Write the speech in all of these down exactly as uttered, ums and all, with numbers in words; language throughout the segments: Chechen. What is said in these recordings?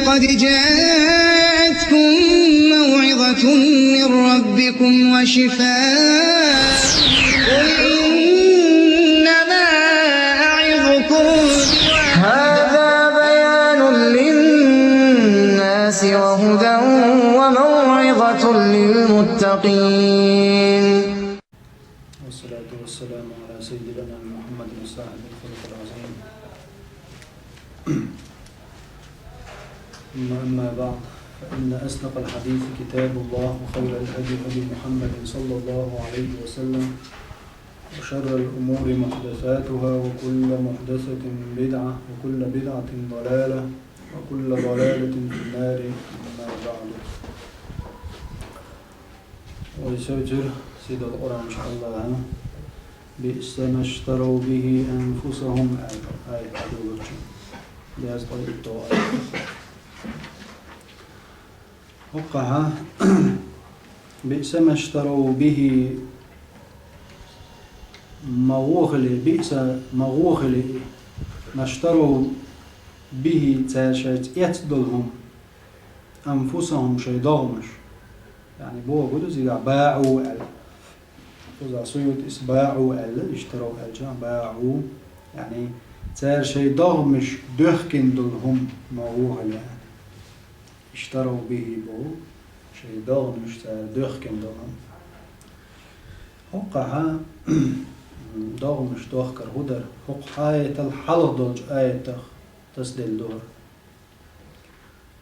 قد جاءتكم موعظة من ربكم وشفاء. قل إنما أعظكم هذا بيان للناس وهدى وموعظة للمتقين. والصلاة والسلام على سيدنا محمد صاحب الخلق العظيم. ثم أما بعد، فإن أصدق الحديث كتاب الله، وخير الهدي هدي محمد صلى الله عليه وسلم، وشر الأمور محدثاتها، وكل محدثة بدعة، وكل بدعة ضلالة، وكل ضلالة في النار. أما بعد. Вай севцира сидал Къуръан, иншааллахӀ. بئس ما اشتروا به أنفسهم, аят хьадугачу. Деза тӀаитту аят. ХӀокхахьа, بئس ما اشتروا به, ма вохале, بئس, ма вохале, ما اشتروا به, цара шайца эцна долу хӀума, أنفسهم, шайн догӀмаш. ЯӀни боху ду цигахь باعوا аьлла. Кхузахь Суютис باعوا аьлла, اشتروا аьлча, باعوا. ЯӀни цара шайн догӀмаш доьхкина долу хӀума ма вохале. اشتروا به боху, шайн догӀмаш цара доьхкина долу хӀума. ХӀокхахьа догӀмаш дохкар хӀун дара? ХӀокху аятал хьалха долчу аятах тасделла ду хӀара.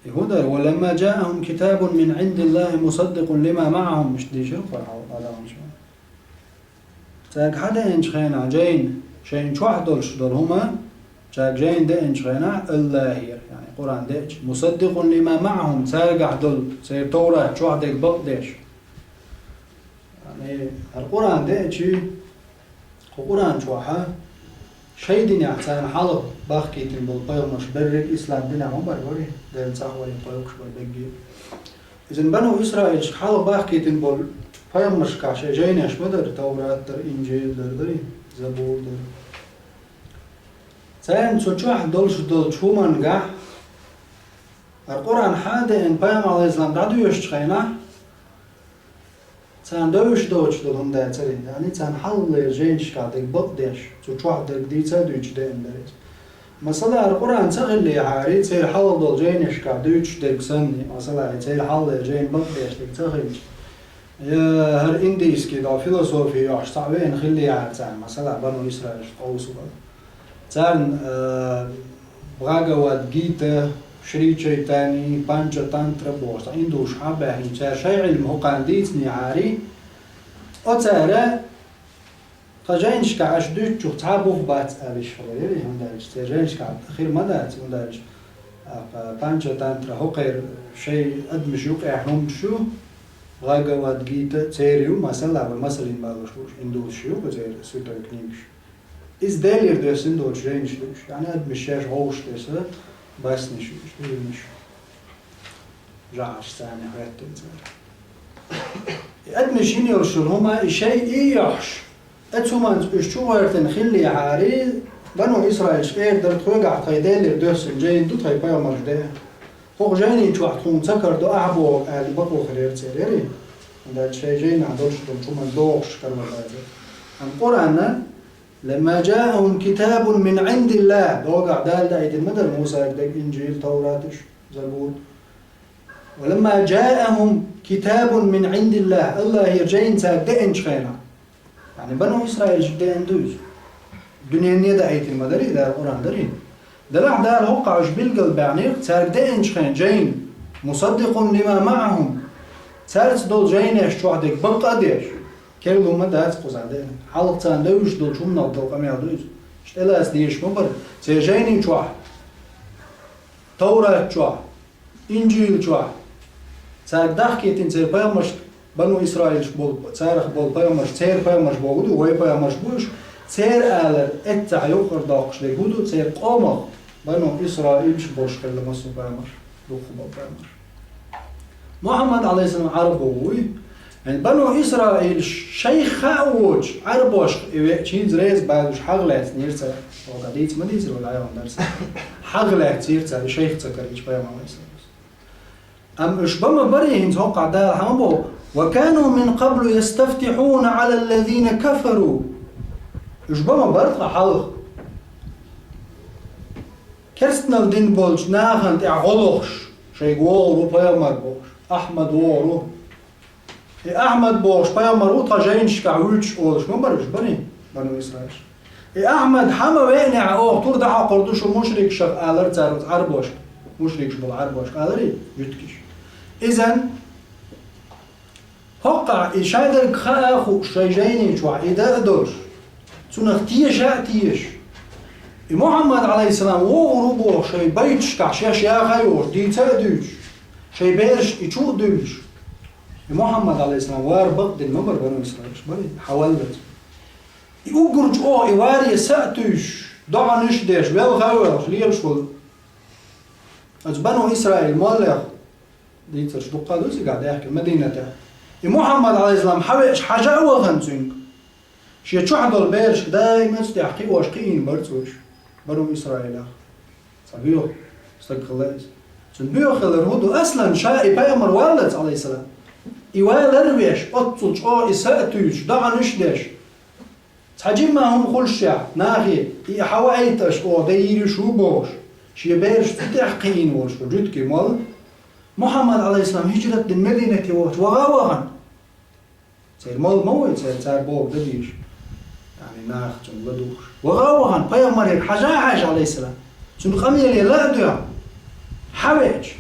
И хӀун дара? ولما جاءهم كتاب من عند الله مصدق لما معهم, иштта дийшира Къуръан адамаш. Цаьрга хьадеанчу хенахь жайна, шайна чохь долуш долу хӀума, цаьрга жайна деанчу хенахь, АллахӀера, яъни Къуръан деача, مصدق لما معهم, цаьргахь долу, церан Товрат чохь дерг бакъдеш. Яъни, хӀара Къуръан деачи, кху Къуръан чохьа шайн динехь царна хьалха бахкийтина болу пайхамарш берриг ислам динехь ма бара вари, Делан цхьаъ вари, кхойкхуш бара берриге. Иза бану Исраилшка хьалха бахкийтина болу пайхамаршкахь шайн жайнеш ма дара, Таврат дара, Инжил дара, дарий, Забур дара. Царна цу чохь долуш долчу хӀумангахь, хӀара Къуръан хьадеана пайхамар, Ӏалайхиссалам, дӀадоьшучу хенахь, царна девзаш доцуш долу хӀума дацара, яъни царна хьалхалера жайнашкахь дерг бакъдеш, цу чохь дерг дийца а дуьйцуш деана дара иза. Масала, хӀара Къуръан ца хиллехьара, церан хьалха долу жайнашкахь дуьйцуш дерг санна, масала, церан хьалхалера жайна бакъдеш дерг ца хилча, я хӀара индийский долу философи йохьуш цхьаъ веана хиллехьара царна, масала, бану Исраилшна къовсам бара. Царна, а, Бхагавад Гита, Шри Чайтани, Панча Тантра бохуш, цхьа индуш хьан баьхна, цара шайн Ӏилма хӀокхарна дийцинехьара, оцара тхан жайнашкахь аша дуьйцучух цхьа а бух бац аьлла иштта хилла яра, хӀунда аьлча церан жайнашкахь хир ма дац, хӀунда аьлча, а, Панча Тантра хӀокхеран шайн адамаш юкъахь хӀуманаш ю, Бхагавад Гита церан ю, масала, вай масална балош лууш, индуш ю, церан святой книгаш. Иза Делера доьссина долчу жайнаш ду уьш, яъни адамаш шаьш гӀовгӀуш тесна баснеш ю уьш, уьйранаш. ЖӀараш царна хӀоьттина цара. И адамаш йина йолуш йолу хӀума и шайн а йохьуш, оцу хӀуманца уьш чу гӀоьртина хиллехьара, бану Исраилшка эр дара, тхоьгахь тхайн Делера доьссина жайна ду тхайн пайхамарша деана. ХӀокху жайнин чохь тхуна ца карадо ахьа боху аьлла бакъо хир яра церан, яра. ХӀунда аьлча шайн жайнахь долуш долчу хӀуманна догӀуш каравала дацара. Амма Къуръанна لما جاءهم كتاب من عند الله, догахь Дала даийтина ма дара Мусага дерг, Инжил, Тавраташ, Забур. ولما جاءهم كتاب من عند الله, АллахӀера жайна цаьрга деанчу хенахь. Яъни бану Исраилшка деана ду иза. Дуьненна даийтина ма дарий, Дала Къуръан дарий. Делахь Дала хӀокхахь уьш билгал баьхнера, цаьрга деанчу хенахь жайна, مصدق لما معهم. Цаьрца долу жайнеш чохь дерг бакъ а деш. Керло ма дац кхузахь деана. Хьалха царна девзаш долчу хӀуманах долу къамел ду иза. Иштта тӀелаца дезаш ма бара. Церан жайнин чохь, Таврат чохь, Инжил чохь. Цаьрга дахкийтина церан пайхамарш, бану Исраилш болу, царах болу пайхамарш, церан пайхамарш боху ду, вай пайхамарш бу уьш. Церан алар эццахь юкъара доккхуш дерг хӀун ду, церан къомах, бану Исраилш болуш хилла массо а пайхамарш, дуккха болу пайхамарш. Мухьаммад, Ӏалайхиссалам, Ӏарабо вуй, Хьайн бану Исраил шайх хаа воцуш, Ӏарбошка и веача хӀинца реза баьллаш хьагӀ лаьцнера цара. Оха дийца ма дийцар вай Ӏайхьон дарс. ХьагӀ лаьцнера цара, и шайх ца карийча пайхамар вай Исраил. Амма уьш ба ма барий хӀинца хӀокхахь Дала хьан ма боху: «وكانوا من قبل يستفتحون على الذين كفروا». Уьш ба ма бара тхан хьалха. Керстанал дина болчу нахана тӀехь гӀо лохуш, шайга вогӀур ву пайхамар бохуш, Ахьмад вогӀур ву. И Ахьмад бохуш пайхамар ву тхан жайнашкахь вуьйцуш олуш ма бара уьш, барий, бану Исраил. И Ахьмад хьан ма веанехь, оха тур дӀахьокхур ду шу мушрикашах алар цара оцу Ӏарбошка, мушрикаш болу Ӏарбошка аларий, жуьгтигаш. Изан, хӀокхахь и шадерг хаа а хууш шайн жайни чохь и дан а долуш, цунах теша а тешаш, и Мухьаммад, Ӏалайхиссалам, вогӀур ву боху шайн байташкахь шаьш яха а йохуш, дийца а дуьйцуш, шайн бераш и чу а дуьйлуш, и Мухьаммад, Ӏалайхиссалам, вар бакъдина ма бара, бану Исраилаш барий, хьан валлалц. И уггар чӀогӀа и варе са а туьйсуш, доӀанаш а деш, велха а воьлхуш, лелаш волу оцу бану Исраил моллех, дийцарш дуккха а ду цигахь даьхкина Мадинатехь. И Мухьаммад, Ӏалайхиссалам, хьан веача хьажа а вахана цуьнга, шен чохь долу берашка даима оцу тӀехь кхиош кхиийна бара цо уьш, бану Исраилах. Цхьа боьха стаг хилла иза. Цуьнан боьха хилар хӀун ду? Аслан ша и пайхамар валлалц, Ӏалайхиссалам, и валар а веш, оццул чӀогӀа и са а туьйсуш, доӀанаш а деш, цхьа жимма хӀума хуьлушшехь, нахе, и хьан ваийта аша, оха дан йийр ю шу бохуш, шен бераш цу тӀехь кхиийна волуш ву жуьгтиг молла. Мухьаммад, Ӏалайхиссалам, хӀижрат дина Мадинате вахча ваха а вахана. Церан молла ма ву и, церан, цара бохург дан дезаш. Яъни наха цунна ладугӀуш. Ваха а вахана, пайхамарера хьажа а хьаьжна, Ӏалайхиссалам, цуьнан къамеле ла а доьгӀна, хьан веача,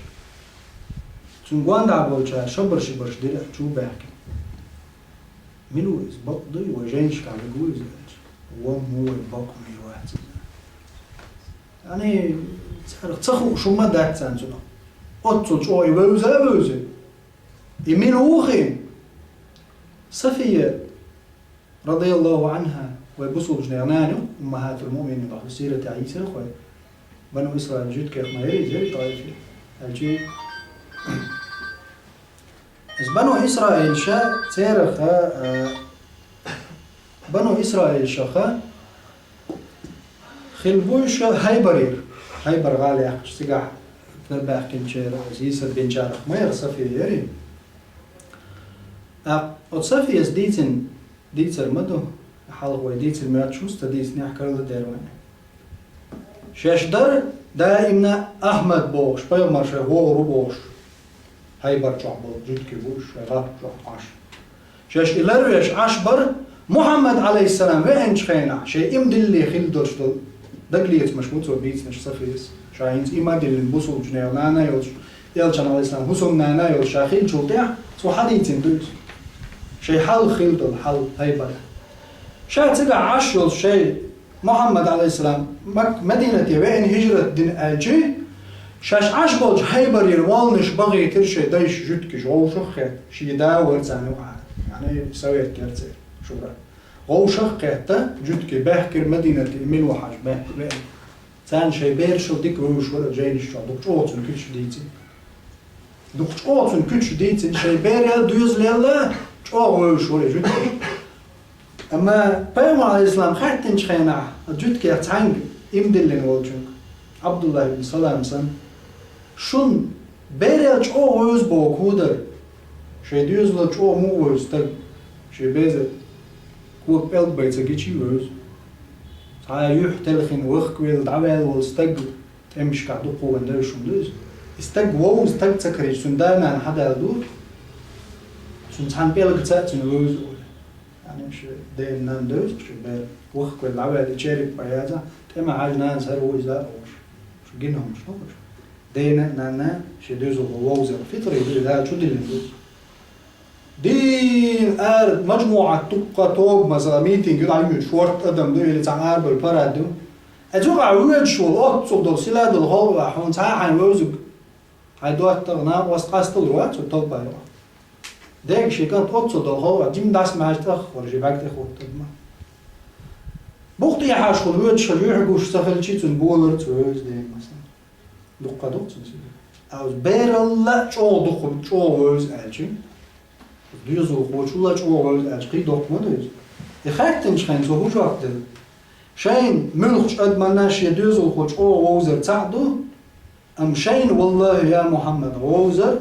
цуьнан гонаха болчара шабарш-шибарш дира а чу а баьхкина. Мила ву иза, бакъ дуй, вай жайнашкахь вуьгу иза аьлча? Вон ву вай, бакъ мила вац иза. Яъни, царах ца хууш хӀума дац царна цунах. Оццул чӀогӀа и вевза а вевзина. И мила ву хиъна? Сафия, радияллаху анхьа, вай бусулбанех нана ю, уммахьатул муъминин боху, сиратехь йийцира вай. Бану Исраил жуьгтигех ма яра иза, яра Таифе. Аьлчи, иза бану Исраилша церах, а, бану Исраилшаха хилла буй ша Хьайбарера. Хьайбар гӀала яьккхича цигахь дар баьхкинчеран, иза йийсар бинчарах ма яра Сафия яра. ТӀаккха оцу Сафияс дийцина дийцар ма ду, хьалха вай дийцар моьттуш ву, ца дийцинехь карладер вайна. Шаьш дара даимна Ахьмад бохуш, пайхамар шайх вогӀур ву бохуш, Хьайбар чохь болу жуьгтиг ву уьш, шайн гӀатта чохь Ӏаш. Шаьш и ларвеш Ӏаш бара, Мухьаммад, Ӏалайхиссалам, веанчу хенахь, шайн иман диллале хилла долуш долу дагалецамаш бу цо бийцинарш Сафияс. Ша хӀинца иман диллина бусулбанех нана а йолуш, Элчан, Ӏалайхиссалам, хӀусамнана а йолуш ша хиллачул тӀаьхьа, цо хьадийцина ду иза. Шайн хьалха хилла долу хьал Хьайбарехь. Ша цигахь Ӏаш йолуш шайн Мухьаммад, Ӏалайхиссалам, Мак-, Мадинате веана хӀижрат дина аьлчи, шаьш Ӏаш болчу Хьайбарера волланаш бахийтира шайн дайша жуьгтигаш, вовшах а хетта, шен да вара царна юкъахь, яъни совет яра церан, шура. Вовшах а кхетта, жуьгтиге баьхкира Мадинате мила ву хьажа баьхкира веана. Царна шайн берашал дика вевзаш вара жайнаш чохь, дукха чӀогӀа цунна куьцаш дийцина. Дукха чӀогӀа цунна куьцаш дийцина, шайн берал, доьзалал чӀогӀа вевзаш вара и жуьгтиг. Амма пайхамар, Ӏалайхиссалам, хаьттинчу хенахь, жуьгтигех цхьаьнга иман диллина волчуьнга, Ӏабдуллахь ибн Салам санна, шун берал чӀогӀа вевза боху хӀун дара? Шайн доьзалал чӀогӀа муха вевза стаг? Шен беза кога пӀелг бай ца гичи вевза. Цхьа юьхь телхина вахкавелла, дӀаваьлла волу стаг, тӀемашкахь дукха ван девшина ду иза. И стаг вовза, стаг ца карийча, цуьнан да-нана хьан даьлла ду? Цуьнан цхьана пӀелгаца а цуьнан вевза олу. Яъни, шен ден-нанна девза шен бер, вахкавелла дӀаваьлла, и черик бан яза, тӀеман хьаьжа нанас хӀара ву иза а олуш. Шу гина хӀуманаш ду уьш. Дена а, нанна а шен доьзалхо вовза, фитри ду, Дала чу диллина ду. Дийна ара мажмуӀат дуккха тоба, масала, митинг ю, дӀайоьдуш хӀорд адам ду, или цхьа арабевлла парад ю. Иза юкъахь воьдуш волу, оццул долу силадала халкъехь хьуна цхьа а хьайн вевзиг, хьайн доттагӀа, накъост къасталур вац оцу толпа юкъахь. Дега шен кӀант оццул долу халкъехь, жима дӀасамаьжна тӀехвара шен бӀаьрг тӀе хӀуттург ма. Букъ тӀехьашхула воьдуш хилча, юьхь гуш ца хилча, цунна болар цо вевза дена, масала. Дуккха ду-кх цуьнан сиха. Ткъа бералла чӀогӀа дукха, чӀогӀа вевза аьлчи, Доьзалхочул а чӀогӀа вовза аьлча, кхийдоккха ма ду иза. И хаьттинчу хенахь цо хӀун жоп делла? Шайна муьлххачу адамна шен доьзалхо чӀогӀа вовзар цхьаъ ду, амма шайна, валлахӀи, я Мухьаммад, вовзар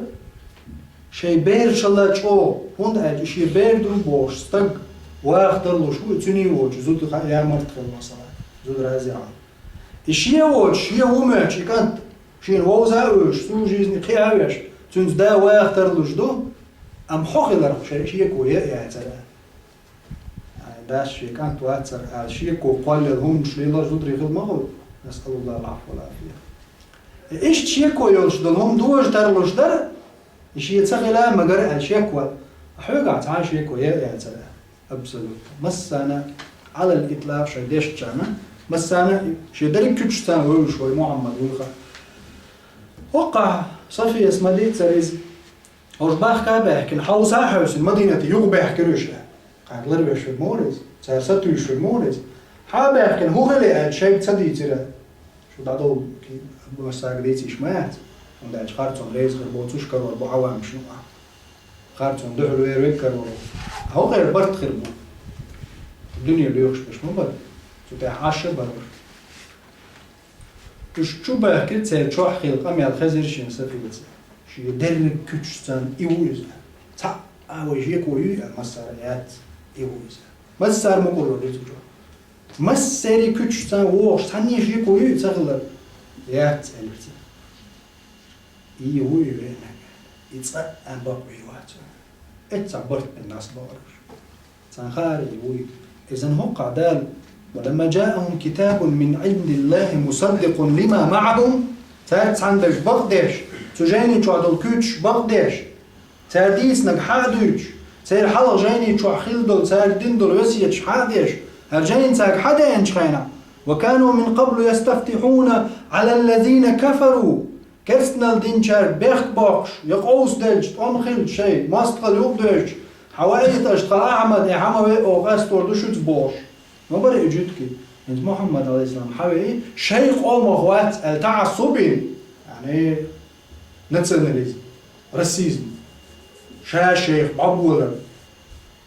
шайн берашал а чӀогӀа, хӀунда аьлча шен бер ду бохуш стаг ваха тарлуш ву, и цуьнан воцчу зуда хаа, я марта хилла, масала, зуда рази а. И шен воцуш, шен ву моьттуш и кӀант, шена вовза а вевзаш, цу жизни кхиа а веш, цуьнца да ваха тарлуш ду, амма хьо хиларх шен шеко яа яцара. Ай, дас шен кӀант вацара аьлла, шеко кхоллаелла хӀуманаш лелор зударий хила ма хуьлу, насъалуллахӀал Ӏафва вал Ӏафия. И иштта шеко йолуш долу хӀума дожа тарлуш дара, и шен ца хила а магара аьлла шеко. Хьоьгахь цхьа а шеко яа яцара. Абсолютно. Массарна а, Ӏалал итлакъ шайн дешчарна, массарна а шен дерриг куьчашца вевзаш вай Мухьаммад вуй хаьа. ХӀокхахь Софияс ма дийццара иза. Хьожа бахка а баьхкина, хьовса а хьаьвсина, Мадинате юхабаьхкира уьш. Кхаьргара веш верг ма вара иза, цара сатуьйсуш верг ма вара иза. Хьа а баьхкина, хӀун хилла аьлча, шайга ца дийцира. Шу дӀадовла, массаьрга дийцийша ма яц, хӀунда аьлча харцонна реза хир боцуш карор бу Ӏавамаш юкъахь. Харцонна дуьхьал вер верг карор ву. ХӀокхеран барт хир бу. Дуьне лоьхуш берш ма бара. Цу тӀехь Ӏаш а бара уьш. Уьш чу баьхкира, церан чохь хилла къамел хезира шен Софияца. Шен дерриг куьчашца и ву иза. Цхьаъ а вай шеко юй аьлла, массара а яц, и ву иза. Массара а мукъарло дира цу чохь. Массеран куьчашца вогӀуш цхьанне шеко юй ца хилар? Яц, элира цара. И вуй веанарг, и цкъа а бакъвийр вац вайн. Эццахь барт бина дӀасабахара уьш. Царна хаьара и вуй. Иза хӀокхахь Дала: «ولما جاءهم كتاب من عند الله مصدق لما معهم». Цаьрца цхьаьна дерг бакъдеш, цу жайни чохь долу куьйгаш бакъдеш, цара дийцинарг хьа а дуьйцуш, церан хьалха жайни чохь хилла долу, цара дина долу весеташ хьа а деш, хӀара жайни цаьрга хьа деанчу хенахь, «وكانوا من قبل يستفتحون على الذين كفروا». Керстаналла динчаьрга бехк боккхуш, я къовсаделча, тӀом хилча шайн, мостагӀалла юкъадоьжча, хьан ваийта аша тхан Ахьмад, и хьан ма веа, оха къастор ду шуьца бохуш. Ма бара и жуьгти, хӀинца Мухьаммад, Ӏалайхиссалам, хьан веа, шайн къомах вац аьлла, таӀассуб, яъни национализм, расизм, ша шайх бӀоболар,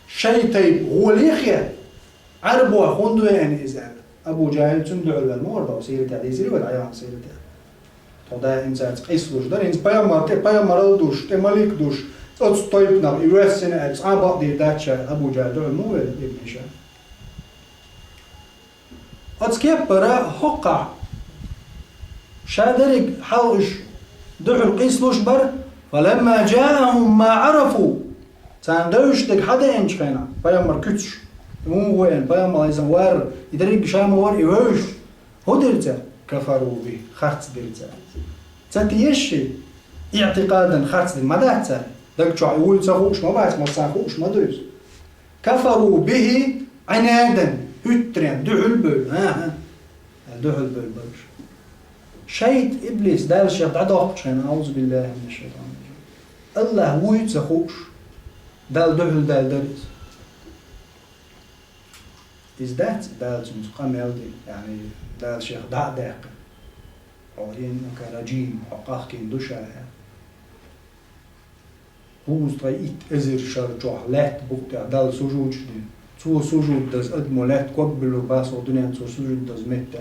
шайн тайпа гӀоле хетта, Ӏарбойх хӀунда веана иза аьлла. Абу ЖахӀил цунна дуьхьал ваьлла ма вара, боху сиратехь дийцира вай, Ӏайхьан сиратехь. Тхо даим цаьрца къийсалуш дара. ХӀинца пайхамар тӀе, пайхамаралла душ, тӀе малик душ, оцу тайпанах и воьссина аьлла, цкъа а бакъдийр дац ша, Абу ЖахӀил дуьхьал ма ваьлла, Ибн ХӀишам. Оцу кеппара хӀокхахь ша дерриг хьалха уьш дуьхьал къийсалуш бара, «فلما جاءهم ما عرفوا». Царна девзаш дерг хьа деанчу хенахь, пайхамар куьцуш, и муха веана, пайхамар иза вар, и дерриг ша ма вара, и вевзаш. ХӀун дира цара? «كفروا به», харц дира цара. Ца теший, иӀтикъадан харц дина ма дац цара. Даг чохь и вуй ца хууш ма бац, массарна хууш ма ду иза. «كفروا به عنادا», хӀуьттаренна, дуьхьал бевлла, хӀан-хӀа, аьлла, дуьхьал бевлла бара уьш. Шайтан, иблис, Дала шех дӀадоккхучу хенахь, аӀузу биллахӀи мина шшайтӀани рражим, АллахӀ вуй ца хууш, Далла дуьхьал даьлла дара иза. Иза дац Дала цуьнца къамел дина, яъни Дала шех дӀа а даьккхина. «إنك رجيم», хьо къахкийна ду ша аьлла. Кхузткъе итт эзар шар чохь лаьтта букъ тӀехь Далла сужудаш дина. Цо сужуд даза адамо лаьтта ког буьллур бац хӀокху дуьненна цо сужуд даза меттехь.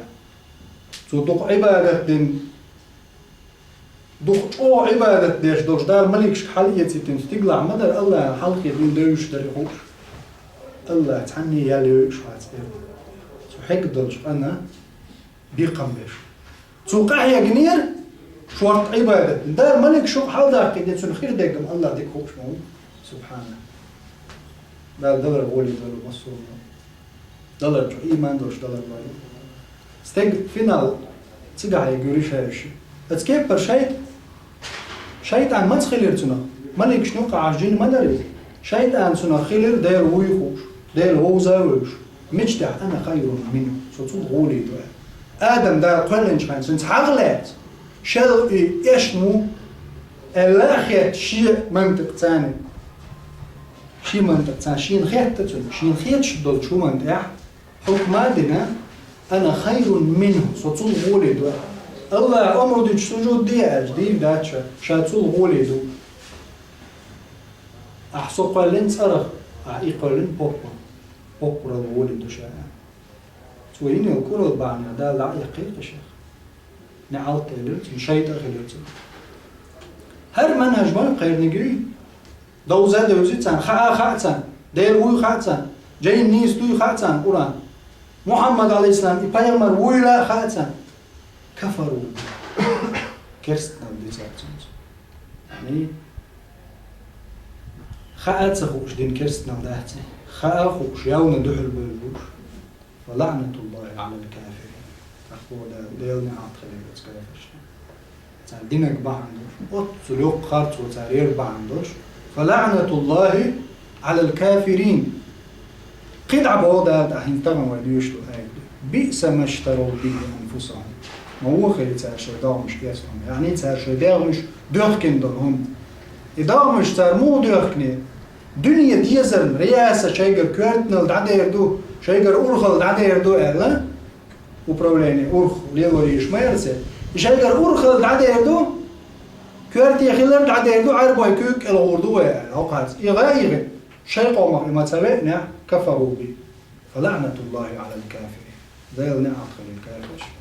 Цо дукха Ӏибадат дина, дукха чӀогӀа Ӏибадат деш долуш Дала маликашка хьалаэцийтина стигалахь ма дара, АллахӀан хьалхе дуьйна девзаш дара и хууш. АллахӀ цхьанне ял йойуш вац аьлла. Цу хьегна долчу къана бекхам беш. Цо къахьегнера шорта Ӏибадат. Дала малик шух хьаладаккхийна, цуьнан хир деггам АллахӀ дика хууш ма ву. СубхьанАллахӀ. Дала далар гӀоле долу массо а. Далар чу ийман долуш далар вай. Стеган финал цигахь йигуьрий шаьш. Оцу кеппара шайт-, шайтӀан маца хилира цунах? Маликашна юкъахь жин ма дара иза. ШайтӀан цунах хилира Дела вуй хууш, Дела вовза а вевзаш. Мича тӀехь: «أنا خير منه», со цул гӀоле ду аьлла. Адам Дала кхоьллинчу хенахь цуьнца хьагӀ лаьцна, шел и эшна ву аьлла а хетта шен мантикъ царна. Шен мантикъ царна, шена хетта цунна, шена хеташ долчу хӀуманна тӀехь хьукма а дина: «أنا خير منه», со цул гӀоле ду аьлла. АллахӀа омра дича сужуд де аьлча, дийр дац ша, ша цул гӀоле ду. Ахь со кхоьллина цӀарах, ахь и кхоьллина поппах. Поппаралла гӀоле ду ша. Цо йина йолу куралла бахьанехь Дала дӀа а эккхий-кх шех. НеӀалт элира цунна, шайтӀа а хилира цунна. ХӀара манхӀаж ма ю кхерниг юй. Довза а девзий царна, хаа а хаьа царна, Дела вуй хаьа царна, жайна нийса дуй хаьа царна Къуръан. Мухьаммад, Ӏалайхиссалам, и пайхамар вуйла а хаьа царна. Кафару. Керстанал ди цара цуьнца. Яъни, хаа а ца хууш дина керстанал дац и. Хаа а хууш, явна дуьхьал бевлла бу уьш. Фа лаънатуллахи Ӏалал кафирин. Ахь боху Дала, Делан неӀалт хилийла оцу кафиршна. Цара динарг бахьана долуш, оццул йоккха харцо цара ярг бахьана долуш. Фа лаънатуллахи Ӏалал кафирин. КхидӀа боху Дала, тӀаккха хӀинца тахана вай доьшуш долу аят ду. Биъса маштарав бихи анфусахум. Ма вон хили цара шайн догӀмаш эцна хӀума. Яъни цара шайн дегӀмаш доьхкина долу хӀума. И догӀмаш цара муха доьхкина? Дуьне дезарна, рияса шайгара коьртанал дӀадер ду, шайгара урхалла дӀадер ду аьлла, управление урх лелорийш ма яра церан. И шайгара урхалла дӀадер ду, коьрте хилар дӀадер ду, Ӏарбой куьйга кӀел гӀур ду вай аьлла, хӀокхаца. И гӀайгӀа, шайн къомах и ма ца веънехь, кафару би. Фа лаънатуллахи Ӏалал кафирин. Делан неӀалт хилийла кафиршна.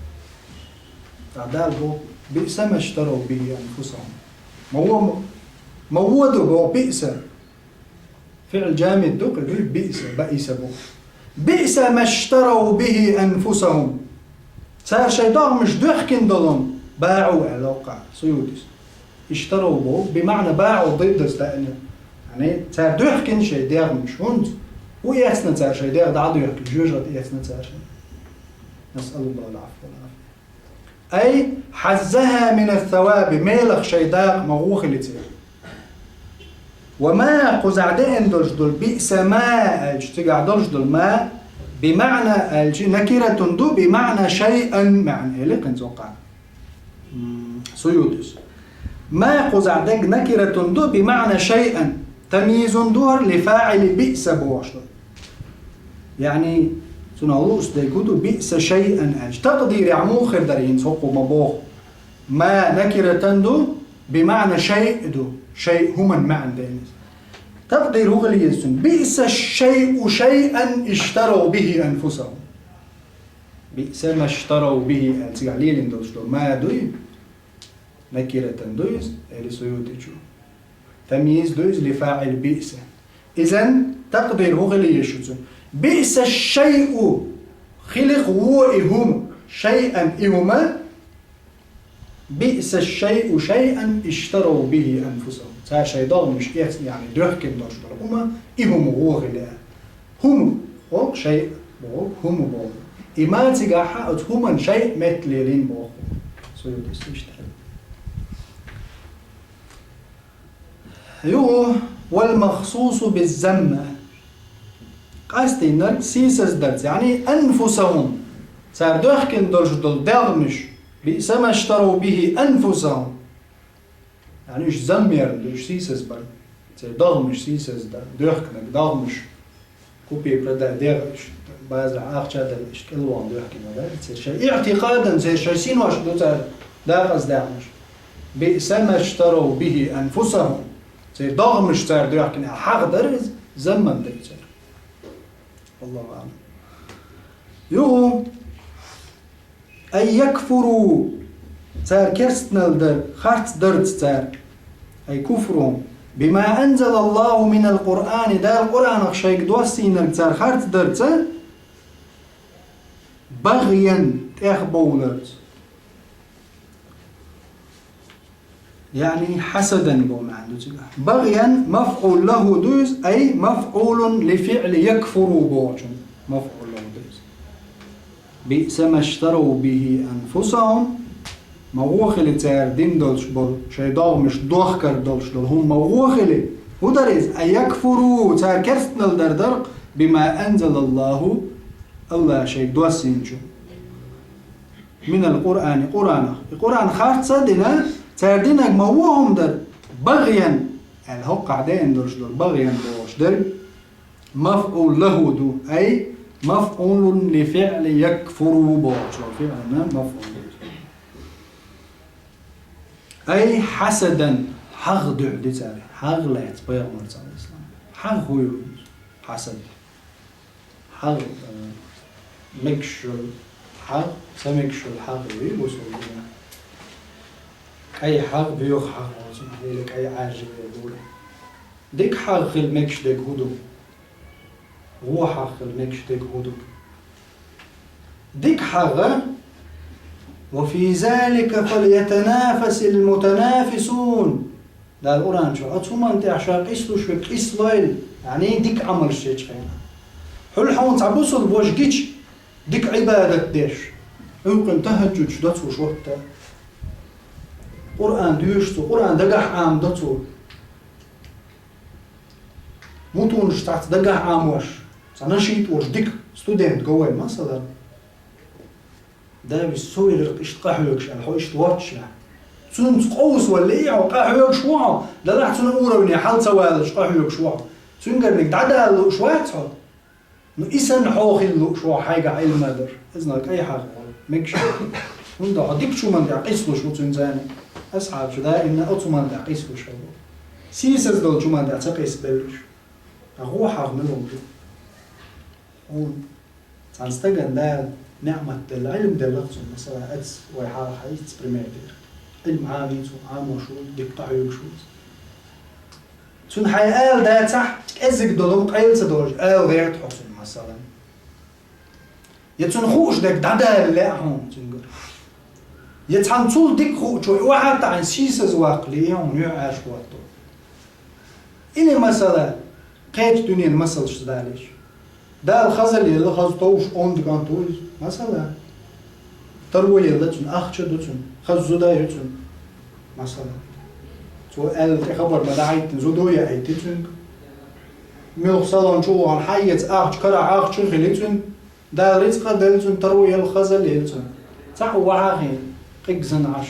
ТӀаккха Дала боху, биъса маштарав бихи анфусахум. Ма вон, ма вон ду боху биъса. ФиӀл жамид ду, кхин дуй биъса, баиса бу. Биъса маштарав бихи анфусахум. Цара шайн догӀмаш доьхкина долун, баӀу аьлла воккха, Суютис. Иштарав боху, бимаъна баӀу диддас даьӀна. Яъни, цара доьхкина шайн дегӀмаш. ХӀунца? ХӀун эцна цара шайн дегӀ дӀадоьхкина, жоьжахати эцна цара шайн. Насъалуллахал Ӏафва вал Ӏафия. Ай, хьаззаха мина ссаваби, мелах шайн дакъа ма вон хили церан. Ва ма кхузахь деана долуш долу биъса ма аьлча, цигахь долуш долу ма, бимаъна аьлча, накиратун ду, бимаъна шайъан маьӀна, элира кхин цо кхана. М, Суютис. Ма кхузахь дерг накиратун ду, бимаъна шайъан. Тамйизун ду хӀара ли фаӀили биъса бохуш долу. Яъни, цунах луъус дерг хӀун ду, биъса шайъан аьлча. Такъдирехь муха хир дара хӀинца хӀокхо ма боху. Ма накиратан ду, бимаъна шайъ ду. Шайъ хӀуман маьӀна деана иза. Такъдир хӀун хила еза цуьнан? Биъса шайъу шайъан иштарав бихи анфусахум. Биъса маштарав бихи аьлла цигахь лелийна долуш долу ма дуй, накиратан ду иза, элира Суютичо. Тамйиз ду иза ли фаӀил биъса. Изан такъдир хӀун хила еза шу цуьнан? Биъса шайъу, хилих вон и хӀума, шайъан и хӀума, биъса шайъу шайъан иштарав бихи анфусахум. Цара шайн догӀмаш эцна, яъни доьхкина долуш долу хӀума, и хӀума вон хили аьлла. ХӀума, хӀокху шайъ боху, хӀума боху. И ма цигахь оцу хӀуман шайъ метта лелийна боху. Суютис иштта. Юха, вал махсусу биззамма. Къастийнарг сийсаздарца, яъни анфусахум. Цара доьхкина долуш долу дегӀмаш. Биъса маштарав бихи анфусахум. Яъни уьш заммерна ду, уьш сийсазбар. Церан догӀмаш сийсаздар, доьхкинарг догӀмаш. Купи-продай дегӀ, уьш базарахь ахча а дала, уьш кӀелвон доьхкина дар. Церан шайн иътикъадан, церан шайн синош ду цара дакъаздаьхнаш. Биъса маштарав бихи анфусахум. Церан догӀмаш цара доьхкина, хьагӀ дара иза, замман дара церан. Аллаху аълам. Юха, ай якфуру, цара керстанал дар, харц дарца цара. Ай куфру. Бима анзалаллаху минал Къуръани, Дала Къуръанах шайга доссийнарг цара харц дарца, багъян, тӀехбовларца. Яъни хьасадан боху маьӀна ду цигахь. Багъян мафъул лаху ду иза, ай мафъулун ли фиъли якфуру бохучун мафъул лаху ду иза. Биъса маштарав бихи анфусахум, ма вон хили цара дина долуш болу, шайн догӀмаш дохкар долуш долу хӀума ма вон хили. ХӀун дара иза? Ай якфуру, цара керстанал дар дара, бима анзалаллаху, Аллаха шайга доссийначу. Минал Къуръани, Къуръанах. И Къуръан харц а дина, цара динарг ма вон хӀума дара, багъян, аьлла хӀокхахь деана долуш дара, багъян бохуш дерг, мафъул лаху ду, ай, мафъулун ли фиъли якфуру бохуш долу фиълана мафъул ду. Ай хьасадан, хьагӀ дуьхьал ди цара, хьагӀ лаьцна пайхамарца, Ӏалайхиссалам. ХьагӀ хӀу ю? Хьасад. ХьагӀ, э, мегаш йола хьагӀ, ца мегаш йола хьагӀ ю бусулба динехь. КӀай хьагӀ, боьха хьагӀ оцу, или кӀай Ӏаьржа вер дура. Дика хьагӀ хила мегаш дерг хӀу ду? ВогӀа хьагӀ хила мегаш дерг хӀу ду? Дика хьагӀ: «وفي ذلك فليتنافس المتنافسون». Дала Къуръан чу: «Оцу хӀуманна тӀехь ша къийсалуш верг къийсалойла», яъни дика Ӏамалш ечу хенахь. Хьуьлла хьуна цхьа бусулба ваша гича, дика Ӏибадат деш, Ӏуьйкъина тахӀаджуд доцуш ватта, Къуръан доьшу цо, Къуръан дагахь Ӏамадо цо. Мутанаш цхьацца дагахь Ӏамош, цхьа нашид волуш дика студент го вай, масала. Да, вис со велира иштта къахьоьгуш аьлла, хьо иштта воццушехь. Цуьнца къовсавалале хьо, къахьоьгуш ву хьо, делахь цуьнан уровне хьал ца валалуш къахьоьгуш ву хьо. Цуьнгарниг дӀадала лууш вац хьо. Ну, и санна хьо хила лууш ву хьайгахь Ӏилма дар. Иза кӀай хьагӀ ву, мегаш. ХӀунда хьо дикачу хӀуманна тӀехь къийсалуш ву цуьнан зӀене. Асхьабаш даимна оцу хӀуманна тӀехь къийсалуш хилла бу. Сийсаз долчу хӀуманна тӀехь ца къийсабелларш. Ткъа вогӀа хьагӀ мила ву? Хьуна цхьана стагана Дала ниъмат делла, Ӏилма делла цунна, масала, эцца вай хьалха хьаьжча пример дира. Ӏилма Ӏамий цо, Ӏамош ву, дика къахьоьгуш ву. Цунна хьайн ала дацахь, кӀезиг долу хӀума къайла ца долуш, ала гӀерта хьо цунна, масала. Я цунна хууш дерг дӀадала лаьа хьуна цуьнгара. Я цхьана цул дика хуучо и охьа а таӀийна, сийсаз ваккхале, и хьуна юьхьӀаьржа хӀотто. Или, масала, кхечу дуьненан масалш далийча. Дала хаза лелла, хаза товш онда кӀант ву иза. Масала, таро елла цуьнан, ахча ду цуьнан, хаза зуда ю цуьнан. Масала, цо аьлла тӀе хабар ма дӀахьайттина, зуда яйти цуьнга. Муьлхха салон чу вахана хьаэца ахча, карахь ахча хили цуьнан. Дала рицкъа а делла цунна, таро елла, хаза а лелла цунна. Цхьаъ ву охьа а хиъна, къигзина Ӏаш.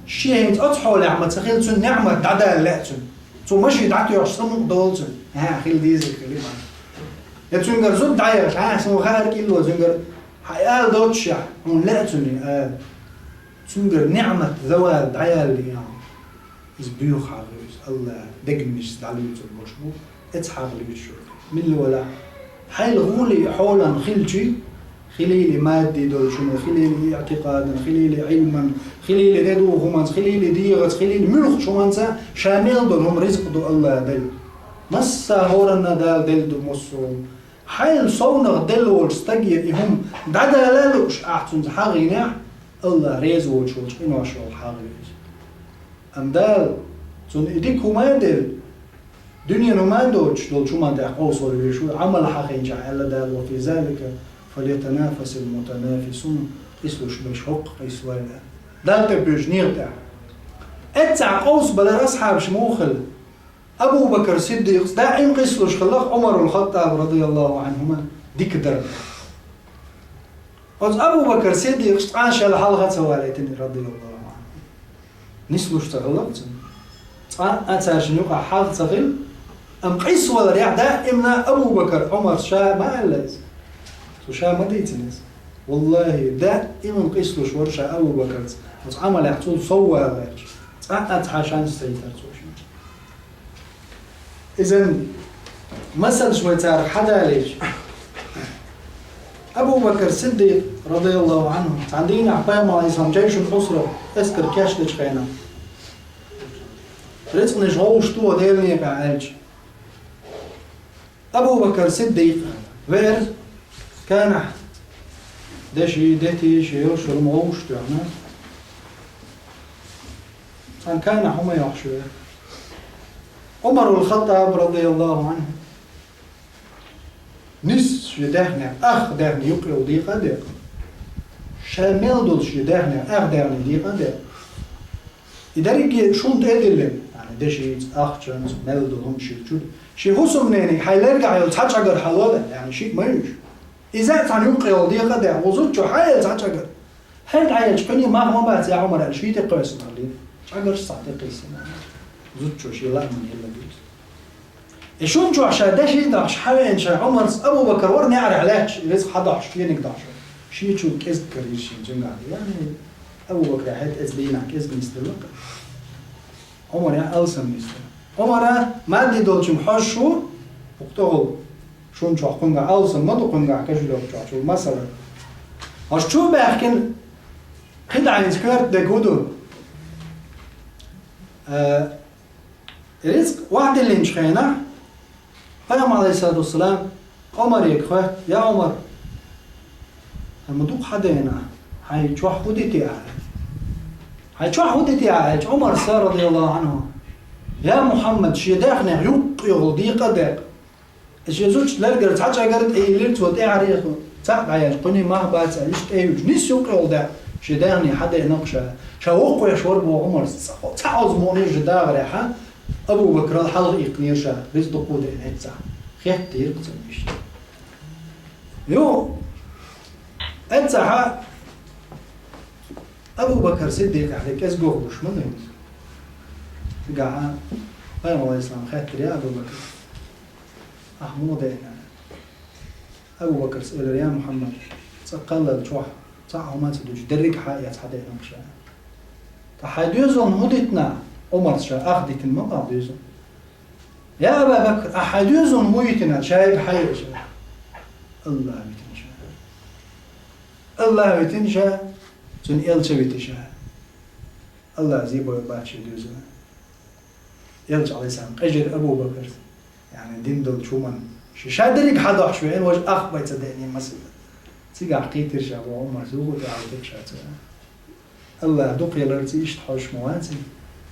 Шен хӀинца оцу хьолехь ма ца хилла, цуьнан ниъмат дӀадала лаьа цуьнан. Цо машен дӀатоьхча самукъа долу цуьнан. ХӀаъ, хила дезарг хили ма. Я цуьнгара зуда дӀаяхча, хӀаъ, суна хаьара кӀилло, цуьнгара хьан ала доццушехь, хьуна лаьа цуьнан ала. Цуьнгара ниъмат, завал дӀаяллий хьуна. Иза боьха хьагӀ ю иза, АллахӀа дегнаш дӀалуьйцур болуш бу, эцца хьагӀ луьйцуш верг. Милла валахь, хьайла гӀоле хьолан хилчий, хилийла мадди долчунна, хилийла иътикъадан, хилийла Ӏилман, хилийла тӀедугӀу хӀуманца, хилийла дегӀаца, хилийла муьлххачу хӀуманца, ша мел долу хӀума ризкъ ду АллахӀа делла. Массо а хӀоранна Дала делла ду массо а хӀума. Хьайла совнах делла волчу стаге и хӀума дӀадала а лууш, ахь цуьнца хьагӀ йинехь, АллахӀ реза воцуш волчу къиношна хьагӀ ю иза. Амма Дала цунна и дика хӀума а делла, дуьненан хӀума а доцуш долчу хӀуманна тӀехь къовсавала везаш ву, Ӏамал хьахийнчохь аьлла Дала: «وفي ذلك فليتنافس المتنافسون», къийсалуш берш хӀокху къийсалойла. Далла тӀе боьжу нехан тӀехь. Эццахь къовсабалар асхьабаш муха хилла? Абу Бакр Сиддикъас даим къийсалуш хилла Ӏумарул Хаттаб, радияллаху Ӏанхума, дика дар. Оцу Абу Бакр Сиддикъас цкъа а шел хьалха ца валийтина, радияллаху Ӏанху. Нислуш ца хилла цунна. Цкъа а цаьршинна юкъахь хьагӀ ца хилла, амма къийсаваларехь даимна Абу Бакр Ӏумарс ша ма аьлла иза. Цо ша ма дийцина иза. Валлахи, даиман къийсалуш вара ша Абу Бакрца. Оцу Ӏамалехь цул сов вала гӀерташ. Цкъа а цхьа шанс ца йитара цо шена. Изан масалш вай царах хьадалийча, Абу Бакр Сиддикъ, радияллаху Ӏанху, цхьана дийнахь Пайхамар, Ӏалайхиссалам, джайшул Ӏусра, эскар кечдечу хенахь, рицкъанаш гӀовшто Делан некъахь аьлча, Абу Бакр Сиддикъ веара, канахь, деши, дети, шен йолу шуьрма гӀовшаш тоьхна. Цхьана канахь хӀума йохуш веара. Ӏумарул Хаттаб, радияллаху Ӏанху, нисса шен даьхнех, ах даьхни юккъе йолу декъа а декъна. Ша мел долуш шен даьхнех, ах даьхни декъа а декъна. И дерриге шуна тӀе а диллина, яъни дешица, ахчанца, мел долу хӀумаш хилча. Шен хӀусамнениг хьайн лергахь йолу цхьа чӀагар хьало а, яъни шиъ ма ю уьш. Иза а цхьана юккъе йолу декъа а декъна, ву зудчо хьаэла цхьа чӀагар. ХӀара дӀаелча кхуьний мах ма бац, я Ӏумар, аьлла, ший тӀе кхоьссина хилла. ЧӀагарш цхьаъ тӀе кхиссина. Зудчо шен лааман хӀилла дуьйцу. И шуна чохь ша деши а дохьуш хьавеана ша Ӏумарс, Абу Бакр вара неӀарехь лаьтташ, и рицкъ хьадохьуш, кхениг дохьуш. Шен чул кӀезиг карийра шен цуьнгахь. Яъни, Абу Бакра хӀетта эцу дийнахь кӀезиг нисделла-кх. Ӏумар яъ алсам нисделла. Ӏумара мадди долчун хьожуш ву, укх тӀехула шун чохь кхуьнгахь алсам ма ду, кхуьнгахь кошелёк чохь чу, масала. Аш чу баьхкина кхидӀа хӀинца коьрта дерг хӀун ду? Э, рицкъ охьадиллинчу хенахь, Пайхамар, алейхиссалату вассалам, Ӏумаре хоьтту: «Я Ӏумар, хьан ма дукха хьадеана, хьайн чохь хӀун дитий ахьа?» «Хьайн чохь хӀун дитий ахьа?» аьлча, Ӏумарс, радияллаху Ӏанху: «Я Мухьаммад, шен даьхнех юккъехула декъа а декъна, шен зудчун лергара цхьа чӀагар а тӀеиллира цо, тӀаьхьара цхьаъ дӀаяьлча, кхуьний мах бац аьлла, иштта тӀеюьйчу, нийсса юккъехула декъна, шен даьхне хьадеана-кх ша». Ша воккхавеш вара боху Ӏумарс, цхьа, цхьа оцу мукъане жа дахарехьа, Абу Бакрал хьалха иккхинера ша, рицкъ дукха даьхна эццахь. Хеттера-кх цунна иштта. Ю, эццахьа Абу Бакр Сиддикъехь де кӀезиг гуш ма ду иза. Цигахьа Пайхамар, алейхиссалам, хаьттира: «Я Абу Бакр, ахь муха деана?» Абу Бакрс элира: «Я Мухьаммад, цкъа кхаллал чохь цхьа а хӀума ца дуьтуш, дерриг а хьаэца хьадеана-кх ша». «Ткъа хьайн доьзална хӀун дитина?» Ӏумарс ша ах дитина ма боху доьзална. «Я Аба Бакр, ахь хьайн доьзална хӀун йитина?» Шайга хьайра ша. «АллахӀ витина ша. АллахӀ витина ша, цуьнан элча витина ша». АллахӀ зен бойла бац шен доьзална. Элча, алейхиссалам, къежира Абу Бакрс, яъни дин долчу хӀуманна. Ша, ша дерриг хьадохьуш веана, важа ах бен ца деана масала. Цигахь кхийтира ша боху Ӏумарс, юха а тӀехьа ша цара. АллахӀ дукха яларца иштта хьожуш ма вац и.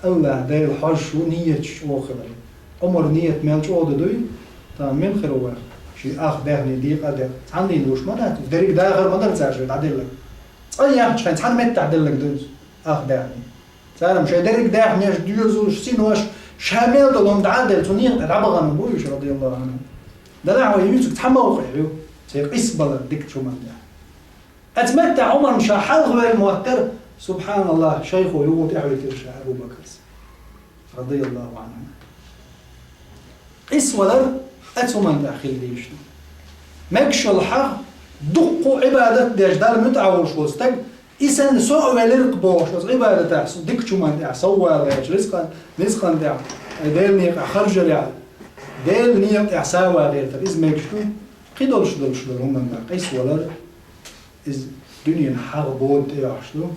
АллахӀ Дела хьожуш ву ниеташ чӀогӀа хиларца. Ӏумаран ниет мел чӀогӀа дан дуй? Тахана мила хир ву вайх? Шен ах даьхни декъа а декъна. Цхьанна дийна луш ма дац иза. Дерриг дахар ма дара цара шайн дӀаделларг. Цкъа яхча хьайн цхьана меттехь делларг ду иза, ах даьхни. Цара шайн дерриг даьхнеш, доьзалш, синош ша мел долу хӀума дӀа а делла, цу некъа тӀе дӀабахана бу уьш, радияллаху Ӏанху. Делахь вай юьйцург цхьа мовкъа ю, церан къийса балар дикачу хӀуманна тӀехь. Оцу меттехь Ӏумарна ша хьалха вер моттара, субхьаналлахӀ, шайхо юха тӀехь витира ша Абу Бакрс, радияллаху Ӏанху. Къийса валар оцу хӀуманна тӀехь хила дезаш ду. Мегаш йолу хьагӀ, дуккха а Ӏибадат деш, Далла муьтӀахь волуш волу стаг, и санна со а велира-кх бохуш, оцу Ӏибадатехь, со дикачу хӀуманна тӀехь соввала гӀерташ, рицкъан, рицкъан тӀехь, Делан некъахь харжарехь, Делан некъа тӀехь сов вала гӀертар, иза мегаш ду, кхидолуш долуш долу хӀуманна тӀехь къийса валар, иза дуьненан хьагӀ бода тӀейохьуш ду.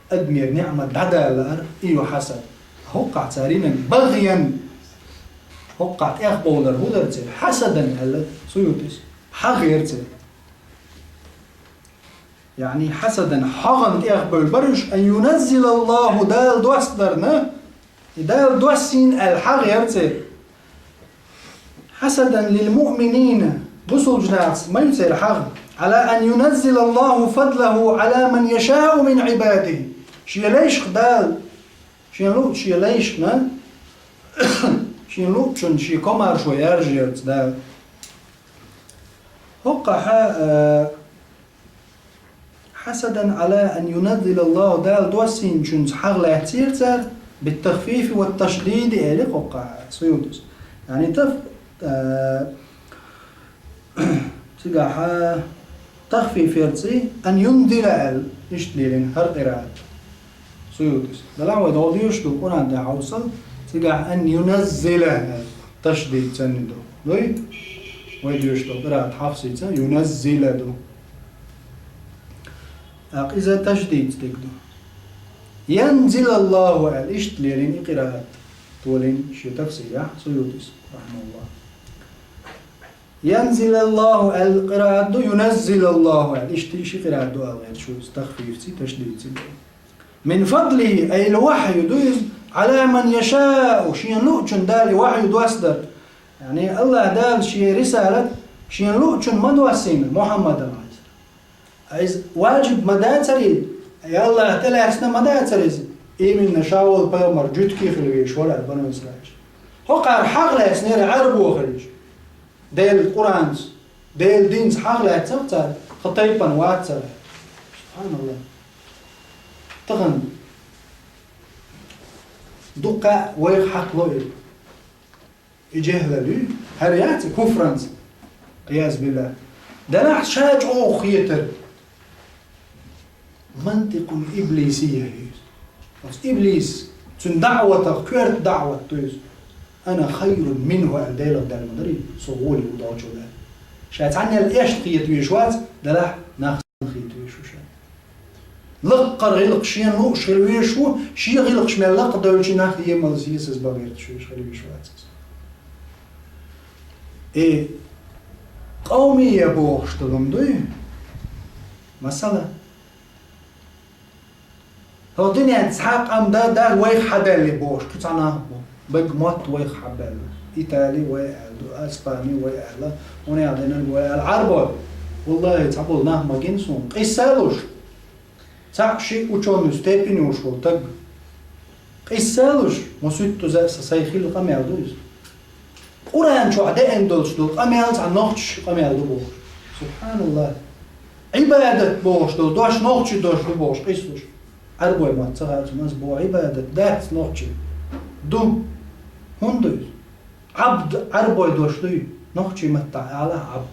Адамера ниӀмат дӀадала лаар, и ю хьасад. ХӀокхахь цара йинарг багӀиян, хӀокхахь тӀехбовлар хӀун дара церан? Хьасадан аьлла Суютис. ХьагӀ яра церан. Яъни хьасадан, хьагӀан тӀехбевлла бара уьш, ан юназзилаллаху, Дала доссадарна, и Дала доссийна аьлла хьагӀ яра церан. Хьасадан лил муъминина, бусулба нахаца ма ю церан хьагӀ, Ӏала ан юназзилаллаху фадлаху Ӏала ман яшаъу мин Ӏибадихи. Шен лайшка Дала, шен луъу шен лайшкана, шен луъучунна шен комаьршо яржаярца Дала. ХӀокхахьа, а, хьасадан Ӏала ан юназзилаллаху, Дала доссийначуьнца хьагӀ лаьцнера цара, биттахфифи ватташдиди аьлла хӀокхахь Суютис. Яъни таф-, а, цигахьа тахфиф ярца, ан юнзила аьлла, иштта лелийна хӀара къираат. Суютис. Делахь вай догӀу доьшуш долу Къуръан тӀехь хьовсал, цигахь ан юназзила аьлла, ташдид санна ду. Дуй? Вай доьшуш долу къираат Хьафсица юназзила ду. ТӀаккха иза ташдидца дерг ду. Янзилаллаху аьлла, иштта лелийна и къираат. Толийна шен тафсирехь Суютис, рахьимахуллах. Янзилаллаху аьлла къираат ду, юназзилаллаху аьлла. Иштта и ши къираат ду аьлла гӀерта шу, иза тахфифций, ташдидций. Мин фадлихи, ай, ал-вахью ду иза, Ӏала ман яшаъу, шен луъучун Дала и вахью доссадар. Яъни АллахӀ Дала шен рисалат шен луъучун ма доссийна, Мухьаммадан, алейхиссалам. Иза важиб ма дацара иза, я АллахӀ тӀелаьцна ма дацара иза. Именно ша волу пайхамар жуьгтий хила везаш вара аьлла, бану Исраилаш. ХӀокхара хьагӀ лаьцнера Ӏарбо хилча. Делан Къуръанца, Делан динца хьагӀ лаьцнера цара, кху тайпана вац цара. СубхьаналлахӀ. Тахана дуккха а вайх хьакхало и. И жехӀлалуьй, хӀара яц и куфранца, ӀиязбиллахӀ. Делахь ша чӀогӀа хетар. Мантикъул иблисия ю иза. Оцу иблис, цуьнан даӀватах, коьрта даӀват ду иза. «Ана хайрун минху», аьлла, Делан дала ма дарий, со гӀоли ву долчул аьлла. Ша цхьаннел эшна хеташ вац, делахь нах санна хеташ ву ша. Лакхара гӀиллакх шена лууш хила везаш ву, шен гӀиллакхаш мел лакха долчу нах емал сийсаз бан гӀерташ везаш хила везаш вац иза. И къовмия бохуш долу хӀума дуй? Масала, хӀокху дуьненчу цхьа а къам дан, даже вайх хьадаьлла бохуш, кхин цхьа нах бу. Бага мотт вайх хьабаьлла. Итали вай аьлла ду, Испани вай аьлла, хӀунда аьлла динарг вай аьлла, Ӏарбой. Валлахи, цхьаболу нах ма гина суна. Къийса а луш, цхьаъ шиъ учёный степень йолуш волу таг. Къийса а луш, масуьттуза а сан сайн хилла къамел ду иза. Къуръан чохь деана долуш долу къамел цхьа нохчийн къамел ду бохуш. СубхьаналлахӀ. Ӏибадат бохуш долу дош нохчийн дош ду бохуш къийсалуш. Ӏарбой мотт ца хаьа цунна, аса боху, Ӏибадат дац нохчийн. Ду. ХӀунда ду иза? Ӏабд Ӏарбой дош дуй, нохчийн маттахь алахь Ӏабд.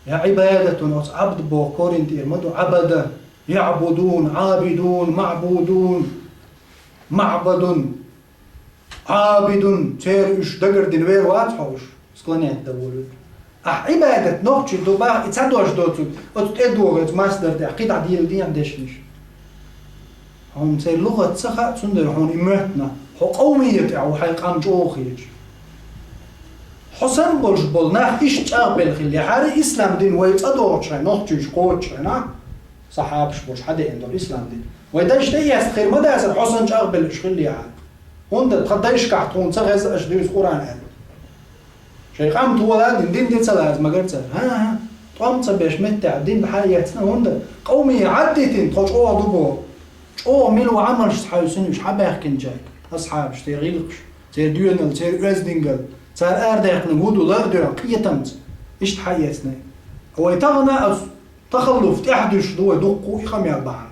Я Ӏибадатун, оцу Ӏабд боху корень тӀера ма ду, Ӏабада, яӀбудун, Ӏабидун, маӀбудун, маӀбадун. Ӏабидун, церан уьш дагардина вер вац хьо уьш, склонять дан волуьйту. Ахь Ӏибадат нохчийн ду бахь, и ца дош доцург, оцу тӀе догӀу оцу масдар тӀехь кхидӀа дийла дехьа дешнаш. Хьуна церан лугӀат ца хаьа, цундела хьуна и моьттина, хьо къовмия тӀехь ву хьайн къам чӀогӀа хеташ. Хьо санна болуш болу нах иштта чӀагӀбелла хилла, хьара ислам дин вай цӀа догӀучу хьайн, нохчийша кхочуш хьайна, сахьабаш болуш хьадеана долу ислам дин. Вай дайша тӀеэцна хир ма дацара, хьо санна чӀагӀбелла уьш хилла хьара. ХӀунда тхан дайшкахь тхуна ца хеза аша дуьйцу Къуръан аьлла. Шайн къам тола а дина, дин де ца лаза магар цара. ХӀан-хӀа, тӀом ца беш меттехь дин хьаэцна, хӀунда къовмия Ӏаддитина тхо чӀогӀа ду боху. ЧӀогӀа мила ву Ӏамалш хьаьвсина уьш хьабаьхкинчаьрга, асхьабаш, церан гӀиллакхаш, церан доьналла, церан оьздангалла, цара арадаьккхинарг хӀун ду ла а доьгӀна кхетамца. Иштта хьаэцна. Вай тахана а Тахаллуф тӀаьхьа дуьсуш ду вай дуккха а, и къамел бахьана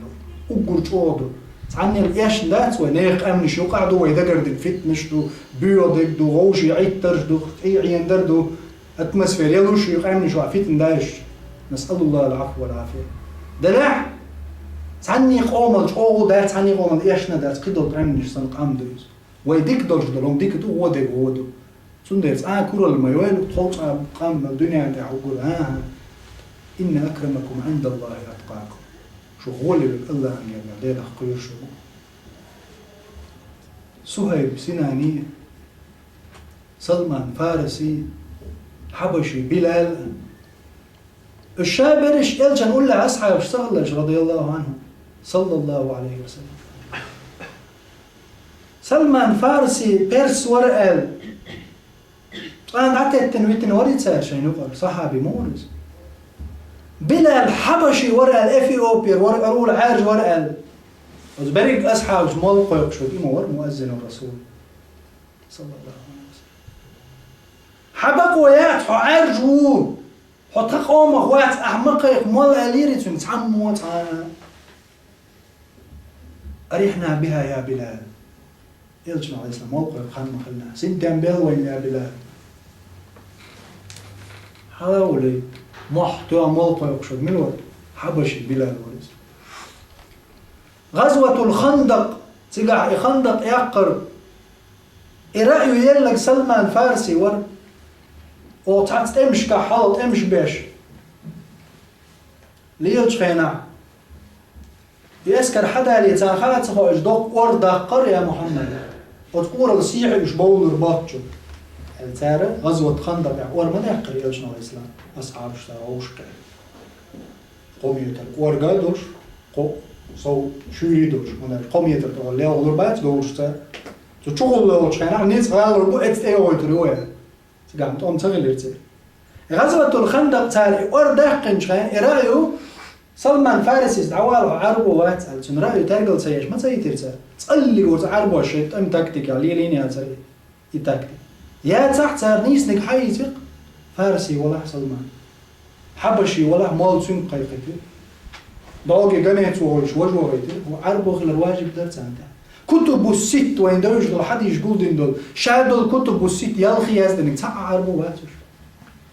ду. Уггар чӀогӀа ду. Цхьаннел эшна дац вай, нехан къаьмнаш юкъахь ду вай дагардина, фитнаш ду, боьха дерг ду, вовшийн Ӏиттарш ду, тӀеӀендар ду, атмосфера ялуш ю къаьмнаш ваха фитна даьржаш. Насъалуллахал Ӏафва вал Ӏафия. Делахь, цхьанний къомал чӀогӀа дац, цхьанний къомал эшна дац, кхидолу къаьмнаш санна къам ду иза. Вай дика долуш долу хӀума дика ду, вон дерг вон ду. Цундела цкъа а куралла ма йойла, тхов цкъа къам дуьнен тӀехь уггар, хӀан-хӀа. «Инна акрамакум Ӏиндаллахи аткъакум». Шу гӀоле верг Аллахьан гергара Делах кхоьруш ву. Сугьайб Синани, Салман Фараси, Хьабаши Билал, уьш ша берриш элчан уллехь асхьабаш ца хиларш, радияллаху анхӀум, саллаллаху алейхи ва саллям. Салман Фарси перс вара аьлла, цкъа дӀатеттина витина варий цара шайна юкъара, сахьаби ма вара иза. Билал Хьабаши вара аьлла, Эфиопера вара, Арула Ӏаьржа вара аьлла. Оцу берриг асхьабаш молла кхойкхуш вара, и ма вара муаззину Расул, саллаллаху алейхи ва саллям. Хьан бакъо яц, хьо Ӏаьржа ву, хьо тхан къомах вац, ахь ма кхайкха молла аьллера цуьнга цхьаммо цхьа а. «Арихьна биха, я Билал». Элчано, алейхиссалам, молла кхойкху хан ма хилла. Синтем бел вайна, я Билал. Хьала а волий, мохь тоьхна молла кхойкхуш вара мила вара? Хьабаши Билал вара иза. ГӀазватул Хандакъ, цигахь и Хандакъ яккхар, и раъю елларг Салман Фарси вара. Оха цхьацца тӀемашкахь хьал тӀемаш беш лелачу хенахь, и эскар хьадале царна хаа ца хоуьйтуш доккха ор даккхара, я Мухьаммад. Оцу орал сехьа уьш бовлур боццу. Аьлла цара ГӀазват Хандакъехь ор ма даьккхира элчано, алейхиссалам, асхьабаш цара вовшахкхетта. Кхо метр кӀорга а долуш, кхо сов шуьйра а долуш, хӀунда аьлча кхо метр тӀехула лелхалур бац говрашца. Цу чухула лелхачу хенахь ницкъ гӀалур бу, эцна тӀе йогӀуьйтур ю вай. Цигахь тӀом ца хилира церан. ГӀазватул Хандакъ цара и ор даьккхинчу хенахь, и раъю, Салман Фарисис дӀавала хьо Ӏарбо вац аьлла, цуьнан раъю тергал ца еш ма ца йитира цара. ЦӀаллиг оцу Ӏарбоша шайн тӀеман тактика лелийна яцара и тактика. Яцахь, цара нийсаниг хьаийцира-кх: Фарси валахь, Салман. Хьабаши валахь, молла цуьнга кхайкхийтира. ДӀогий гонец вохуьйтуш, важа вохуьйтира. Ӏарбо хилар важиб дара царна тӀехь. Кутубу ситт, вайн девзаш долу хьадисаш гулдина долу, ша долу кутубу ситт ялх яздинарг цхьа а Ӏарбо вац уьш.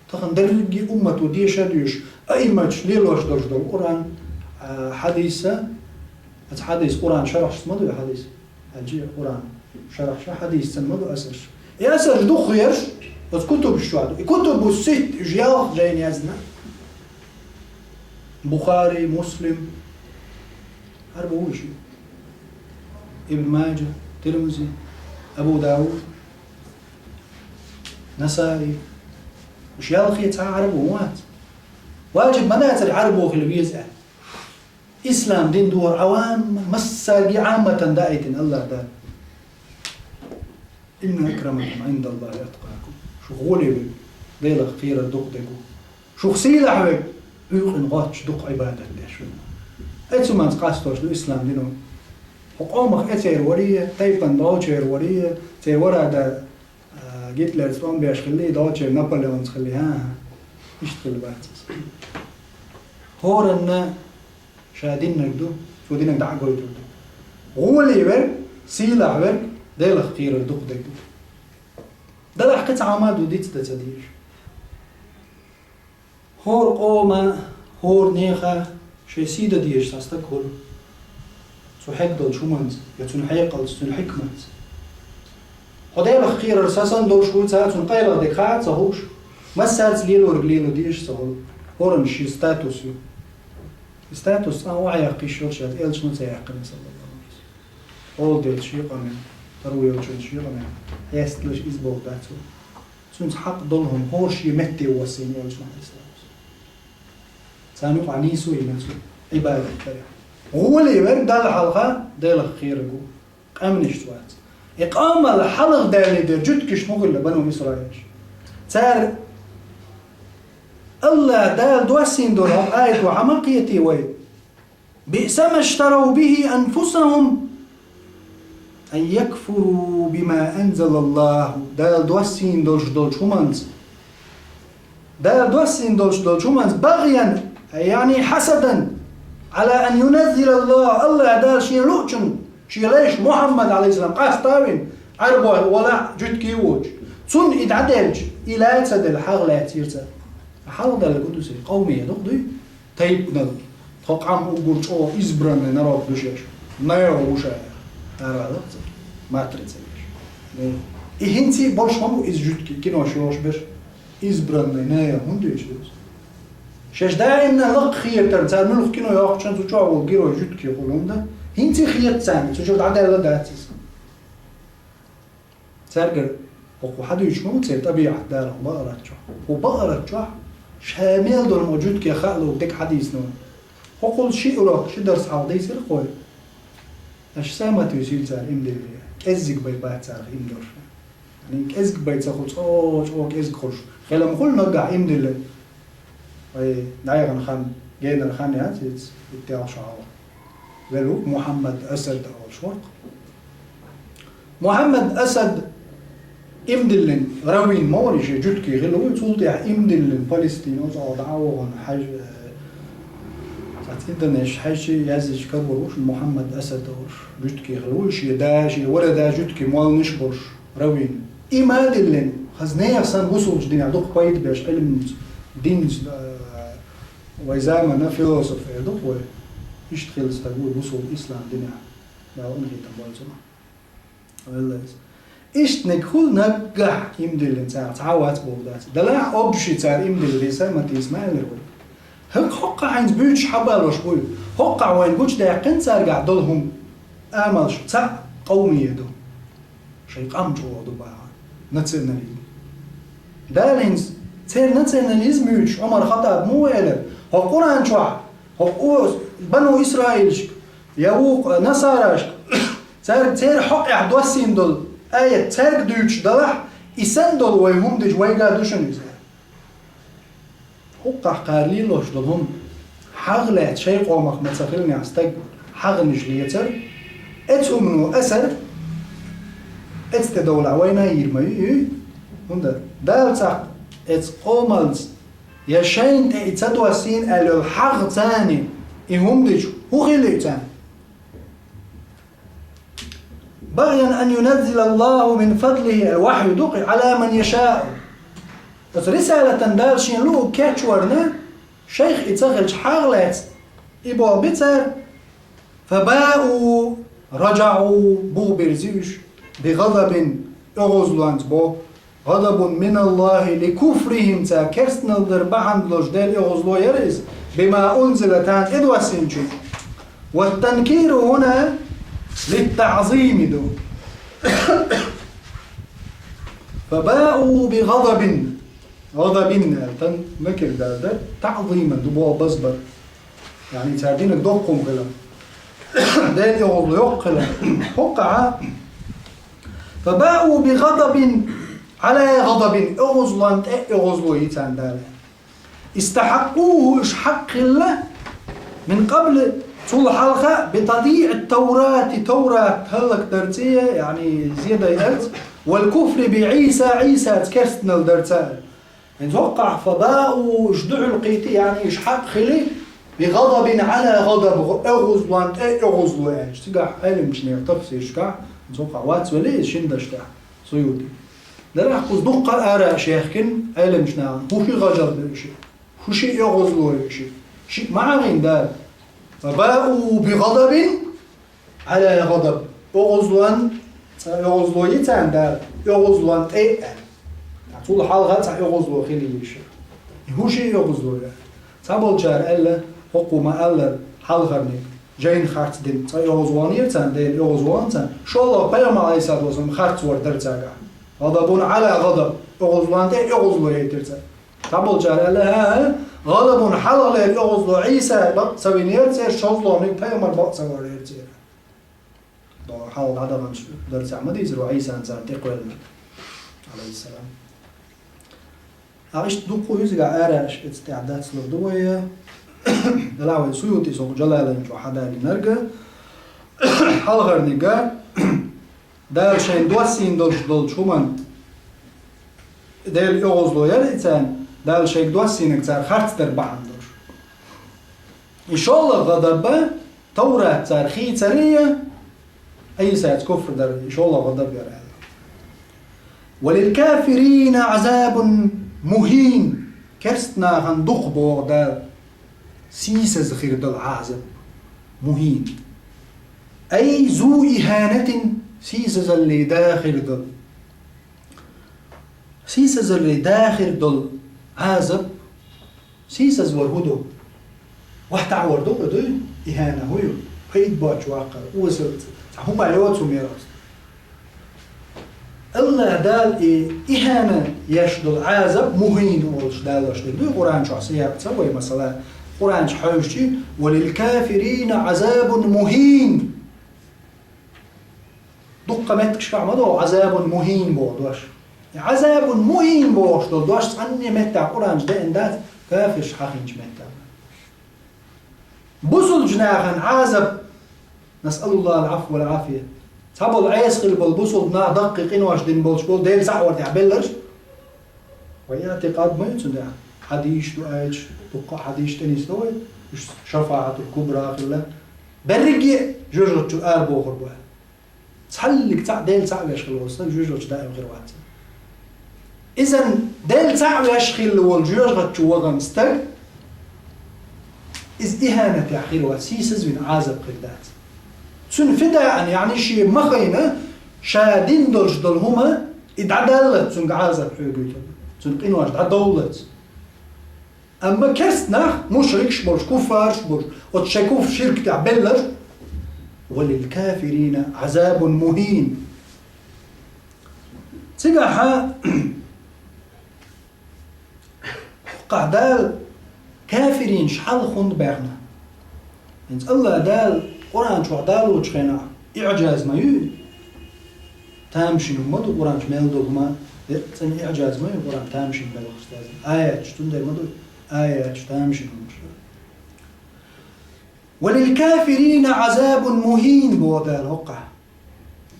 Тахана дерриге а уммато деша а доьшуш, аимматаш лелош долуш долу Къуръан, а, хьадиса, оцу хьадис, Къуръан шархьашца ма ду и хьадис, аьлча Къуръан Шарахь ша хьадисца ма ду асарш. И асарш дукха ерш, оцу кутубаш чохь ду. И кутубу ситт уьш ялх жайна яздина. Бухари, Муслим, хӀара бу уьш. Ибн Маджа, Тирмизи, Абу Дауд, Насаи. Уьш ялхе цхьа Ӏарбо вац. Важиб ма дацара Ӏарбо хила веза аьлла. Ислам дин дора Ӏавам, массаьрга Ӏамматан даийтина Аллах Дала. «Инна акрамакум Ӏиндаллахи атқакум». Шу гӀоле верг, Делах кхерар дукха дерг ву. Шух сийлахь верг, уьйкъин гӀотташ дукха Ӏибадат деш верг ву. Эцу манца къастош ду ислам дино. Хьо къомах эцер варий, тайпан долчер варий, цер варада, а, Гитлерца тӀом беш хилли, долчер Наполеонца хилли, хӀа-хӀа. Иштта хилла бац иза. ХӀоранна ша диннарг ду, цо диннарг дӀа а гойтур ду. ГӀоле верг, сийлахь верг, Делах кхерар дукха дерг ву. Делахь кхин цхьа хӀума ду, диц дан ца дезаш. ХӀора къома, хӀора неха шайн сий дан дезаш цхьа стаг хуьлу. Цу хьегна долчу хӀуманца, я цуьнан хьекъалца, цуьнан хьикматца. Хьо Делах кхерар са санна долуш вуй цара, цунна къайлаха дерг хаа а ца хууш, массаьрца лелориг лело дезаш а ца хуьлу. ХӀоранна шен статус ю. И статус цкъа а охьаяккха йиш йолуш яц, элчано ца яьккхина, саллаллаху Ӏалайхи ва саллам. Олу делча шен къамел, таро йолчун шен къамел, хьесталаш иза боху дац ву. Цуьнца хьакъ долу хӀума хӀора шен метте воссийна элчано, Ӏалайхиссалату вассалам. Царна юкъахь нийсо йина цо, Ӏибадат карехь. ГӀоле верг Далла хьалха Делах кхерарг ву, къаьмнаш вац. И къамел хьалха даьлла дерг жуьгтигаш ма хуьлла, бану Исраилаш. Цара Аллах Дала доссийна долу хӀокху аято хьан ма кхетий вай? «بئس ما اشتروا به أنفسهم أن يكفروا بما أنزل الله». Дала доссийна долуш долчу хӀуманца. Дала доссийна долуш долчу хӀуманца, «بغيا», яъни «حسدا على أن ينزل الله». Аллах Дала шен луучун, шен лайш Мухьаммад, Ӏалайхиссалам, къаста а вина, Ӏарбой валахь, жуьгтиг а воцуш. Цунна и дӀаделча, и лаьцна делла, хьагӀ лаьцира цара. Хьалха даьлла гу ду сан, къовмия дукха дуй? Тайпанал, тхо къам уггар чӀогӀа избранный народ ду шаьш. Нео ву ша, ара ваьлла ца, матрица веш. И хӀинца а болуш ма бу иза жуьгтиг, кинош йолуш берш. Избранный нео, хӀунда веш ду иза? Шаьш даимна лакха хетар, цара муьлха кино йоккхучун цу чохь волу герой жуьгтиг хуьлу хӀунда? ХӀинца а хета царна, цу чуьра дӀадаьлла дац иза. Цаьргара хӀокху хьадуьйцуш ма ву церан тӀабиӀат Дала хӀу бакъарат чохь. ХӀу бакъарат чохь ша мел долу ма жуьгтигех хаало дерг хьадийцина ву. ХӀокхул ши урок, ши дарс хьалха дийцира кхой. Аша самат висийла цара иман диллина. КӀеззиг бай бац царах иман долуш. Яъни кӀеззиг бай ца хуьлу, цӀо-, чӀогӀа кӀеззиг хуьлуш. Хила ма хуьлу наггахь иман диллина. Вай дӀаяхана хан, генара хан яц иза, итт-ялх шо хьалха. Велла ву Мухьаммад Асад олуш вара. Мухьаммад Асад иман диллина, Равин ма вара, шен жуьгтиг хилла ву, цул тӀаьхьа иман диллина Палестина, оцу дӀа а вахана, хьаж-, э, цхьацца интернеташ хьаьжча, яздича карор ву шуна, Мухьаммад Асад олуш, жуьгтиг хилла ву, шен да, шен вара да жуьгтиг молланаш а болуш. Равин. И ма диллина, хаза нехан санна бусулчу динехь дукха пайда беш, Ӏилманца, динца, а, вай заманан философ эр ду вай. Иштта хилла стаг ву бусул ислам динехь. Дала къинхетам бойла цунах. Валлай. Иштаниг хуьлу наггахь иман диллина цара, цхьа а вац боху дац. Далахь общий цара иман диллина, са ма тийса ма аьллара вай. ХӀокху хӀоккхахь хӀинца буьйцуш хьабалош буй. ХӀоккхахь вайна гучудаьккхина цаьргахь долу хӀума. Амалш цхьаъ къовмия ду. Шайн къам чӀогӀа ду бахьа. Национализм. Дала хӀинца церан национализм юьйцуш, Ӏумар Хаттаб муха элира? ХӀокху Къуръан чохь, хӀокху бану Исраилшка, я вукху насарашка, цаьрга церан хьокъехь доссийна долу аят цаьрга дуьйцуш далахь, и санна долу вай хӀума дича вайга а ду шуна иза. ХӀокхахь кхара лелош долу хӀума, хьагӀ лаьцна шайн къомах ма ца хилинехь стаг хьагӀнаш лецар, эцу хӀумано асар, эцу тӀедовлахь вайна а йийр ма ю, юй? ХӀунда Дала цхьаккха эцу къомалца я шайна тӀе и ца доссийна аьлла йолу хьагӀ царна и хӀума дича, хӀун хили царна? بغيا أن ينزل الله من فضله, الوحي ду кхин, على من يشاء. Оцу рисалатан Дала шен луъург кечварна, шайх и ца хилча хьагӀ лаьцна, и болх би цара. فباءوا رجعوا, бух бирзи уьш. بغضب, оьгӀазлонца бо, غضب من الله لكفرهم, цар керстанал дар бахьан долуш Делан оьгӀазло яра иза, بما أنزل, царна тӀедоссийначуьнга. والتنكير هنا للتعظيم ду. فباءوا بغضب, غضب аьлла, тан накир дар дар, تعظيما ду боху базбар. Яъни цара динарг доккха хӀума хилар. Делан оьгӀазло йоккха хилар. ХӀоккхахьа, فباءوا بغضب على غضب, оьгӀазлонна тӀе оьгӀазло йийцина Дала. استحقوه, уьш хьакъ хилла, من قبل, цул хьалха, بتضييع التوراة, Таврат хӀаллакдарца, яъни зен дайарца, والكفر بعيسى, Ӏийсаца керстанал дарца. ХӀинца хӀоккхахь فباءوا, уьш дуьхьал кхийтира, яъни уьш хьакъ хили, بغضب على غضب, оьгӀазлонна тӀе оьгӀазло аьлча. Цигахь Ӏеламчу нехан тафсирашкахь, хӀинца хӀоккхахь вац велий иза шина дашна тӀехь, Суюти. Дарахь кхуза дуккха а ара а шехкина Ӏеламчу нахана, хӀун ши гӀажар ду ши, хӀун ши оьгӀазло ю ши, шиъ ма Ӏа гӀина Дала. فباءوا بغضب على غضب. ОьгӀазлонна, цкъа оьгӀазло йийцина Дала, оьгӀазлонна тӀе а аьлла. Цул хьалха цхьа оьгӀазло хилийша. И хӀун ши оьгӀазло ю? Цхьаболчара аьлла, хӀокхо ма-аллара, хьалхарниг, жайна харц дина, цкъа оьгӀаз ваханера царна, Делан оьгӀаз вахана царна, шолгӀа пайхамар Ӏийса доцург харц вар дара цаьргахь. غضب على غضب, оьгӀазлонна тӀе оьгӀазло яйтира цара. Цхьаболчара аьлла, хӀа-хӀа, غضب хьалхалера оьгӀазло, Ӏийса бакъ ца винера церан, шолгӀаниг пайхамар бакъ ца варера церан. Хьалха дӀадаханчу дарсехь ма дийцира вай Ӏийсана царна тӀекхоьллина, Ӏалайхиссалам. Ткъа иштта дуккха а иза гахь араш эца тӀехь дацлур ду вай. Делахь вай Суютис хӀокху Джалалайн чохь хьадалинарг, хьалхарниг, Дала шайна доссийна долуш долчу хӀуманна Делан оьгӀазло яра и царна, Дала шайга доссийнарг цара харц дар бахьана долуш. И шолгӀа гӀадаб Таврат цара хийцарий, Ӏийсаца куфр дар, и шолгӀа гӀадаб яра аьлла. وللكافرين عذاب مهين. Керста нахана дукха боху Дала, сийсаза хир долу Ӏазаб, мухӀин. أي ذو إهانة, сийсазаллий да хир долу. Сийсазаллий да хир долу Ӏазаб, сийсазвар хӀун ду? Вахтахь вар ду, дуй? ИхӀана хӀун ю? Пайда боцуш ваккхар, осал, цхьа хӀума йоцу мераст. Аллах Дала и ихӀана еш долу Ӏазаб мухӀин олуш далош дерг дуй Къуръан чохь, сиякъ ца вай, масала, Къуръан чу хьаьвсичи, وللكافرين عذاب مهين. Дуккха меттигашкахь ма догӀу Ӏазабун мухӀин боху дош. И Ӏазабун мухӀин бохуш долу дош цхьанне меттехь Къуръан чу деана дац, кафирш хьахийнчу меттехь. Бусулчу нахана Ӏазаб, نسأل الله العفو والعافية. Цхьаболу Ӏеса хилла болу бусулба нах даккхий къинош дина болуш болу Дела цхьаъ вар тӀехь белларш. Вай иӀтикъад ма ю цуьнан тӀехь. Хьадисаш ду, аяташ, дуккха а хьадисаш тӀе нисдо вай, уьш шафаӀатул кубра хилла. Берриге а жоьжахати чу арабохур бу аьлла. Цхьаллиг цхьаъ Дела цхьаъ веш хилла волу стаг жоьжахати чу даим хир вац. Иза Дела цхьаъ веш хилла волу жоьжахати чу вахана стаг, иза ихӀанатехь хир вац, сийсазвина Ӏазаб хир дац. Цуьнан фидаан, яъни шен ма хайна, ша дина долуш долу хӀума, и дӀадаллалц цуьнга Ӏазаб хьоьгуьйтур ду, цуьнан къинош дӀадовллалц. Амма керста нах, мушрикаш болуш, куффарш болуш, оцу шайн куфр-ширк тӀехь белларш, وللكافرين عذاب مهين. Цигахьа хӀокхахь Дала кафиринаш хьалха хӀунда баьхна? ХӀинца Аллах Дала Къуръан чохь далочу хенахь, иӀжаз ма ю? Тамашийна хӀума ду Къуръан чу мел долу хӀума, э, цӀена иӀжаз ма ю Къуръан тамашийна белхаш деза. Аяташ, цундела ма ду аяташ тамашийна хӀумаш. وللكافرين عذاب مهين боху Дала хӀокхахь.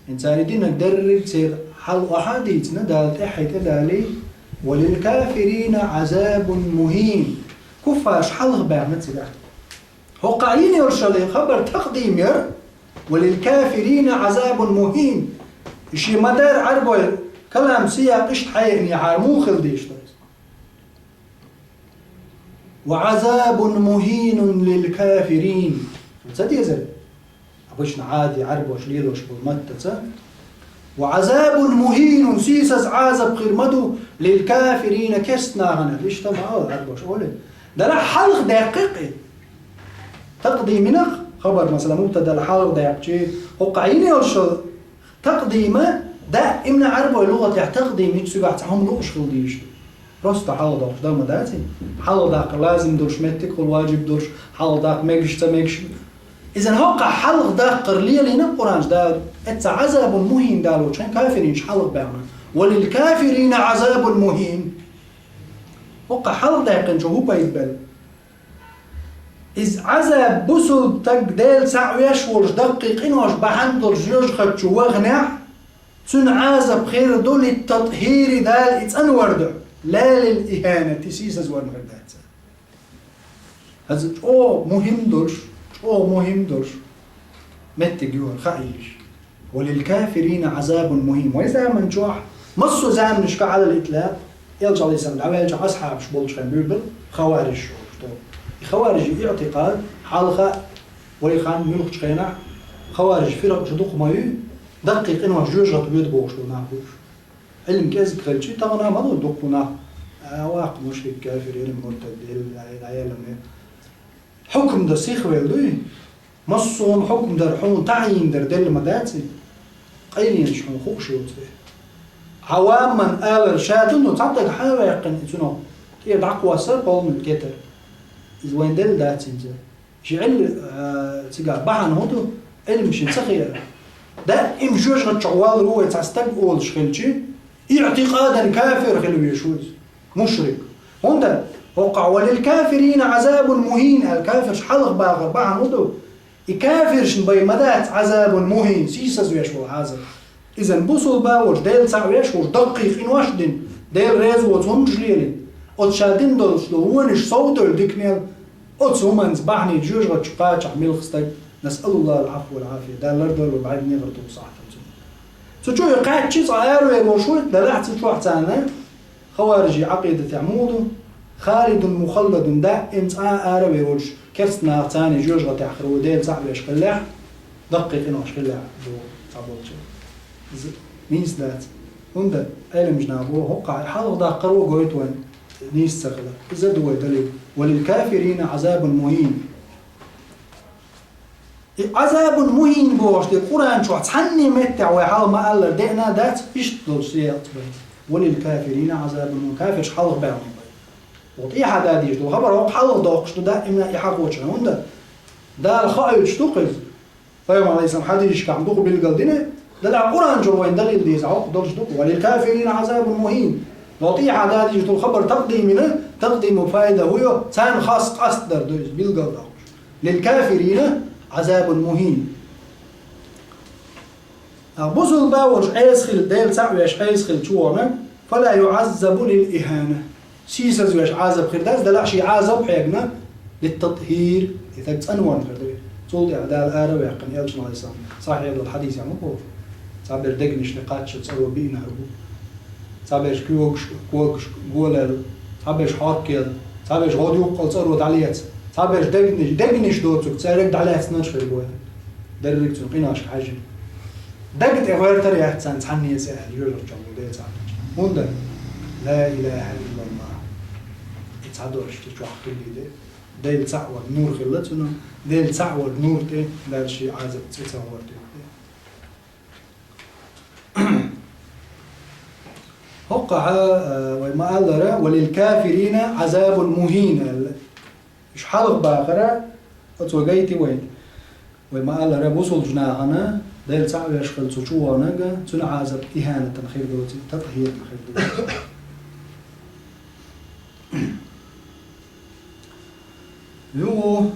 ХӀинца цара и динарг дерриг церан хьал охьа а дийцина, Дала тӀаьхье тӀедалий, وللكافرين عذاب مهين. Куффарш хьалха баьхна цигахь. ХӀокхахь йина йолуш йолу хабар такъдим яра, وللكافرين عذاب مهين. И шен ма-дарра Ӏарбойн калам сиякъ иштта хьаеанехьара муха хила дезаш ду иза? وعذاب مهين للكافرين. Ца дезара? Обычно Ӏади Ӏарбоша лелош болу маттаца. وعذاب مهين, сийсаз Ӏазап хир ма ду, للكافرين, керста нахана, иштта ма ала Ӏарбоша оле. Дала хьалха даьккхи-кх. Такъдим йина-кх хабар, масала, мубтадал хьалха даьккхачи, хӀокху йина йолуш йолу такъдима, даимна Ӏарбойн лугӀатехь такъдим йича цигахь цхьа хӀума лууш хила дийш ду. Просто хьалха доккхуш дан ма дац и. Хьалха даккха лазим долуш, меттиг хула важиб долуш, хьалха даккха мегаш, ца мегаш. Иза хӀокхахь хьалха даккхар лелийна Къуръанчу Дала, эцца Ӏазабун мухӀин Дала волчу хьайн кафиринаш хьалха баьхна. وللكافرين عذاب مهين. ХӀокхахь хьалха даьккхинчу хӀун пайда белла? Иза Ӏазаб бусулба стаг Дела цхьаъ веш волуш даккхий къинош бахьана долуш жоьжахати чу ваханехь, цуьнан Ӏазап хир ду للتطهير, Дала и цӀанвар ду, لا للإهانة, сийсазварна хир дац. ХӀаза чӀогӀа мухӀим долуш, чӀогӀа мухӀим долуш меттиг ю хӀара, хаа еза. وللكافرين عذاب مهين. Вайн заман чохь массо а заманашка Ӏалал итлакъ, Элча, Ӏалайхиссалам, дӀаваьллачохь асхьабаш болчу хенахь буьйлабелла хаварижаш олуш долу. И хаварижийн иӀтикъад хьалха а, вай хан муьлххачу хенахь хаварижийн фиркъа чу дукха ма ю, даккхий къинош жоьжахати воьду бохуш долу нах бу уьш. Ӏилма кӀезиг хилча, тахана а ма ду дуккха нах, а, ваккха мушрик, кафир, или муртад, или дӀаелламе. Хьукам дан сихвелла дуй? Массо а хьукам дар хьуна таӀйин дар делла ма дац и? Къайленаш хьуна хууш йоцу вай. Ӏаваман алар ша ду, но цхьа стаг хьан а ваьккхина и цунах тӀера дӀакхоссар, кхолмуьйту кетар. Иза вайн делла дац хӀинца. Ши Ӏилма, а, цигахь бахьана хӀун ду? Ӏилма шен ца хиара. Даим жоьжахати чохь валлар ву вай цхьа стаг олуш хилчи, иӀтикъадан кафир хила везаш ву иза. Мушрик. ХӀунда хӀокхахь وللكافرين عذاب مهين аьлла кафирш хьалха бахар бахьана хӀун ду? И кафиршна бен ма дац عذاب مهين, сийсазвеш волу Ӏазап. Иза бусулба волуш, Дела цхьаъ веш волуш, даккхий къинош а дина, Дела реза воцу хӀуманаш лелийна, оцу ша дина долуш долу вонаш совдевлла дика мел, оцу хӀуманца бахьанийна жоьжахати чу кхачахь муьлхха стаг, نسأل الله العفو والعافية, Дала лардойла вай бӀаьрганегӀар тӀе сахьтан цунна. Цу чу и кхаьччи цкъа аравер волуш ву, делахь цу чохь царна хаварижийн Ӏакъидатехь муха ду? Халидун мухалладун, даим цкъа а аравер волуш, керста нах царна жоьжахатехь хир ву, Дела цхьаъ веш хиллехь, даккхий къинош хиллехь ду цхьаболчу. З-, нийса дац. ХӀунда Ӏеламчу наха боху, хӀокхахь хьалха даккхар а гойту вайн нийса ца хилар. Иза ду вай далил. وللكافرين عذاب مهين. И Ӏазабун мухӀин бохуш дерг Къуръан чохь цхьанне меттехь вай хьалха ма-аллара деана а дац, иштта долуш сийлахь бен. وللكافرين عذاب مهين. Кафирш хьалха баьхна бен. ХӀокху тӀехьа дадийш ду хабар, хӀокху хьалха доккхуш ду даимна и хьахочуьйтуш. ХӀунда Дала хоуьйтуш ду-кх иза. Пайхамар, Ӏалайхиссалам, хьадисашкахь ма дукха билгалдина, делахь Къуръан чуьра вайн далил деза хӀокху долуш ду-кх. وللكافرين عذاب مهين. ХӀокху тӀехьа дадийш долу хабар такъдим йина, такъдиман пайда хӀун ю, царна хас къастдар ду иза билгалдоккхуш. للكافرين عذاب مهين. А бусулба волуш Ӏеса хилла, Дела цхьаъ веш Ӏеса хилла чу вахана, فلا يعذب للإهانة. Сийсазвеш Ӏазап хир дац, делахь шен Ӏазап хьегна, للتطهير, и стаг цӀанварна хир ду. Цул тӀаьхьа Дала ара а ваьккхина, Элчано, Ӏалайхиссалам, сахьихь долу хьадис ю-кх. Цхьаберш дегнаш тӀе кхаччалц цӀаро биънарг ву. Цхьаберш когаш, когаш голаьлла, цхьаберш хьоркъелла, цхьаберш гӀодаюккъал цӀаро дӀалеца, цхьаберш дегнаш, дегнаш доцург цаьрга дӀалаьцнарш хир бу. Дерриг цуьнан къиношка хьаьжжина. Дага тӀе гӀоьртар яц царна цхьанне а аьлла, жоьжахати чохь бу Дела цхьаъ веш. ХӀунда? لا إله إلا الله. И цхьа дош цу чохь хилла де. Дела цхьаъ вар нур хилла цунах. Дела цхьаъ вар нур тӀе, Дала шен Ӏазап цӀе ца гӀортуьйту. ХӀокхахьа, а, вай ма-аллара, وللكافرين عذاب مهين аьлла. Уьш хьалха бахара, оцо гайти вайна. Вай ма-аллара, бусулба нахана, Дела цхьаъ веш хилла цу чу ваханарг, цуьнан Ӏазап ихӀанатан хир доций, татӀхӀиран хир доций. Юху.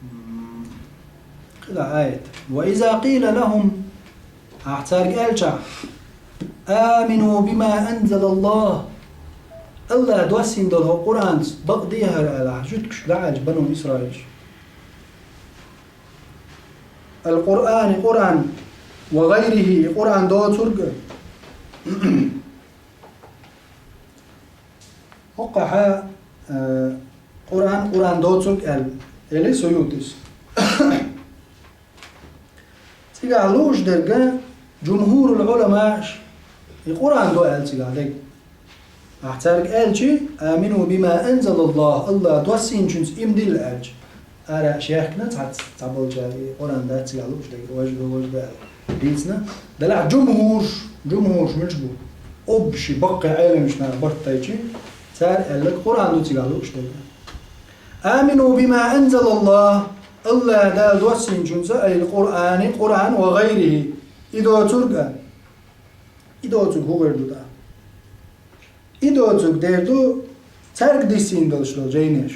М, кхидӀа аят. وإذا قيل لهم, ахь цаьрга аьлчахь, آمنوا بما أنزل الله, АллахӀа доссийна долу хӀокху Къуръанца бакъ де хӀара аьлла, ахь жуьгташка дӀааьлча, бану Исраилаш. القرآن, Къуръан, وغيره, Къуръан доцург. ХӀокхахьа, э, Къуръан, Къуръан доцург аьлла, элира Суютис. Цигахь лууш дерг жумхурул Ӏуламаъ, и Къуръан ду аьлла цигахь дерг. Ахь цаьрга аьлчи: «Амину бима анзалаллахӀ», Аллах доссийначуьнца иман дилла аьлча. Ара шехкна цхьацца цхьаболчара, и Къуръан дац цигахь лууш дерг, важа ду, важа ду аьлла дийцина. Делахь жумхурш, жумхурш муьлш бу? Общий баккхий Ӏеламнах барт тайчи, цара аьлларг Къуръан ду цигахь лууш дерг. «Амину бима анзалаллахӀ», Аллах Дала доссийначуьнца, ай Къуръани, Къуръан, «ва гӀайрихӀи», и доцург а. И доцург хӀун гӀайр ду тӀаккха? И доцург дер ду цаьрга диссийна долуш долу жайнаш.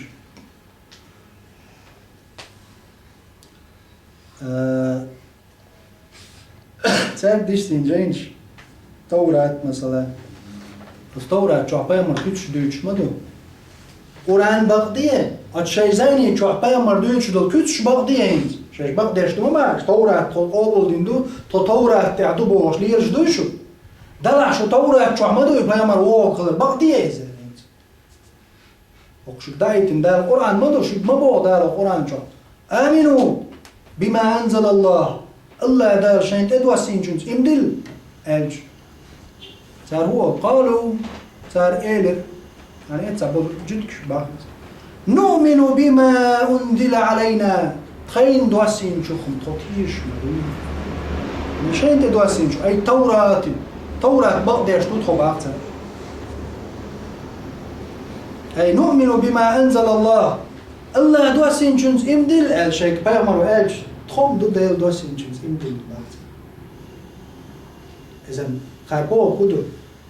А, цаьрга диссийна жайнаш, Таврат, масала. Оцу Таврат чохь пайхамар куьцаш дуьйцуш ма ду. Къуръан бакъде, оцу шайн жайни чохь пайхамар дуьйцуш долу куьцаш бакъде хӀинца. Шаьш бакъдеш ду ма боху, Таврат тхо къобалдина ду, тхо Таврат тӀехь ду бохуш лелаш дуй шу? Делахь шу Таврат чохь ма дуй пайхамар вогӀу хилар, бакъде иза хӀинца. Оха шуьга даийтина Дала Къуръан ма ду, шуьга ма боху Дала Къуръан чохь: «Амину бима анзалаллахӀ», Аллах Дала шайна тӀедоссийначуьнца иман дилла аьлча. Цара хӀун олу? «Къалу», цара элира, хӀан эца болу жуьгташ бахара: «Нуъмину бима унзила Ӏалайна», тхайна доссийначух тхо тешаш ма ду. Шайна тӀедоссийначух, ай Таврати, Таврат бакъдеш ду тхо бахара цара. Ай, «Нуъмину бима анзалаллахӀ», Аллах доссийначуьнца иман дилла аьлла шайга пайхамар ву аьлча, тхо-м ду Дала доссийначуьнца иман дилла бахара цара. Иза кхара боху хӀун ду?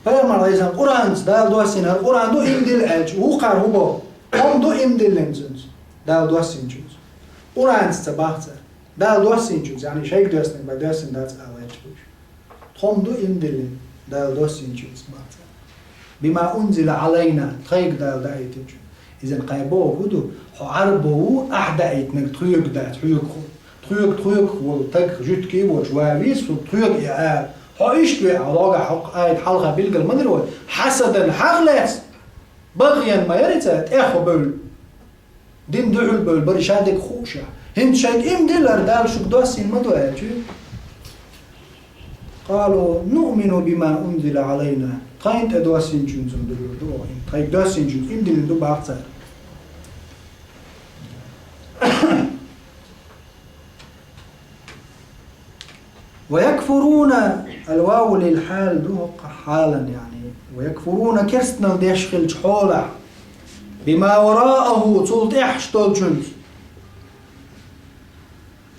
Пайхамар Ӏийсан Къуръанца Дала доссийна, хӀара Къуръан ду иман дилла аьлча, вукхара хӀун боху? Тхо-м ду иман диллина цуьнца, Дала доссийначуьнца. Къуръанца ца бахара цара. Дала доссийначуьнца, яъни шайга доьссинарг бен доьссина дац ала лаьтташ бу уьш. Тхо-м ду иман диллина, Дала доссийначуьнца бахара цара. «Бима унзила Ӏалайна», тхайга Дала даийтинчуьнца. Иза кхара боху хӀун ду? Хьо Ӏарбо ву, ахь даийтинарг тхоьга дац, хьоьгахула. Тхоьга, тхоьгахула стаг жуьгтий воцуш ван веза, тхоьга и ала. Хьо иштта веа, логахь хӀокху аят хьалха билгал ма дира вай. Хьасадан, хьагӀ лаьцна, багӀ ян ма яра иза, тӀех хьо бевлла. Дин дуьхьал бевлла бара ша дерг хууш. ХӀинца шайга иман дилла, хӀара Дала шуьга доссийна ма ду аьлча. «Къалу нуъмину бима унзила Ӏалайна». Тхайна тӀедоссийначуьнца ма дуьллур ду оха. Тхайга доссийначуьнца иман диллина ду бахара цара. «Ва якфуруна», аль-ваву лиль-хьал ду хӀокху хьалан, яъни, «ва якфуруна», керстанал деш хилча хьолахь, «бима варааху», цул тӀаьхьаш долчуьнца,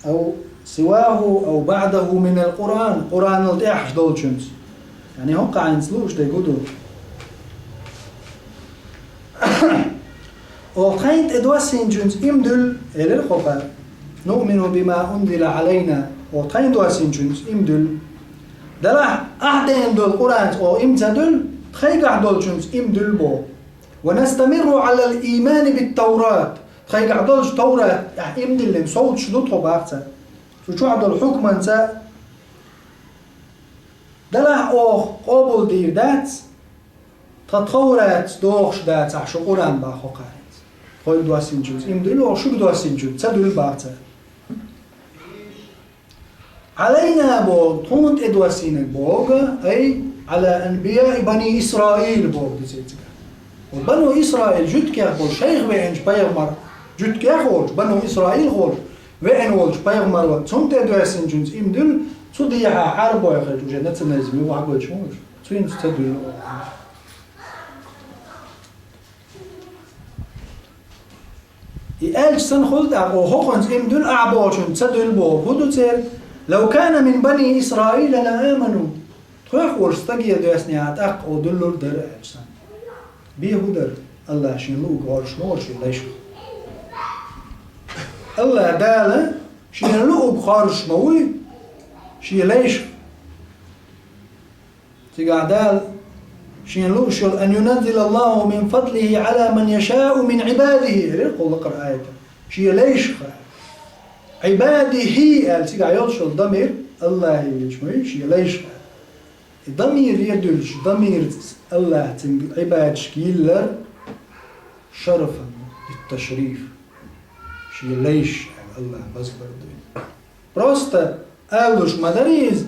«ав сиваху, ав баӀдаху миналь-Къуръан», Къуръанал тӀаьхьаш долчуьнца. Яъни, хӀокху хьайнца лууш дерг хӀун ду? Оха тхайна тӀедоссийначуьнца иман дуьллу, элира хӀокхара. «Нуъмину бима унзила Ӏалайна», оха тхайна доссийначуьнца иман дуьллу. Делахь, ахь деана долу Къуръанца оха иман ца дуьллу, тхайгахь долчуьнца иман дуьллу боху. «Ва настамирру Ӏалаль-иймани бит-Таврат», тхайгахь долчу Таврат тӀехь иман диллина совцуш ду тхо бахара цара. Цу чохь долу хьукманца, делахь оха къобалдийр дац, тхан Тавратца догӀуш дацахь шу Къуръан бахара хӀокхара. Тхайга доссийначуьнца иман дуьллу, оха шуьга доссийначуьнца ца дуьллу бахара цара. «Ӏалайна» боху, тхуна тӀедоссийнарг боху, ай, «Ӏала анбияи бани Исраил» боху дицецигахь. Ва бану Исраил жуьгтех болу шайх веанчу пайхамар, жуьгтех волчу, бану Исраил волчу, веана волчу пайхамар ван, цунна тӀедоссийначуьнца иман дуьллу, цу дехьа Ӏарбой хилча, уже национализм ю вахьа гойтуш ву уьш, цуьнца ца дуьллу. И аьлча санна хуьлу тӀаккха, оха хӀокхуьнца иман дуьллу, ахь бохучуьнца ца дуьллу боху хӀун ду церан? «Лав кана мин бани Исраила ла аману». Тхоьх волчу стаге доьссинехь тӀаккха оха дуьллур дара аьлча санна. Бен хӀун дара? Аллах шена луург гӀорш ма вара шен лайшах. Аллах Дала шена луург гӀорш ма вуй шен лайшах. Цигахь Дала шена лууш йолу: «Ан юназзила Аллаху мин фадлихи Ӏала ман яшаъу мин Ӏибадихи», элира кху лакхара аята. Шен лайшах. «Ӏибадихи» аьлла цигахь йолуш йолу дамир Аллахе йолуш ма ю, шен лайшах. И дамир ен дуьллуш, дамирца Аллах цуьнга Ӏибадашка йиллар шарафан. Ташриф. Шен лайш аьлла АллахӀа базбар ду. Просто алуш ма дарий иза,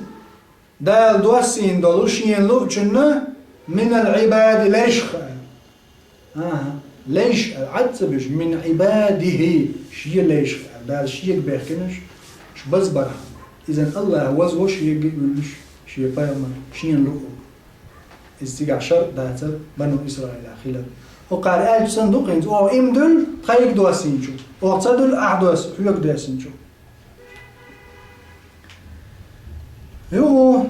Дала доссийна долу шена луучунна минал Ӏибади лайшах аьлла. АхӀа, лайш аьлла Ӏад ца буьсу, мин Ӏибадихи, шен лайшах аьлла. Дала шега бехкинарш, уьш базбархьама. Иза АллахӀа вазву шега а вуьллуш, шен пайхамар, шена луъург. Иза цигахь шарт дацара Бану Исраилехь хилар. ХӀокхара аьлча санна ду-кх хӀинца, оха иман дуьллу тхайга доссийначух, оха ца дуьллу ахь досс-, хьоьга доссийначух. Юха.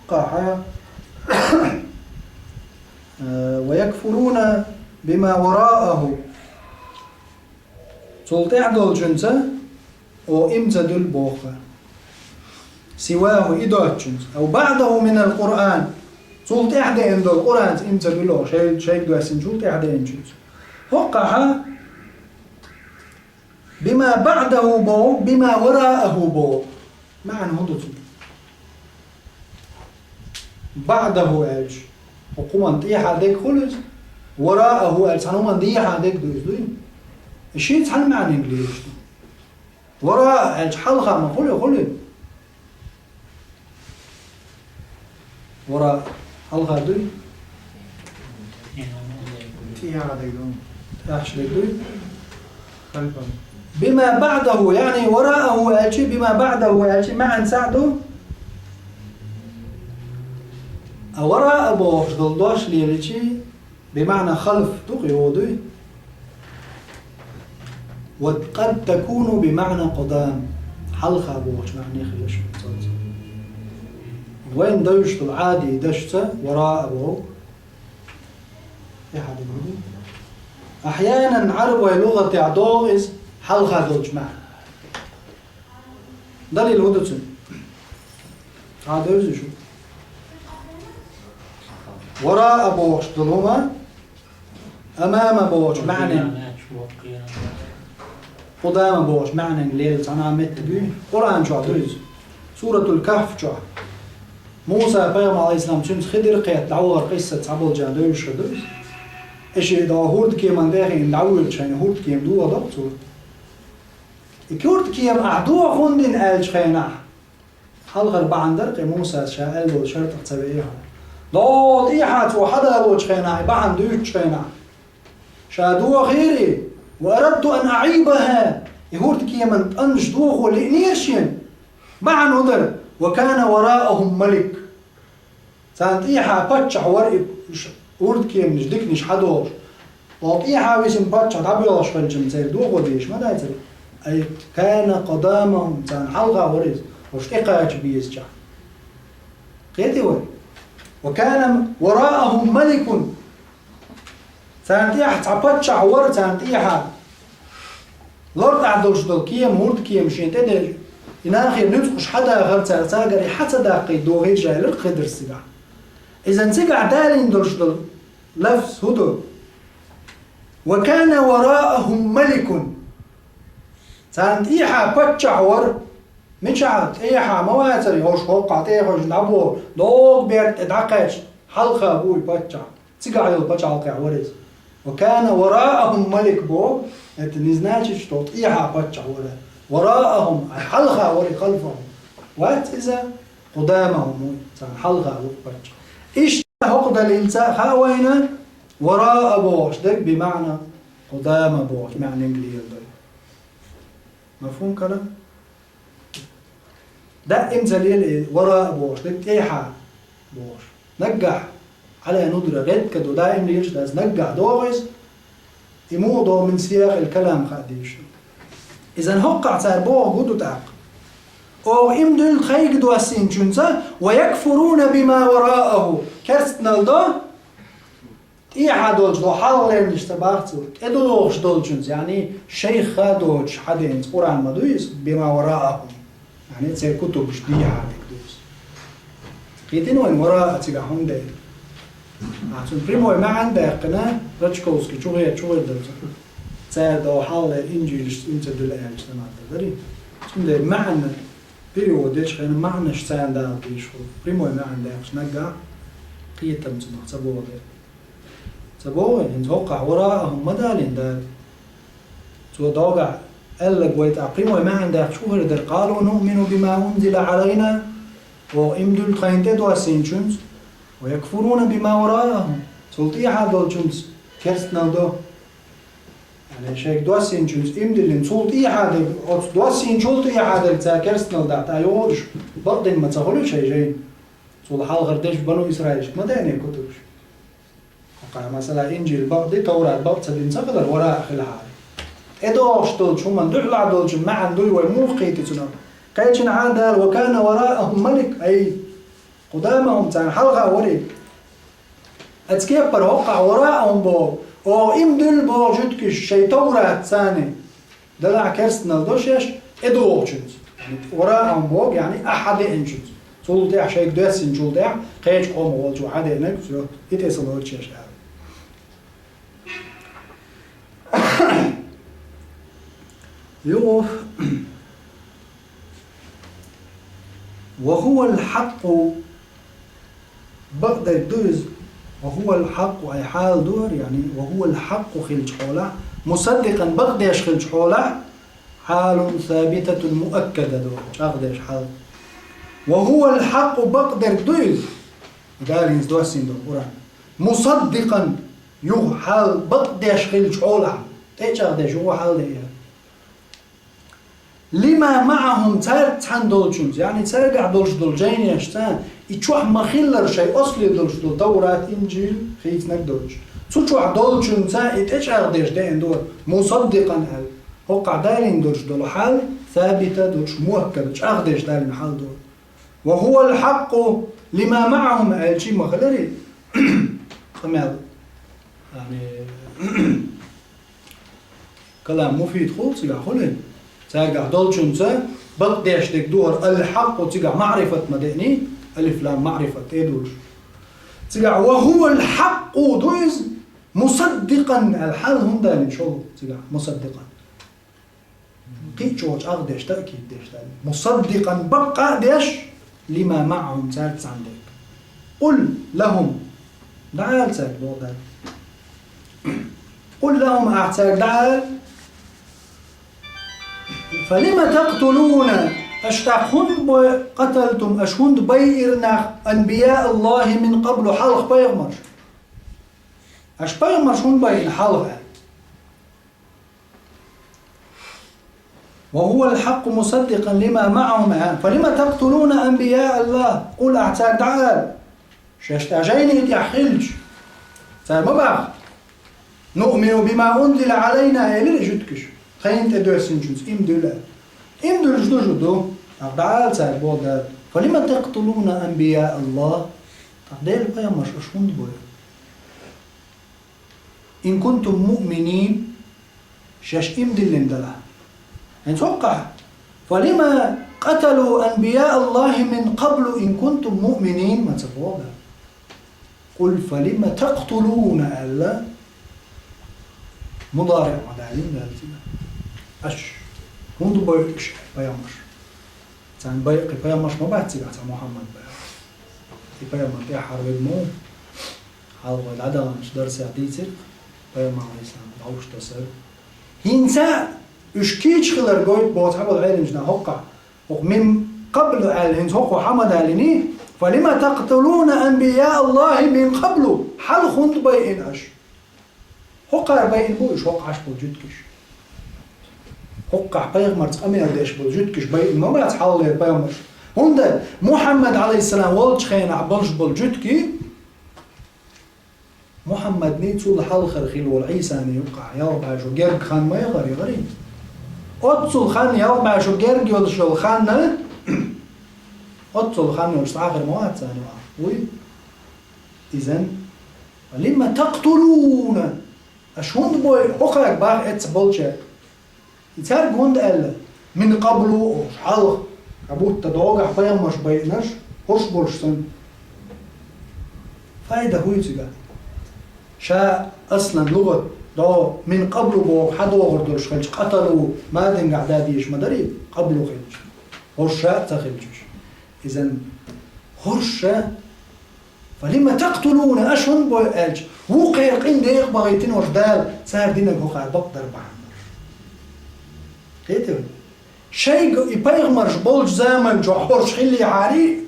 Къаьхьа. Э, ва якфуруна бима варааху. Цул тӀаьхьа долчуьнца оха иман ца дуьллу боху. Сиваху, и доцучуьнца. Ав баъдаху минал Къуръан. Цул тӀаьхьа деана долу Къуръанца иман ца дуьллу оха, шай-, шайга доьссинчул тӀаьхьа деанчуьнца. ХӀоккхахьа бима баъдаху боху, бима варааху боху. МаьӀна хӀун ду цуьнан? Баъдаху аьлча, хӀокху хӀуманна тӀехьа дерг хуьлу иза. Варааху аьлча, цхьана хӀуманна дехьа дерг ду иза, дуй? И шиъ цхьана маьӀненга лелаш ду. Вараа аьлча, хьалха ма хуьлу, хуьлу? Вараа хьалха дуй? ТӀехьа дерг ду. ТӀехьа дерг дуй? Хальфан. Бима баъдаху, яъни варааху аьлча, бима баъдаху аьлча, маьӀна цхьаъ ду? А вараа бохуш долу дош леличи, бимаъна халф ду-кх, йо дуй? Ва къад такуну бимаъна къудам. Хьалха бохучу маьӀне хилла шу цунца. Вайн девзаш долу Ӏади дашца вараа боху. Ахьянан Ӏарбойн лугӀатехь догӀу иза хьалха долчу маьӀна. Далил хӀун ду цуьнан? Цхьа девза шу. Вараа бохуш долу хӀума, амама бохучу маьӀненга, къудама бохучу маьӀненга лелла цхьана а меттиг юй. Къуръан чохь ду иза. Суратул Кахф чохь. Муса пайхамар, алейхиссалам, цуьнца Хидр кхетта дӀавахар къисса цхьаболчарна девзаш хир ду иза. И шиъ дӀо хӀурдкеман тӀе а хиъна дӀавоьдучу хенахь хӀурдкема дохадо-кх цо. И хӀурдкема ахь дохо хӀунда дина аьллачу хенахь, хьалхара бахьана дара-кх и Мусас ша аьлла долу шартах ца веъе хьуна. ДогӀу тӀехьа цо хьадалочу хенахь, и бахьана дуьйцучу хенахь, ша дохийра и, ва арадту ан аӀибаха, и хӀурдкеман тӀанаш дохо лиънера шена. Бахьана хӀун дара? Ва кана вараахум малик. Царна тӀехьа паччахь вара и, уьш хӀурдкеманаш, диканаш хьадолуш. Оха тӀехьа висина паччахь дӀабоьлхуш хилча-м церан дохо дезаш ма дацара. Ай кана къудамахум, царна хьалха вара иза, уьш тӀекхача безачохь. Кхетий вай? Ва кана вараахум маликун. Царна тӀехьа цхьа паччахь вара, царна тӀехьа. ЛартӀехь долуш долу кема, хӀурдкема шена тӀедерза, и нахера нуьцкъаш хьадахар цара, цаьргара и хьа ца даккхийта дохийра ша, элира Хидрас цигахь. Иза цигахь далийна долуш долу лафз хӀун ду? Ва кана вараахум маликун. Царна тӀехьа паччахь вара. Мичахь тӀехьа ма вацара, хӀорш хӀоккхахь тӀехьа хьожа дӀабоху, догу берда тӀе дӀакхаьчна, хьалха бу и паччахь. Цигахь йолу пачхьалкхехь вара иза. Ва кана вараахум малик боху, это не значит, что тӀехьа паччахь вара. Вараахум, ай хьалха вара, халфахум. Вац иза, къудамахум ву, царна хьалха ву паччахь. Иштта хӀокху далилца хаьа вайна, вараа бохуш дерг бимаъна къудама бохучу маьӀненга леладо. Мафхум калам? Даим ца лела и вараа бохуш, дерг тӀехьа бохуш. Наггахь, Ӏала нудра, гӀетта ду, даим лелаш дац, наггахь догӀу иза, и муха догӀу мин сиякъил калам хаа дезаш ду. Изан хӀоккхахь цара боху хӀун ду тӀаккха? Оха иман дуьллу тхайга доссийначуьнца, ва якфуруна бима варааху, керстанал до, ТӀехьа долчу хьалхалернаш ца боху цо, тӀедогӀуш долчуьнца, яъни шайх ха доцуш хьадеанца Къуръан ма ду иза, бима вараахум, яъни церан кутубаш дехьа дерг ду иза. Кхийтина вайн вараа цигахь хӀунда дера? Ахьа цунна прямой маьӀна даьккхина, Рачковский чугӀе-, чугӀердалца. Цара догӀу хьалхалера инжилашца иман ца дуьллу аьлча, ца ма дарий? Цундела маьӀна перевод дечу хенахь маьӀнаш царна дала дийш хӀу. Прямой маьӀна даьккхича наггахь кхетам цунах ца богӀу дера. Ца боху, хӀинца хӀокхахь وراءهم ма далийна Дала. Цо дӀогахь аьлларг вай тӀаккха прямой маьӀна даьккхича хӀун хир дара: قالوا نؤمن بما أنزل علينا, оха иман дуьллу тхайна тӀедоссийначуьнца, ويكفرون بما وراءه, цул тӀехьа долчуьнца керстанал до. Яъни шайга доссийначуьнца иман диллина, цул тӀехьа дерг, оцу доссийначул тӀехьа дерг цара керстанал дахь, тӀаккха юха уьш бакъдина ма ца хуьлу шайн жайна. Цул хьалхара дерриг бану Исраилашка ма деана кутурш. Хьокхахь, масала, Инжил бакъди, Таврат бакъ ца дина ца хилар, وراء хилахьара. ТӀедогӀуш долчу хӀуманна дуьхьал долчун маьӀна дуй вай муха кхийтира цунах? Кхечанхьа Дала: وكان وراءهم ملك, ай, قدامهم, царна хьалха вара. Оцу кепара хӀокхахь وراءهم боху, оха иман дуьллу боху жуьгташ шайн Таврат царна делахь керстанал до шаьш тӀедогӀучуьнца. Яъни وراءهم боху, яъни ахь хьадеанчуьнца. Цул тӀаьхьа шайга доьссинчул тӀаьхьа кхечу къомах волчо хьадеанарг, всё, и тӀе ца лору шаьш аьлла. Юха. وهو الحق, бакъдерг ду иза. وهو الحق, ай хьал ду хӀара, яъни, وهو الحق хилчу хьолахь, مصدقا, бакъдеш хилчу хьолахь, حال ثابتة مؤكدة ду, чӀагӀдеш хьал. وهو الحق, бакъдерг ду иза. Дала хӀинца доссийна долу Къуръан. مصدقا, юха хьал бакъдеш хилчу хьолахь, тӀе а чӀагӀдеш, юха хьал деана. لما معهم, цаьрца цхьаьна долчуьнца, яъни цаьргахь долуш долу жайнашца, и чохь ма-хиллара шайн осле долуш долу Таврат, Инжил хийцинарг долуш. Цу чохь долчуьнца и тӀечӀагӀдеш деана ду, مصدقا аьлла. ХӀокхахь далийна долуш долу хьал, ثابتة долуш, مؤكدة, чӀагӀдеш далийна хьал ду. وهو الحق لما معهم аьлча ма-хиллара, къамел. Яъни, калам муфид хуьлу цигахь, хуьлу. Цаьргахь долчуьнца бакъдеш дерг ду хӀара الحق, цигахь маърифат ма деаний, алиф-лам маърифат тӀе а долуш. Цигахь وهو الحق ду иза, مصدقا аьлла хьал хӀунда аьлла шолгӀа цигахь مصدقا? Кхин а чӀогӀа чӀагӀдеш, таъкид деш даьлла. مصدقا, баккъа а деш, لما معهم, цаьрца цхьаьна дерг. قل لهم, дӀаала цаьрга, боху Дала. قل لهم, ахь цаьрга дӀаала. فلم تقتلون, аша тӀаккха хӀунда бой, قتلتم, аша хӀунда байира нах, أنبياء الله من قبل, хьалха пайхамарш? Аша пайхамарш хӀунда байина хьалха? وهو الحق مصدقا لما معهم, аьлла. فلم تقتلون أنبياء الله؟ قل, ахь цаьрга дӀаала. Шаьш тӀехь жайни тӀехь хилча, цара ма боху: نؤمن بما أنزل علينا, элира жуьгташа, тхайна тӀедоьссинчуьнца иман дуьллу аьлла. Иман дуьллуш ду шу, ду. ТӀаккха дӀаала цаьрга, боху Дала: فلم تقتلون أنبياء الله? ТӀаккха Делан пайхамарш аша хӀунда бойу? إن كنتم مؤمنين, шаьш иман диллина далахь. ХӀинца хӀокхахь: فلم قتلوا أنبياء الله من قبل إن كنتم مؤمنين, ма ца боху Дала. قل فلم تقتلون аьлла, мудариӀ ма далийна Дала цигахь. Аша хӀунда бойу уьш пайхамарш? Царна бай кхин пайхамарш ма бац цигахь, цхьа Мухьаммад бац. И пайхамар тӀаьххьара верг ма ву. Хьалха вай дӀадаханчу дарсехь дийцира, пайхамар, алейхиссалам, дӀовш тасар. ХӀинца уьш кийча хилар гойту боху цхьаболу Ӏеламнаха хӀокхахь. ХӀокху من قبل аьлла, хӀинца хӀокхо хьан ма далиний: فلم تقتلون أنبياء الله من قبل, хьалха хӀунда байина аша? ХӀокхара байина бу уьш, хӀокху Ӏаш болу жуьгташ. ХӀокхахь пайхамарца къамел деш болу жуьгташ байина ма бац хьалхалера пайхамарш. ХӀунда Мухьаммад, алейхиссалам, волчу хенахь болуш болу жуьгтий, Мухьаммадний, цул хьалхара хилла волу Ӏийсаний юккъахь ялх бӀе шо герга хан ма яхара, яхарий? Оццул хан, ялх бӀе шо герга йолуш йолу хан, оццул хан йолуш цхьа а хир ма вац царна юкъахь. Вуй? Изан, فلم تقتلون, аша хӀунда бой хӀокхарг баха эцца болчаьрга? И цаьрга хӀунда аьлла: من قبل, оха хьалха, как будто дӀогахь пайхамарш байинарш, хӀорш болуш санна. Файда хӀуй цигахь? Ша аслан лугӀат дӀо من قبل боху хьадохур долуш хилча, قتلوا, мадингахь да дезаш ма дарий, قبل хилча. ХӀорш а ца хилчаш. Изан хӀорш а فلم تقتلون, аша хӀунда бойу аьлча, вукхеран къинтӀера декъа бахийтина волуш Дала, цара динарг хӀокхара бакъдар бахьана долуш. Кхетий вай? Шайга и пайхамарш болчу заманчохь хӀорш хиллехьарий,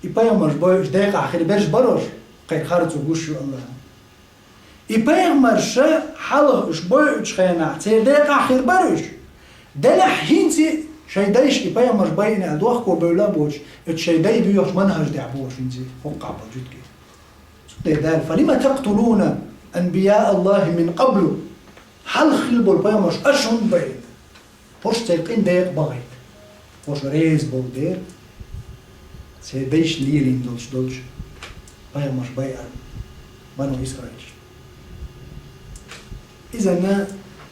и пайхамарш бойуш декъахь хир берш бара уьш, кхеран харцо гуш ю Аллахьан. И пайхамарш хьалха уьш бойучу хенахь, церан декъахь хир бара уьш. Делахь хӀинца шайн дайша и пайхамарш байина аьлла дохко бевлла а боцуш, оцу шайн дай доьхучу манхьажа тӀехь бохуш хӀинца хӀокхахь болу жуьгтий. Цундела Дала: «فلم تقتلون أنبياء الله من قبل». Хьалха хилла болу пайхамарш аша хӀунда байина? ХӀорш церан къинтӀера декъа бахийта. ХӀорш реза болу дела, церан дайша лелийна долуш долчу пайхамарш байар, бану Исраилаш. Иза-м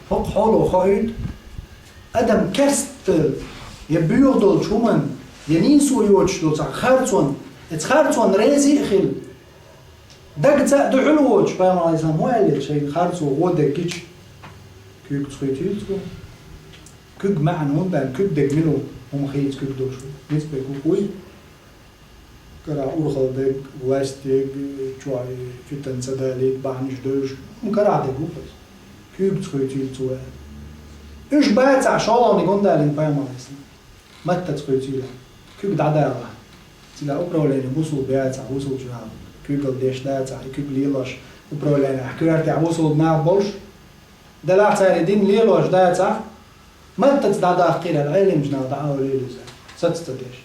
хӀокху хьоло хоуьйту, адам керста я боьха долчу хӀуманна, я нийсо йоцуш долу цхьа харцонна, оцу харцонна реза а хилла, дагца а дуьхьал воцуш, пайхамар Ӏалайхиссалам хӀун аьлла, шайн харцо гӀо дерг гича, куьйгаца хуьйцийла цо. Куьг маьӀна хӀунда аьлла, куьг дерг мила ву, хӀума хийца куьг долуш ву? Ницкъ берг ву-кх вуй? Карахь урхалла дерг, власть дерг, чохь фитан ца далийта, бахьанаш девзаш, хӀума карахь дерг ву-кх иза. Куьйгаца хуьйцийла цо аьлла. Уьш бацахь, шолгӀаниг хӀунда аьлла пайхамар Ӏалайхиссалам? Маттаца хуьйцийла. Куьг дӀадала. Цигахь управление бусулба яцахь, бусулба нах куьйгалла деш дацахь, и куьг лелош управлениехь коьртехь бусулба нах болуш, делахь цара и дин лелош дацахь, маттаца дӀадаккхийла аьлла, Ӏеламчу наха дӀа а олийла иза, саца ца деш.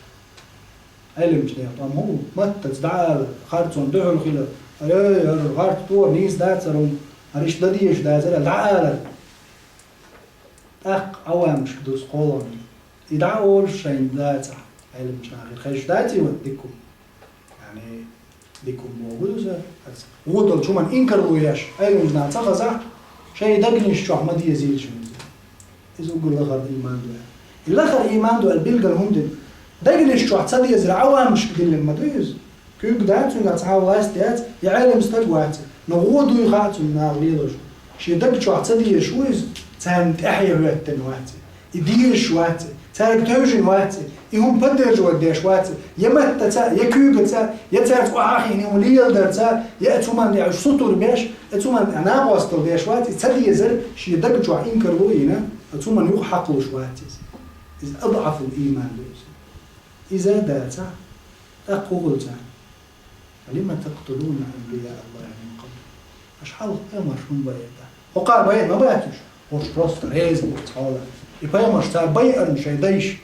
Ӏеламчу нехан тӀом хӀун ву? Маттаца дӀа а ала, харцонна дуьхьал хила, эй, хӀара харц тӀера нийса дацара хӀума, хӀара иштта дан дезаш дацара аьлла, дӀа а алар. ТӀаккха Ӏавамашка дузу кхоллам. И дӀа а олуш шайна дацахь, Ӏеламчу нахера хезаш даций вайна дика хӀума? Яъни, дика хӀума бохург ду иза, аса гӀо долчу хӀуманна инкарло еш, Ӏеламчу наха ца хазахь, шайн дегнаш чохь ма дезийла шуна иза. Иза уггар лахара ийман ду аьлла. И лахара ийман ду аьлла билггал хӀунда дина? Дегнаш чохь ца дезар Ӏавамашка диллина ма ду иза. Куьг дац, цуьнгахь цхьа а власть яц, я Ӏелам стаг вац, но гӀо дуй хаьа цунна наха лелош. Шен даг чохь ца дезаш ву иза, царна тӀаьхье хӀоьттина вац и. И дезаш вац и, цаьрга тевжина вац и, и хӀума поддерживать деш вац и, я маттаца а, я куьйгаца а, я цаьрца охьахиъна хӀума леладарца а, я оцу хӀуманна тӀехь уьш сутур беш, оцу хӀуманна тӀехь накъосталла деш вац и, ца дезар шен даг чохь инкарло а йина, оцу хӀуманна юха хьакхалуш вац иза. Иза адӀафул ийман ду иза. Иза а дацахь, тӀаккха хӀун хуьлу царна? «فلم تقتلون أنبياء الله من قبل». Аша хьалха пайхамарш хӀунда байира? ХӀокхара байина ма бац уьш. ХӀорш просто реза бу цхьа хьолах. И пайхамарш цара байарна шайн дайша.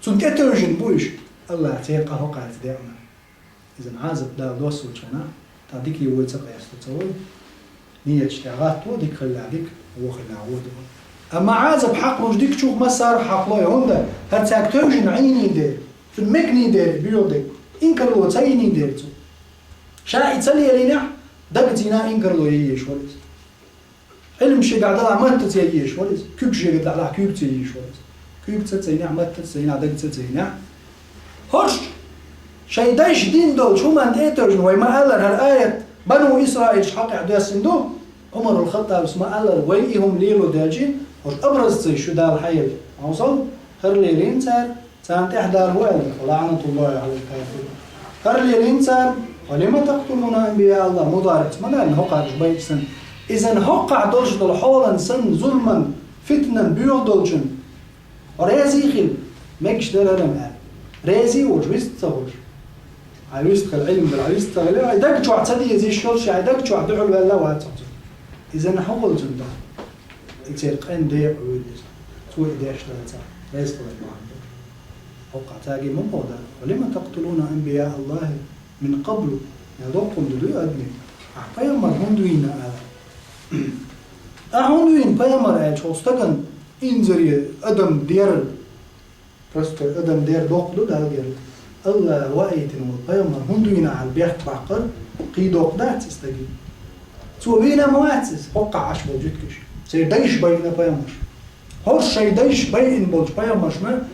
Цунна тӀетевжина бу уьш. Аллахьа церан къа хӀокхаьрца деана. Иза Ӏазап Дала доссалчхьана, тӀаккха дикий вой ца къеста ца вой. Нийяташ тӀехь гӀатто, дика хилла дика, вон хилла вон ду. Амма Ӏазап хьакхалуш дикачух массарах хьакхало, хӀунда хӀара цаьрга тевжина Ӏийний дера, цунна мегний дера, боьха дерг, инкарло ца йиний дера цо. Ша и ца лелийнехь, дагца йина инкарло ян езаш вара иза. Ӏилма шегахь далахь маттаца ян езаш вара иза, куьг шегахь далахь куьйгаца ян езаш вара иза. Куьйгаца а ца йинехь, маттаца а ца йинехь, дагца а ца йинехь. ХӀорш шайн дайша дина долчу хӀуманна тӀетевжина вай ма-аллара, хӀара аят Бану Исраилаш хьакъехь доьссина ду, Ӏумарул Хаттабас ма-аллара, вай и хӀума лело даьлча, хӀорш образцаш ю Дала хьаелла. Хьовсал, хӀара лелийна цара, царна тӀехь Дала ву аьлла, лаӀнатуллахӀи Ӏалал кафирин. ХӀара лелийна цара, «فلم تقتلون أنبياء الله», мудариӀца ма даьлла, хӀокхараш байча санна. Иза хӀокхахь долуш долу хьолан санна, зуламан, фитнан боьха долчун, хьо резий хила, мегаш дара хӀара аьлла. Резий а волуш, вист а ца хуьлуш. Хьайн вист хила, Ӏилма дара, хьайн вист ца хила, хьайн даг чохь ца деза йиш йолуш, хьайн даг чохь дуьхьал ваьлла а вац хьо цунна. Иза хӀун хуьлу цунна тӀаккха? И церан къен декъа вуьйлу иза. Цо и деш дацахь, реза хилар бахьана долуш. ХӀокхахь цаьрга ма боху Дала: «فلم تقتلون أنبياء الله من قبل». Я доккхун ду дуй адамийн? Ахь пайхамар хӀунда вийна ала? Ахь хӀунда вийна пайхамар аьлча, хьо стагана инзаре адам дер, простой адам дер доккха ду Далла герга. Аллахьа ваийтина волу пайхамар хӀунда вийна аьлла бехк баккхар, кхин доккха дац и стаге? Цо вийна ма вац иза, хӀокхахь Ӏаш болу жуьгташ. Церан дайша байина пайхамарш. ХӀорш шайн дайша байина болчу пайхамаршна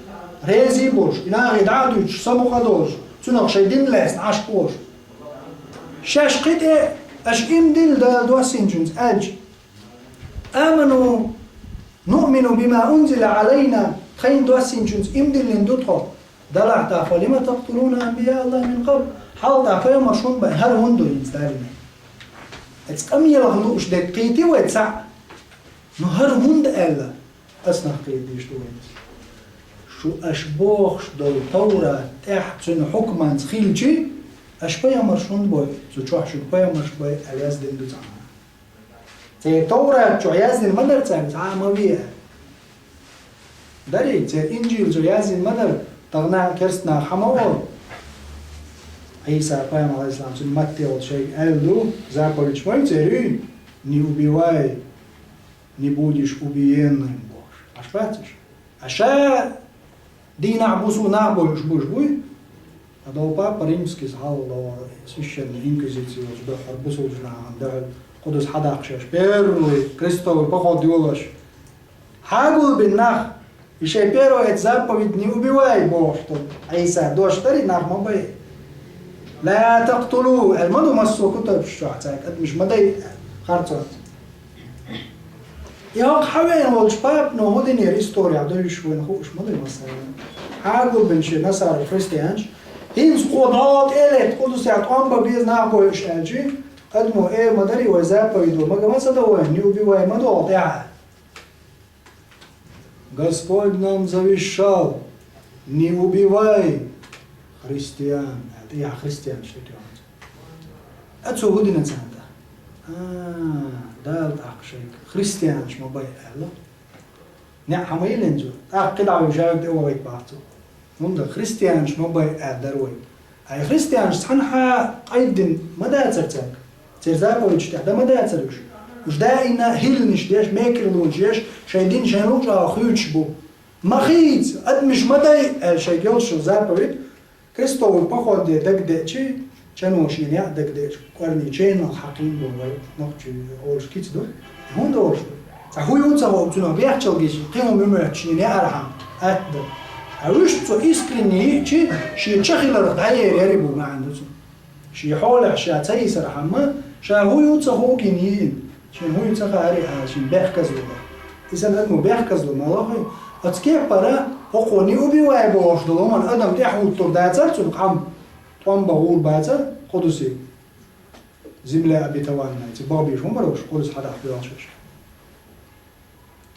резий болуш, и нахе дӀа а дуьйцуш, самукъа а долуш, цунах шайн дин лаьцна Ӏаш болуш. Шаьш кхин тӀе аша иман дилла Дала доссийначуьнца аьлча, «آمنوا نؤمن بما أنزل علينا», тхайна доссийначуьнца иман диллина ду тхо. Далахь тӀаккха: «فلم تقتلون أنبياء الله من قبل». Хьалха пайхамарш хӀунда баьхкина, хӀара хӀунда ду хӀинца Дала? Эцу къамелах лууш дерг кхийтий вай цхьаъ? Ну хӀара хӀунда аьлла, аса нах кхетадеш ду вайна. Шу аша бохуш долу Товрат тӀехь цуьнан хьукманца хилчи, аша пайхамарш хӀунда бой? Цу чохь шуьга пайхамарш бай аьлла яздина ду цхьанхьа. Церан Товрат чохь яздина ма дара цаьрга, цхьа а ма ве аьлла. Дарий, церан Инжил чохь яздина ма дара, тахана керстанаха хьан ма олу. Ӏийса пайхамар, алейхиссалам, цуьнан матте волу шайга аьлла ду, заповедь ма ю церан, не убивай, не будешь убиенным бохуш. Аш бац уьш? Аша дийнахь, бусу нах бой уьш буш буй? Ткъа долу папа римский хьалха ло, священная инквизиция йолчу дуьххьара бусулба нахана дуьхьал кхузахь хьадаккхаш, первый крестовый поход йолуш. Хьагулбина нах, и шайн первый эта заповедь не убивай бохуш долу Ӏийса дош дарий, нах ма бай. Ла тактулу, аьлла ма ду массо а кутабаш чохь цаьрга, адамаш ма дай харцонца. И хӀокху хьавеана волчу папано хӀун динера история дуьйш вайна хууш ма ду массарна. Хьагулбина шен насара христианаш, хӀинца кхо дӀо тӀе а летта, кху дусехь тӀом бан беза нах бой уьш аьлчи, адамо э ма дарий вай заповедь, мага ма ца до вайна, не убивай ма до тӀехьа. Господь нам завещал, не убивай христиан. ТӀехьа христианаш тӀе тоьхна. А цо хӀун дина царна тӀе? А, Дала тӀаккха шайга христианаш ма бай аьлла. Неа хьан ма йиллина цо? ТӀаккха кхидӀа вай жайга тӀе вахийта бац цо. ХӀунда христианаш ма бай аьлла дара вай. Ай христианаш цхьанхьа къайдина ма дацара цаьрга. Церан заповедаш тӀехь дан ма дацара уьш. Уьш даимна хӀилланаш деш, мекарлонаш еш, шайн дин шайн луъучу агӀор хуьйцуш бу. Ма хийца, адамаш ма дай аьлла шайга йолуш йолу заповедь, крестовый походе дагадеъчи, чано шена яа дагадеъчу кӀорни чайналла хьакхийна бу вай нохчий олуш кица ду. ХӀунда олуш ду? Цхьа хӀун ю ца хууш цунах бехчалла гича, кхин хӀума ю моьттуш шена яархьама атта дан. Ткъа уьш цо искренне йиъчи, шен ча хиларх дӀаер яри бу маьӀна ду цунна. Шен хьолехь ша ца йисархьама, ша хӀун ю ца хууш гина йиъна. Шена хӀун ю ца хаари ала, шена бехказло бара. Иза адамо бехказло ма лохий. Оцу кепара хӀокхо не убивай бохуш долу хӀуманна адам тӀаьхьахӀуттур дацара цунна къам, тӀом бан гӀур бацара кху дусий. Земля обетованная, цу бохбеш хӀун бара уьш, кху дуса хьадахь боьлхуш уьш.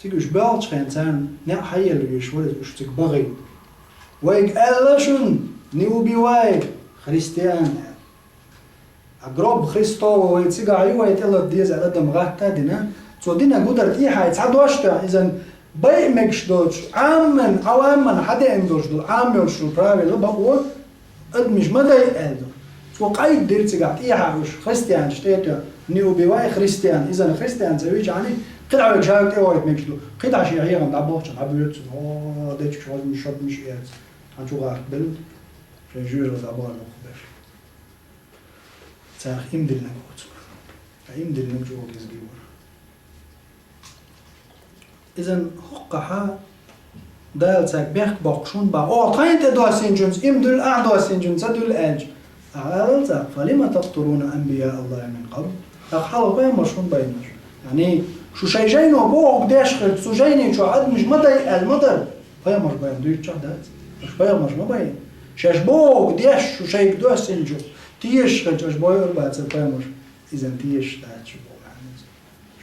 Цига уьш боьлхучу хенахь царна неа хьаелла веш вара иза уьш цига бахийта. Вайга аьлла шуна, не убивай христиан аьлла. А гроб Христово вай цигахь ю, вай тӀелата деза аьлла адам гӀатта а дина. Цо динарг хӀун дара тӀехьа цхьа дош тоьхна, иза байа мегаш доцуш, Ӏамман, Ӏавамман хьадеана долуш долу, Ӏам йолуш долу правила бакъо, адамаш ма дай аьлла ду. Цо къайда дира цигахь тӀехьа уьш, христианаш тӀе а тоьхна, не убивай христиан, иза христиан ца вича хьани, кхидӀа вайга жайга тӀе вахийта мегаш ду, кхидӀа шен хьехам дӀабохча дӀабоьду цунна, о, дечиг хьозмаш, шодмаш эца, хьан чу гӀарт белла, шайн жоьжахати дӀабахана хӀокху беш. Царах иман диллинарг оцу. Ткъа иман диллинарг чӀогӀа кӀезиг вара. Иза хӀоккхахьа Дала цаьрга бехк боккхуш хӀунда баха? Оха тхайна тӀе доссийначуьнца иман дуьллу, ахь доссийначуьнца ца дуьллу аьлча, ахьа алал цкъа: «Фалима такътулуна анбияа Аллахи мин къабл?» ТӀаккха хьалха пайхамарш хӀунда байна шу? Яъни, шу шайн жайно бохург деш хилча, цу жайни чохь адамаш ма дай аьлла ма дара. Пайхамарш байна дуьйцучохь дац. Аша пайхамарш ма байна. Шаьш бохург деш шу шайга доссийначух тешаш хилча, аша бойур бацара пайхамарш. Иза тешаш дац шу боху маьӀна.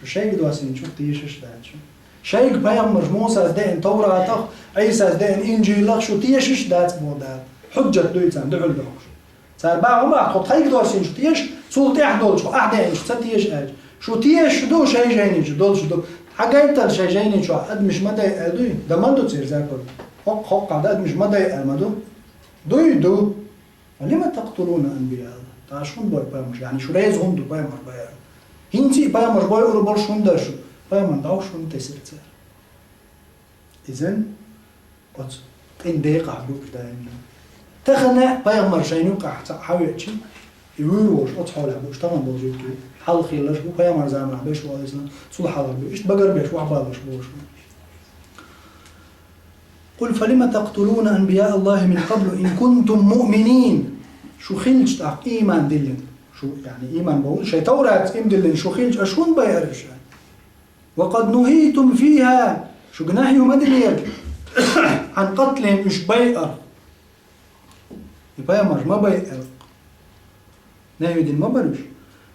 Шу шайга доссийначух тешаш дац шу. Шайга пайхамарш Мусас деана Товратах, Ӏийсас деана Инжилах шу тешаш дац боху Дала. Хьуджат дуй царна дуьхьал дохуш. Цара баха ма баха, тхо тхайга доссийначух теша, цул тӀаьхьа долчух ахь деанчух ца теша аьлча. Шу тешаш ду шайн жайни чу, долуш ду. Хьан гайтара шайн жайни чохь адамаш ма дай аьлла дуй? Дан ма ду церан заповедь. ХӀокху, хӀокхахь дан адамаш ма дай аьлла ма ду? Дуй, ду. «Ва лима такътулуна анбияа Аллах?» ТӀаккха шу хӀунда бой пайхамарш? Яъни шу реза хӀунда ду пайхамарш бой аьлла? ХӀинца а пайхамарш бой ур болуш хӀунда шу? Пайхамар дӀовш хӀунда тесира цара? Иза оцу къин декъахь ду уьш даимна. Тахана пайхамар шайна юккъахь цхьаъ хьавеачи, и вуьйр волуш оцу хьолехь бу уьш тахана болу жуьгтий. Хьалха хилларш бу, пайхамар заманахь беш ву, алейхиссалам, цул хьалха бу. Иштта багар беш, вахьбалуш болуш бу. «Къул фалима такътулуна анбияа Аллахи мин къаблу ин кунтум муъминин?» Шу хилча тӀаккха ийман диллина. Шу, яъни, ийман боху, шайн Тавратца ийман диллина шу хилча, аша хӀунда байара уьш? «Ва къад нухитум фиха», шуьга нахьйу ма динера, «ан къатлихим», уьш байарх. И пайхамарш ма байара. Нахьи дина ма бара уьш.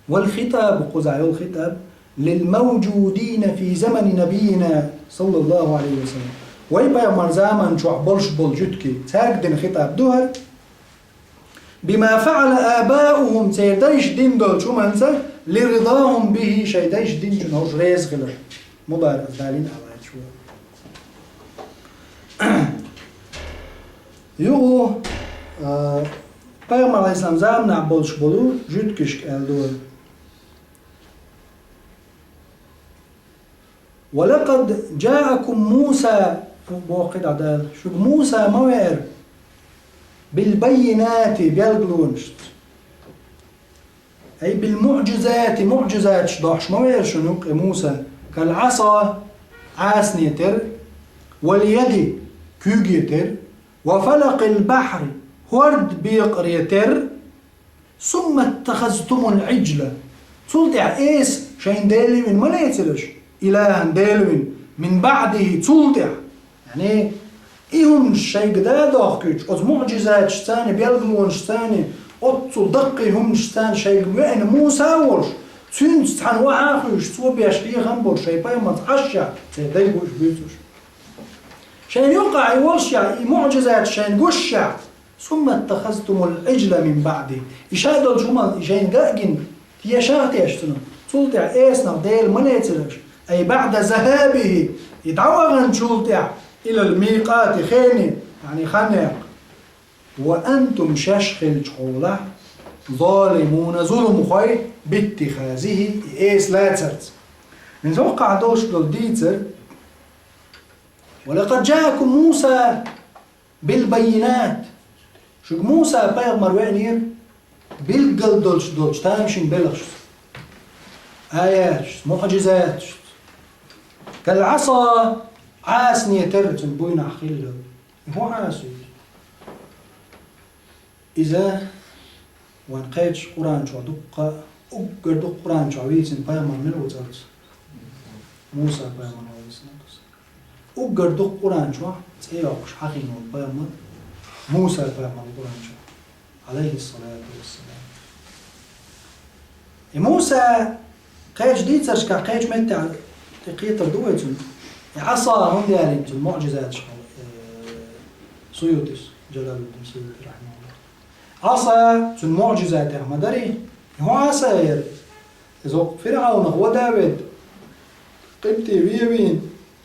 والخطاب, кхузахь йолу хитӀаб, للموجودين في زمن نبينا صلى الله عليه وسلم. Вай пайхамар заман чохь болуш болу жуьгтий, цаьрга дина хитӀаб ду хӀара. بما فعل آباؤهم, церан дайша дина долчу хӀуманца, لرضاهم به, шайн дайша динчунна хӀорш реза хилар. Мубарак далийна аллачо. Юха, а, пайхамар Ӏалайхиссалам заманахь болуш болу жуьгташка аьлла ду. ولقد جاءكم موسى, боху кхидӀа Дала, шуьга Муса ма веара, بالبينات, билгалонашца. أي بالمعجزات, муӀжизаташ дохьуш ма веара шуна юккъе Муса, كالعصا, Ӏасане терра, واليد, куьйге терра, وفلق البحر, хӀорда бекъаре терра, ثم اتخذتم العجل. Цул тӀаьхьа эса шайна дела вина ма лецира аша, إلها, дела вина, من بعده, цул тӀаьхьа. Яъни, и хӀуманаш шайга да а дохкуьйтуш, оцу муӀжизаташца, билгалонашца, оццул даккхий хӀуманашца шайга веана Муса а волуш, цуьнца цхьаьна охьа а хуьйшуш, цо беш хьехам болуш шайн пайхамарца Ӏашшехь, церан дай бу уьш буьйцуш. Шайна юккъехь и волушехь, и муӀжизаташ шайна гушшехь, ثم اتخذتم العجل من بعده. И ша долчу хӀуманна и шайна ган а гина, тешахь а тешна цунах, цул тӀаьхьа эсанах дела ма лецира аша, أي بعد ذهابه, и дӀаваханчул тӀаьхьа, إلى الميقات, хене, яъни ханехь, وأنتم, шаьш хиллачу хьолахь, ظالمون, зуламхой, باتخاذه, и эса лацарца. ХӀинца хӀокхахь долуш долу дийцар, ولقد جاءكم موسى بالبينات. Шуьга Муса пайхамар веанера билггал долуш долчу тамашийна белхашца, аяташца, муӀжизаташца. كالعصا, Ӏасане терра, цуьнан буйнахь хилла. И хӀун Ӏаса ю? Иза вайн кхечу Къуръан чохь дуккха, уггар дукха Къуръан чохь вийцина пайхамар мила ву цӀарца? Муса пайхамар ву, Ӏалайхиссалату вассалам. Уггар дукха Къуръан чохь цӀе йоккхуш хьахийна волу пайхамар Муса пайхамар ву Къуръан чохь, Ӏалайхиссалату вассалам. И Муса кхечу дийцаршкахь, кхечу меттехь тӀе кхетар ду вай цуьнан. И Ӏаса хӀунда ялийна цуьнан муӀжизаташ хьо, э, Суютис, Джалалуддин Суюти, рахьимахуллах. Ӏаса цуьнан муӀжизатех ма дарий, и хӀун Ӏаса яра? Иза хӀокху ФирӀавнах вада а ведда, къибтий вен а вийна,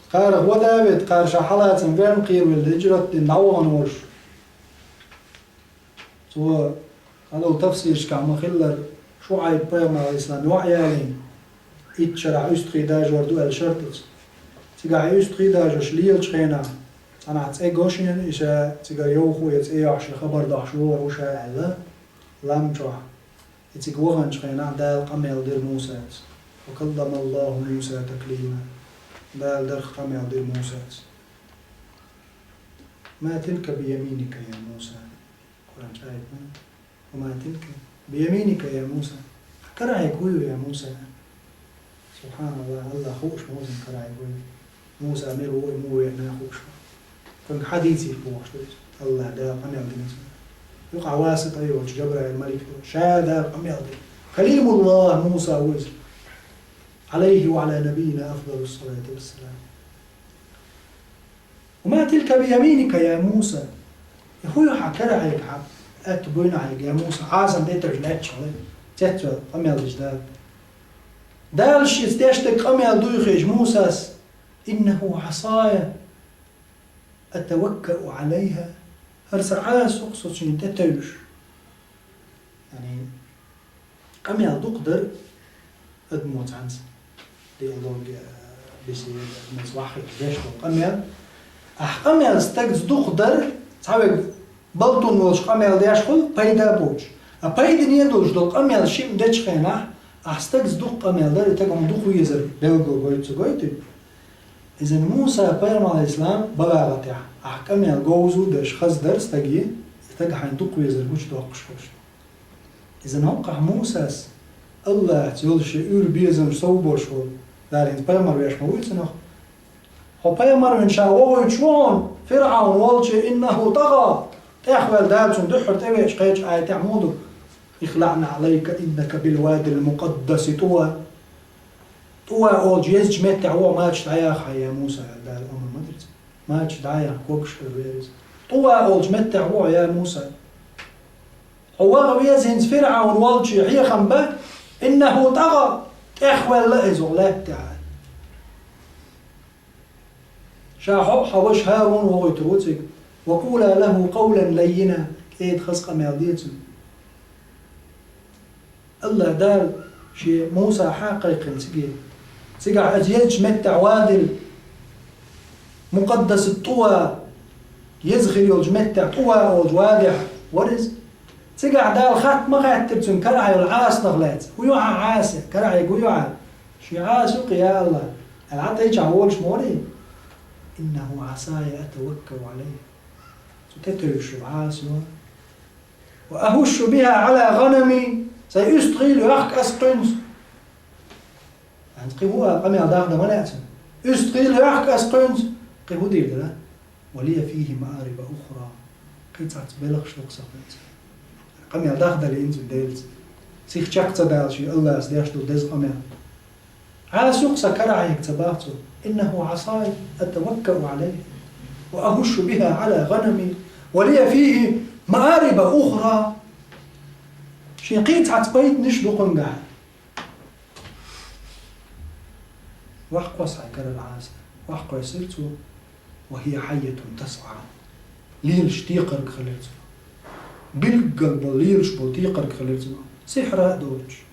кхарах вада а ведда, кхара ша хьалацам верна кхеравелла, хӀижрат дина дӀавахана волуш. Цо, хьалол тафсирашкахь ма-хиллара, ШуӀайб-пайхамар, Ӏалайхиссалам, йоӀ ялийна, итт шарахь уьстагӀий дажор ду аьлла шартаца. Цигахь и уьстагӀий дажош лелачу хенахь, цхьанхьа цӀе го шена, и ша цигара йовхо я цӀе йохьуш, и хабар дохьуш вогӀур ву ша аьлла, лам чохь. И цига ваханчу хенахь Дала къамел дира Мусаца. وكلم الله موسى تكليما. Дала дарх къамел дира Мусаца. ما تلك بيمينك يا موسى. Къуръан чу аят ма. وما تلك بيمينك يا موسى. Хьан карахь хьегна хӀун ю, я Муса? СубхьаналлахӀ, АллахӀ хууш ма ву цуьнан карахь хьегна хӀун ю. Муса мила ву, и муха веана хууш ву. Кхуьнга хьан дийцийла бохуш ду иза? АллахӀ Дала къамел дина цунна. Юкъахь васита йолчу Джабраил малик ду. Ша Дала къамел дина. كليم الله Муса ву иза. عليه وعلى نبينا أفضل الصلاة والسلام. وما تلك بيمينك يا موسى. И хӀун ю хьан карахь хьегна, хьан атта буйнахь хьегна, я Муса? Ӏасана тӀе тевжина аьтту хьалха, цецваьлла къамел деш Дала. Дала шеца деш дерг къамел дуй хезча Мусас: إنه عصاي أتوكأ عليها. ХӀара сан Ӏаса ю-кх, со цуьнан тӀе тевжаш. Яъни, къамел дукха дара адамо цхьаьнца, диалоги, беседа, адамаца ваххийтта деш долу къамел. Ахь къамел стагца дукха дара, цхьаверг балтун волуш къамел деш хуьлу, пайда а боцуш. А пайдане долуш долу къамел шиъ дечу хенахь, ахь стагца дукха къамел дара, и стаг хьуна дукха везар билгало гойту, ца гойту? Иза Муса пайхамар, Ӏалайхиссалам, балагӀатехь, ахь къамел говза а деш, хаза дара стаге, и стаг хьайна дукха везар гучудоккхуш хуьлуш. Иза хӀокхахь Мусас АллахӀца йолу шен уьйр безамаш сов болуш волу, Дала хӀинца пайхамар веш ма вуй цунах. Хьо пайхамар вина ша вохуьйтуш ву хьуна, ФирӀавн волчу, إنه طغى, тӀехваьлла Дала цунна дуьххьара тӀевеача кхечу аятехь муха ду? اخلع نعليك إنك بالواد المقدس طوى. ТӀува олча езача меттехь вогӀу, мача дӀаяха хьан, я Муса, аьлла Дала омра ма дира цунна. Мача дӀаяха, когаш тӀера вер иза. ТӀува олча меттехь вогӀу, я Муса. Хьо ваха веза хӀинца ФирӀавн волчу хьехам бан, إنه طغى, тӀехвелла иза лаьттахь. Ша хьо а, хьан ваша ХӀарун вохуьйтур ву цига. وقولا له قولا لينا, кӀеда хаза къамел де цунна. АллахӀ Дала шен Муса хьакхайкхина циге. Цигахь иза езачу меттехь вадил, мукъаддасат ТӀува, еза хир йолчу меттехь, ТӀува олчу вадехь вара иза. Цигахь Дала хатта ма хаьттира цуьнга карахь йолу Ӏасанах лаьцна: «ХӀун ю хьан Ӏаса? Карахь ерг хӀун ю хьан?» «Шен Ӏаса ю-кх, я АллахӀ», аьлла, Ӏа тӀе чохь волуш ма варий? «إنه عصاي أتوكأ عليه». Цу тӀе тевжаш йолу Ӏаса ю. «وأهش بها على غنمي», сайн уьстагӀий йохку аса кхуьнца. ХӀинца кхин хӀун а къамел дахдан ма лаьа цунна. УьстагӀий йохку аса кхуьнца, кхин хӀун дийр дара? «ولي فيه مآرب أخرى». Кхин цхьацца белхаш ду-кх сан кхуьнца. Къамел дахдалийна цуьнан Делаца. Сих чекх ца дала шен АллахӀас деш долу деза къамел. Ӏаса ю-кх сан, карахь ерг ца боху цо. «إنه عصاي أتوكأ عليه وأهش بها على غنمي ولي فيه مآرب أخرى». Шен кхин цхьацца пайданаш ду кхуьнгахь. Ваха кхосса хьайн карара Ӏаса. Ваха кхоьссира цо. «وهي حية تسعى». Лелаш текхарг хилира цунах. Билггал болу лелаш болу текхарг хилира цунах. Сихьра а доцуш.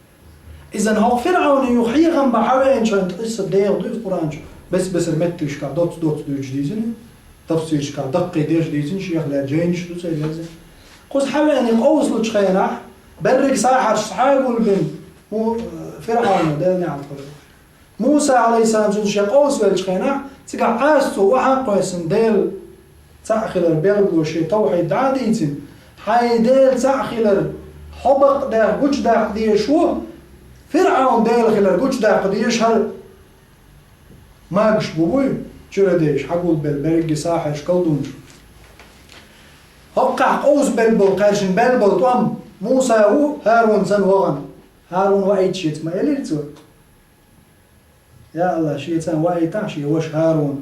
Иза хӀокху ФирӀавне юха хьехам бан хьан веанчохь къисса дегӀан ду иза Къуръан чу. Бес-бесара меттигашкахь доцца-доцца дуьйцуш дийзина. Тафсирашкахь даккхий деш дийзина, шех лаьцна жайнаш ду церан язйина. Кхуза хьан веана къовсалучу хенахь, берриг сахьарш схьа а гулбина, хӀун, ФирӀавна, Делан неӀалт хуьлда. Муса, Ӏалайхиссалам, цуьнца шен къовсавеллачу хенахь, цигахь Ӏаса цо охьа а кхоьссина, Дела цхьаъ хилар билгало шен тавхьид дӀа а дийцина, хьайн Дела цхьаъ хилар хьо бакъдаккха гучудаккха дезаш ву, ФирӀавн Дела хилар гучудаккха дезаш хӀара магаш бу буй, чуьра дезаш, хьагулбелла берриге сахьарш, колдунаш. ХӀокхахь къовсабелла болу, кхаьршина белла болу тӀом Муса ву, ХӀарун санна вахана. ХӀарун ваийта шеца ма элира цо. Я АллахӀ, шеца ваийтахьа шен ваша ХӀарун.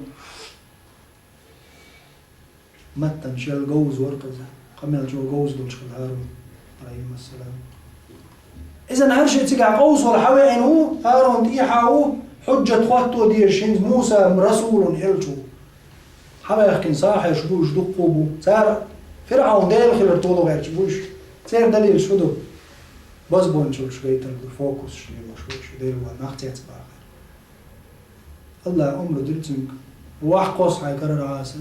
Маттана шел говза вара-кх иза. Къамел чӀогӀа говза долуш хилла ХӀарун, Ӏалайхиссалам. Иза хӀара шен цигахь къовсавала хьан веана ву, ХӀарун тӀехьа ву, хьуджат хӀотто дезаш хӀинца Муса расулун элча ву. Хьан ваьхкина сахьарш бу уьш, дуккха а бу. Цара ФирӀавн Дела хилар тола гӀерташ бу уьш. Церан далилаш хӀун ду? Бозбуунчаллаш гайтар ду, фокусаш лелош ву уьш, Дела ван нах цецбахар. АллахӀа омра дира цуьнга: «Ваха кхосса хьайн карара Ӏаса».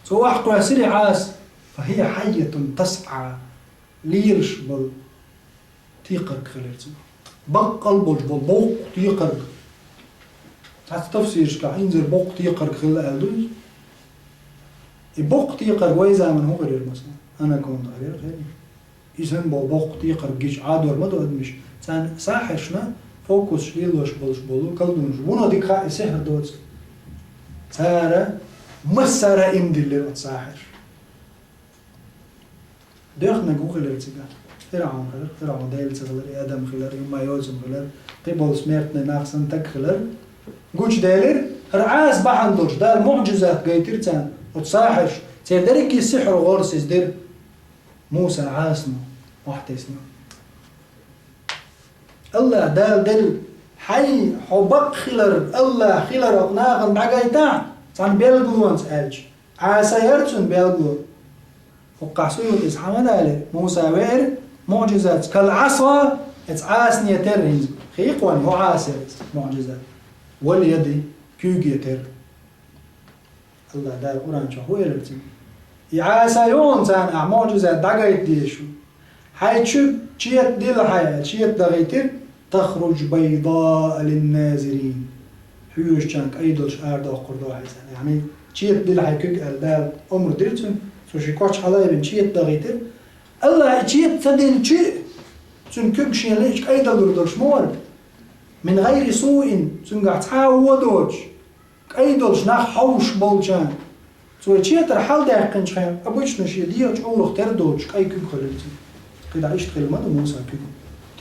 Цо ваха кхоьссира Ӏаса: «فهي حية تسعى». Лелаш болу текхарг хилира цунах. Баккъал болуш болу боккха текхарг. Цхьацца тафсирашкахь инзаре боккха текхарг хилла аьлла ду иза. И боккха текхарг вайн заманахь хӀун хир яра, масала? Анаконда хир яра, хир яра. И санна болу боккха текхарг гича Ӏадор ма ду адамаш. Царна сахьаршна фокусаш лелош болуш болу колдунаш. Вуно дика хаьа и сихьр доцург. Цара массара а иман диллира оцу сахьарша. Доьхнарг хӀун хилира цигахь? ФирӀавн хилира, ФирӀавн Дела ца хилира, и адам хилира, и хӀума йоцург хилира, кхин болу смертный нах санна стаг хилира. Гучуделира, хӀара Ӏаса бахьана долуш, Дала муӀжизат гайтира царна, оцу сахьарша. Церан дерриге сихьр гӀорасиз дира. Муса Ӏасано, охьатесна. АллахӀа Дала делла, хьайн хьо бакъ хилар, АллахӀ хилар оцу нахана дӀагайтахь, цхьана белгалонца аьлча, Ӏаса яра цуьнан белгало. ХӀокхахь СуютӀис хьан ма далийра, Муса веара муӀжизатца, кал Ӏаса, эцу Ӏасане терра хӀинца. Хи кхоьллина, хӀун Ӏаса яра иза муӀжизат? Вал яди, куьйге терра. АллахӀа Дала Къуръан чохь хӀун элира цуьнга? И Ӏаса ю хьуна царна ахь муӀжизат дӀагайта дезаш ву. Хьайн чу чета дилла хьайн, чета дахийтира, тахруж байдаа линназирин. Хьоьжучарна кӀайдолуш арадоккхур ду хьайн царна. Яъни, чета дилла хьайн куьг аьлла, Дала омра дира цуьнга, цо шен коч хьалаайбина чета дахийтира. АллахӀа и чета ца диллича, цуьнан куьг шена лиъча кӀайдалур долуш ма вара. Мин гӀайри суин, цуьнгахь цхьа а вон доцуш. КӀай долуш нах хьовсуш болчарна. Цо четар хьалдаьккхинчу хенахь, обычно шен дегӀан чӀурах тера доцуш кӀай куьг хуьлура цуьнан. КхидӀа иштта хилла ма ду Муса куьг.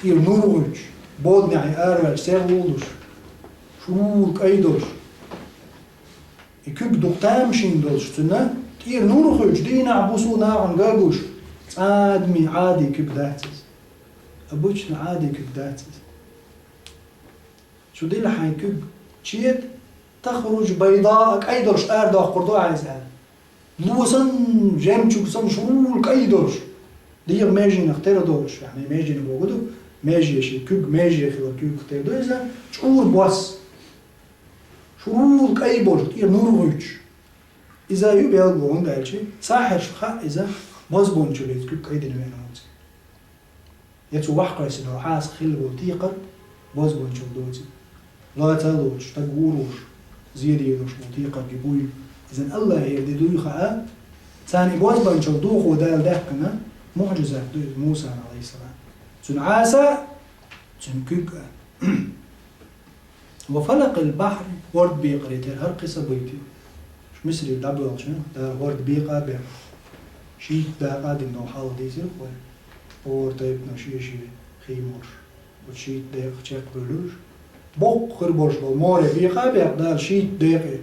ТӀера нур гӀуьттуш, боданехь араваьлча, сервулуш, шура кӀай долуш. И куьг дукха тамашийна долуш цуьнан, тӀера нур гӀуьттуш, дийнахь-буса нахана гуш, цхьа адамийн Ӏадин куьг дац иза. Обычный Ӏадин куьг дац иза. Шу дилла хьайн куьг, чета, тахруж байда, кӀай долуш арадоккхур ду ахьа иза аьлла. Ло санна, жемчуг санна, шура кӀай долуш. ДегӀа меженах тера долуш, яхьмий меженах бохург ду, меже шен куьг, меже хилла куьгах тера ду иза, чӀура бос. Шура кӀай болуш, тӀера нур гӀуьттуш. Иза ю белгало, хӀунда аьлча сахьаршна хаьа иза бозбуунчаллица куьг кӀайдина веана ву цуьнан. Я цо ваха кхоьссина волу хьаста хилла волу текхар бозбуунчалла доцийна. Лоца а лоцуш, стаг вур а вуш, зен дийр долуш волу текхарг буй. Иза АллахӀера де дуй хаьа, царна и бозбуунчалла дохо Дала даьккхина муӀжизат ду иза Мусана, Ӏалайхиссалам. Цуьнан Ӏаса, цуьнан куьг а. «Ва фалакъил бахьра», хӀорда бекъаре тера хӀара кхин са буьйти. Шу Мисаре дӀабоьлхучу хенахь, Дала хӀорда бекъа а бекъна, шийтта дакъа а дина долу хьалха дийцира вай. ХӀора тайпано шен-шен хийморш, оцу шийтта декъах чекхбевлларш. Боккха хир болуш болу море бекъа а бекъна Дала шийтта декъе,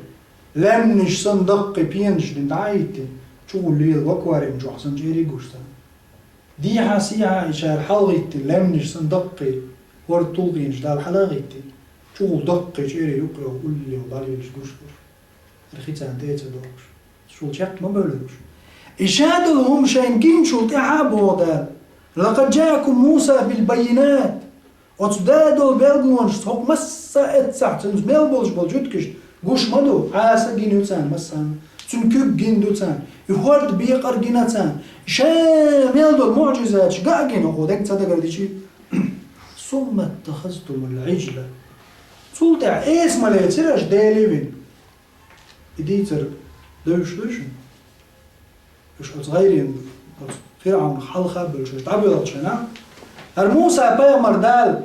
лаьмнаш санна даккхий пенаш дина дӀа а хӀиттина, чӀогӀа лела ваквариум чохь санна чӀерий гуш санна. Дехьа-сехьа и шара хьалхӀиттина лаьмнаш санна даккхий, хӀорда тулгӀенаш Дала хьала а хӀиттина, чӀогӀа даккхий чӀерий юккъе йолу уллехь бӀаьргаш гуш долуш. ХӀара хи царна тӀе а ца доккхуш, цул чекх ма бевлларш. И ша долу хӀума шайна гиначул тӀаьхьа а боху Дала: «Лакъад жаакум Муса бил баййинат». Оцу Дала долу белгалонашца хӀокху массо а эццахь цуьнца мел болуш болу жуьгташна гуш ма ду, Ӏаса гина ю царна массарна, цуьнан куьг гина ду царна, и хӀорда бекъар гина царна, ша мел долу муӀжизаташ га а гина, хӀокхо дерг ца дагардичи. «Сумма иттахазтумул Ӏижла». Цул тӀаьхьа эса ма лецира аша Дела вина. И дийцар девзаш дуй шуна? Уьш оцу гӀайренна, оцу ФирӀавнах хьалха а бевллачу, дӀабоьлхучу хенахь, хӀара Муса-пайхамар Дала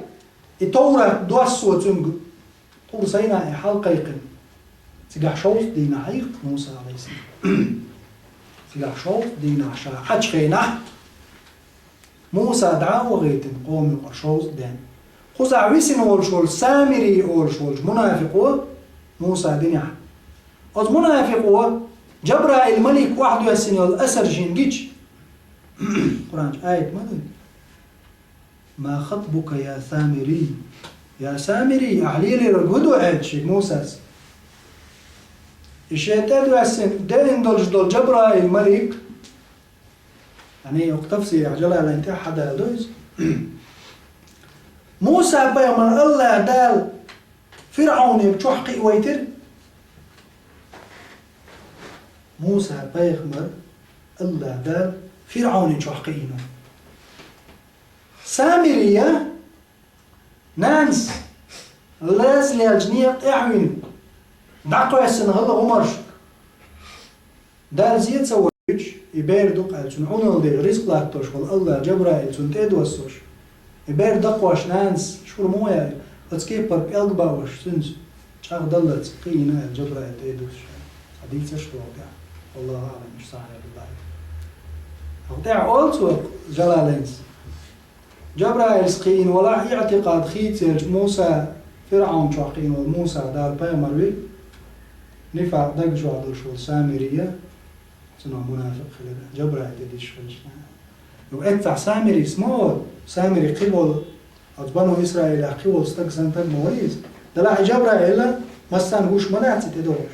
и Товрат доссо цуьнга Тур-Сайнае хьалакхайкхина. Цигахь шовзткъа дийнахь хьийгӀ Муса, Ӏалайхиссалам. Цигахь шовзткъа дийнахь ша Ӏачу хенахь, Муса дӀа а вахийтина къоман юкъара шовзткъа ден, кхузахь висина волуш волчу Самирий олуш волчу мунафикъо Муса динехь. Оцу мунафикъо Жабраил малик охьадоьссина йолу асар шена гича, Къуръан чу аят ма ду: «Ма хатбука, я Самирий?» Я Самирий, ахь лелийриг хӀун ду аьлла шега Мусас. И шен тӀе а доьссина, деана долуш долу Жабраил малик, Яъни, оцу тафсирехь Джалалайн тӀехь хьадалла ду иза. Муса-пайхамар АллахӀ Дала ФирӀавне чохь кхиавайтира. Муса-пайхамар АллахӀ Дала ФирӀавне чохь кхиийна. Самирия Нанас лаза лелча некъа тӀехь вина, дӀакхоьссина хӀалла гӀумарш. Дала зе ца вуьйцуш, и бер ду-кх аьлла, цунна Ӏуналла деш ризкъ латтош волу АллахӀ Джабраил цунна тӀе а доссош, и бер дакхош нанас шура муха яьлла, оцу кепара пӀелг баош, цуьнца чӀагӀдаллалц кхиийна аьлла, Джабраил тӀе а дуссуш аьлла. Цхьа дийцарш догӀу тӀехь. Аллаху аӀлам, уьш сахьихь ду, даима. ХӀокху тӀехь олу цо Джалалайнца. Джабраилс кхиийна валахь, иӀтикъад хийцаелча Муса ФирӀавн чохь кхиийна волу Муса Дала пайхамар вира, нифакъ дагчохь долуш волу Самирия, цунах мунафикъ хилира, Джабраил тӀе дисча хилча. Юха эццахь Самирис ма олу, Самири кхин волу, оцу Бану Исраилехь кхин волу стаг санна стаг ма вара иза. Делахь и Джабраил массарна гуш ма дац и тӀедогӀуш.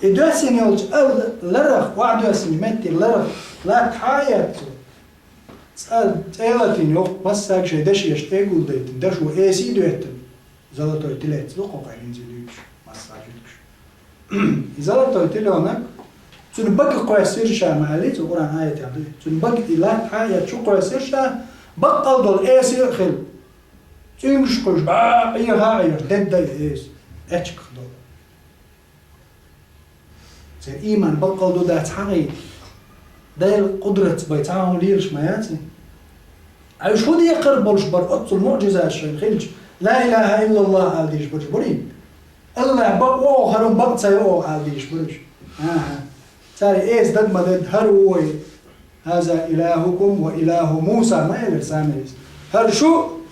И доьссина йолчу ар-, ларах, охьадоьссинчу метте ларах латта хьа а эцна цо. ЦӀа-, цӀе а латийна йоккха массаьрга шайн дашешна тӀе а гулдайтина, дашо эсий а доьттина, золотой телец ду кху къайнза дуьйцуш, массаьрга жуьгташ. И золотой телёнок, цуьнан бага кхоьссира ша, ма аьллий цо Къуръан аятехь дуй. Цуьнан бага и латта хьа а эцна чу кхоьссира ша, баккъал долу эсий а хилла. ЦӀуьнгаш кхуьйсуш, бӀа, Ӏеха а Ӏехаш, дедда и эса, эчках долу. Церан ийман баккъал ду дац хьагӀийта. Делан къудратца бен цхьа а хӀума лелаш ма яц и. Ай, уьш хӀун декхар болуш бара оццул муӀжизаташ шайна хилча, ла илаха иллаллах ала дезаш бараш барий? АллахӀ бакъ ву оха, хӀара хӀума бакъ ца йо оха ала дезаш бараш. АхӀа. Цара эса дада ма дада, хӀара ву вай. «Хаза илахукум ва илаху Муса», ма элира Самирис. «ХӀара шу,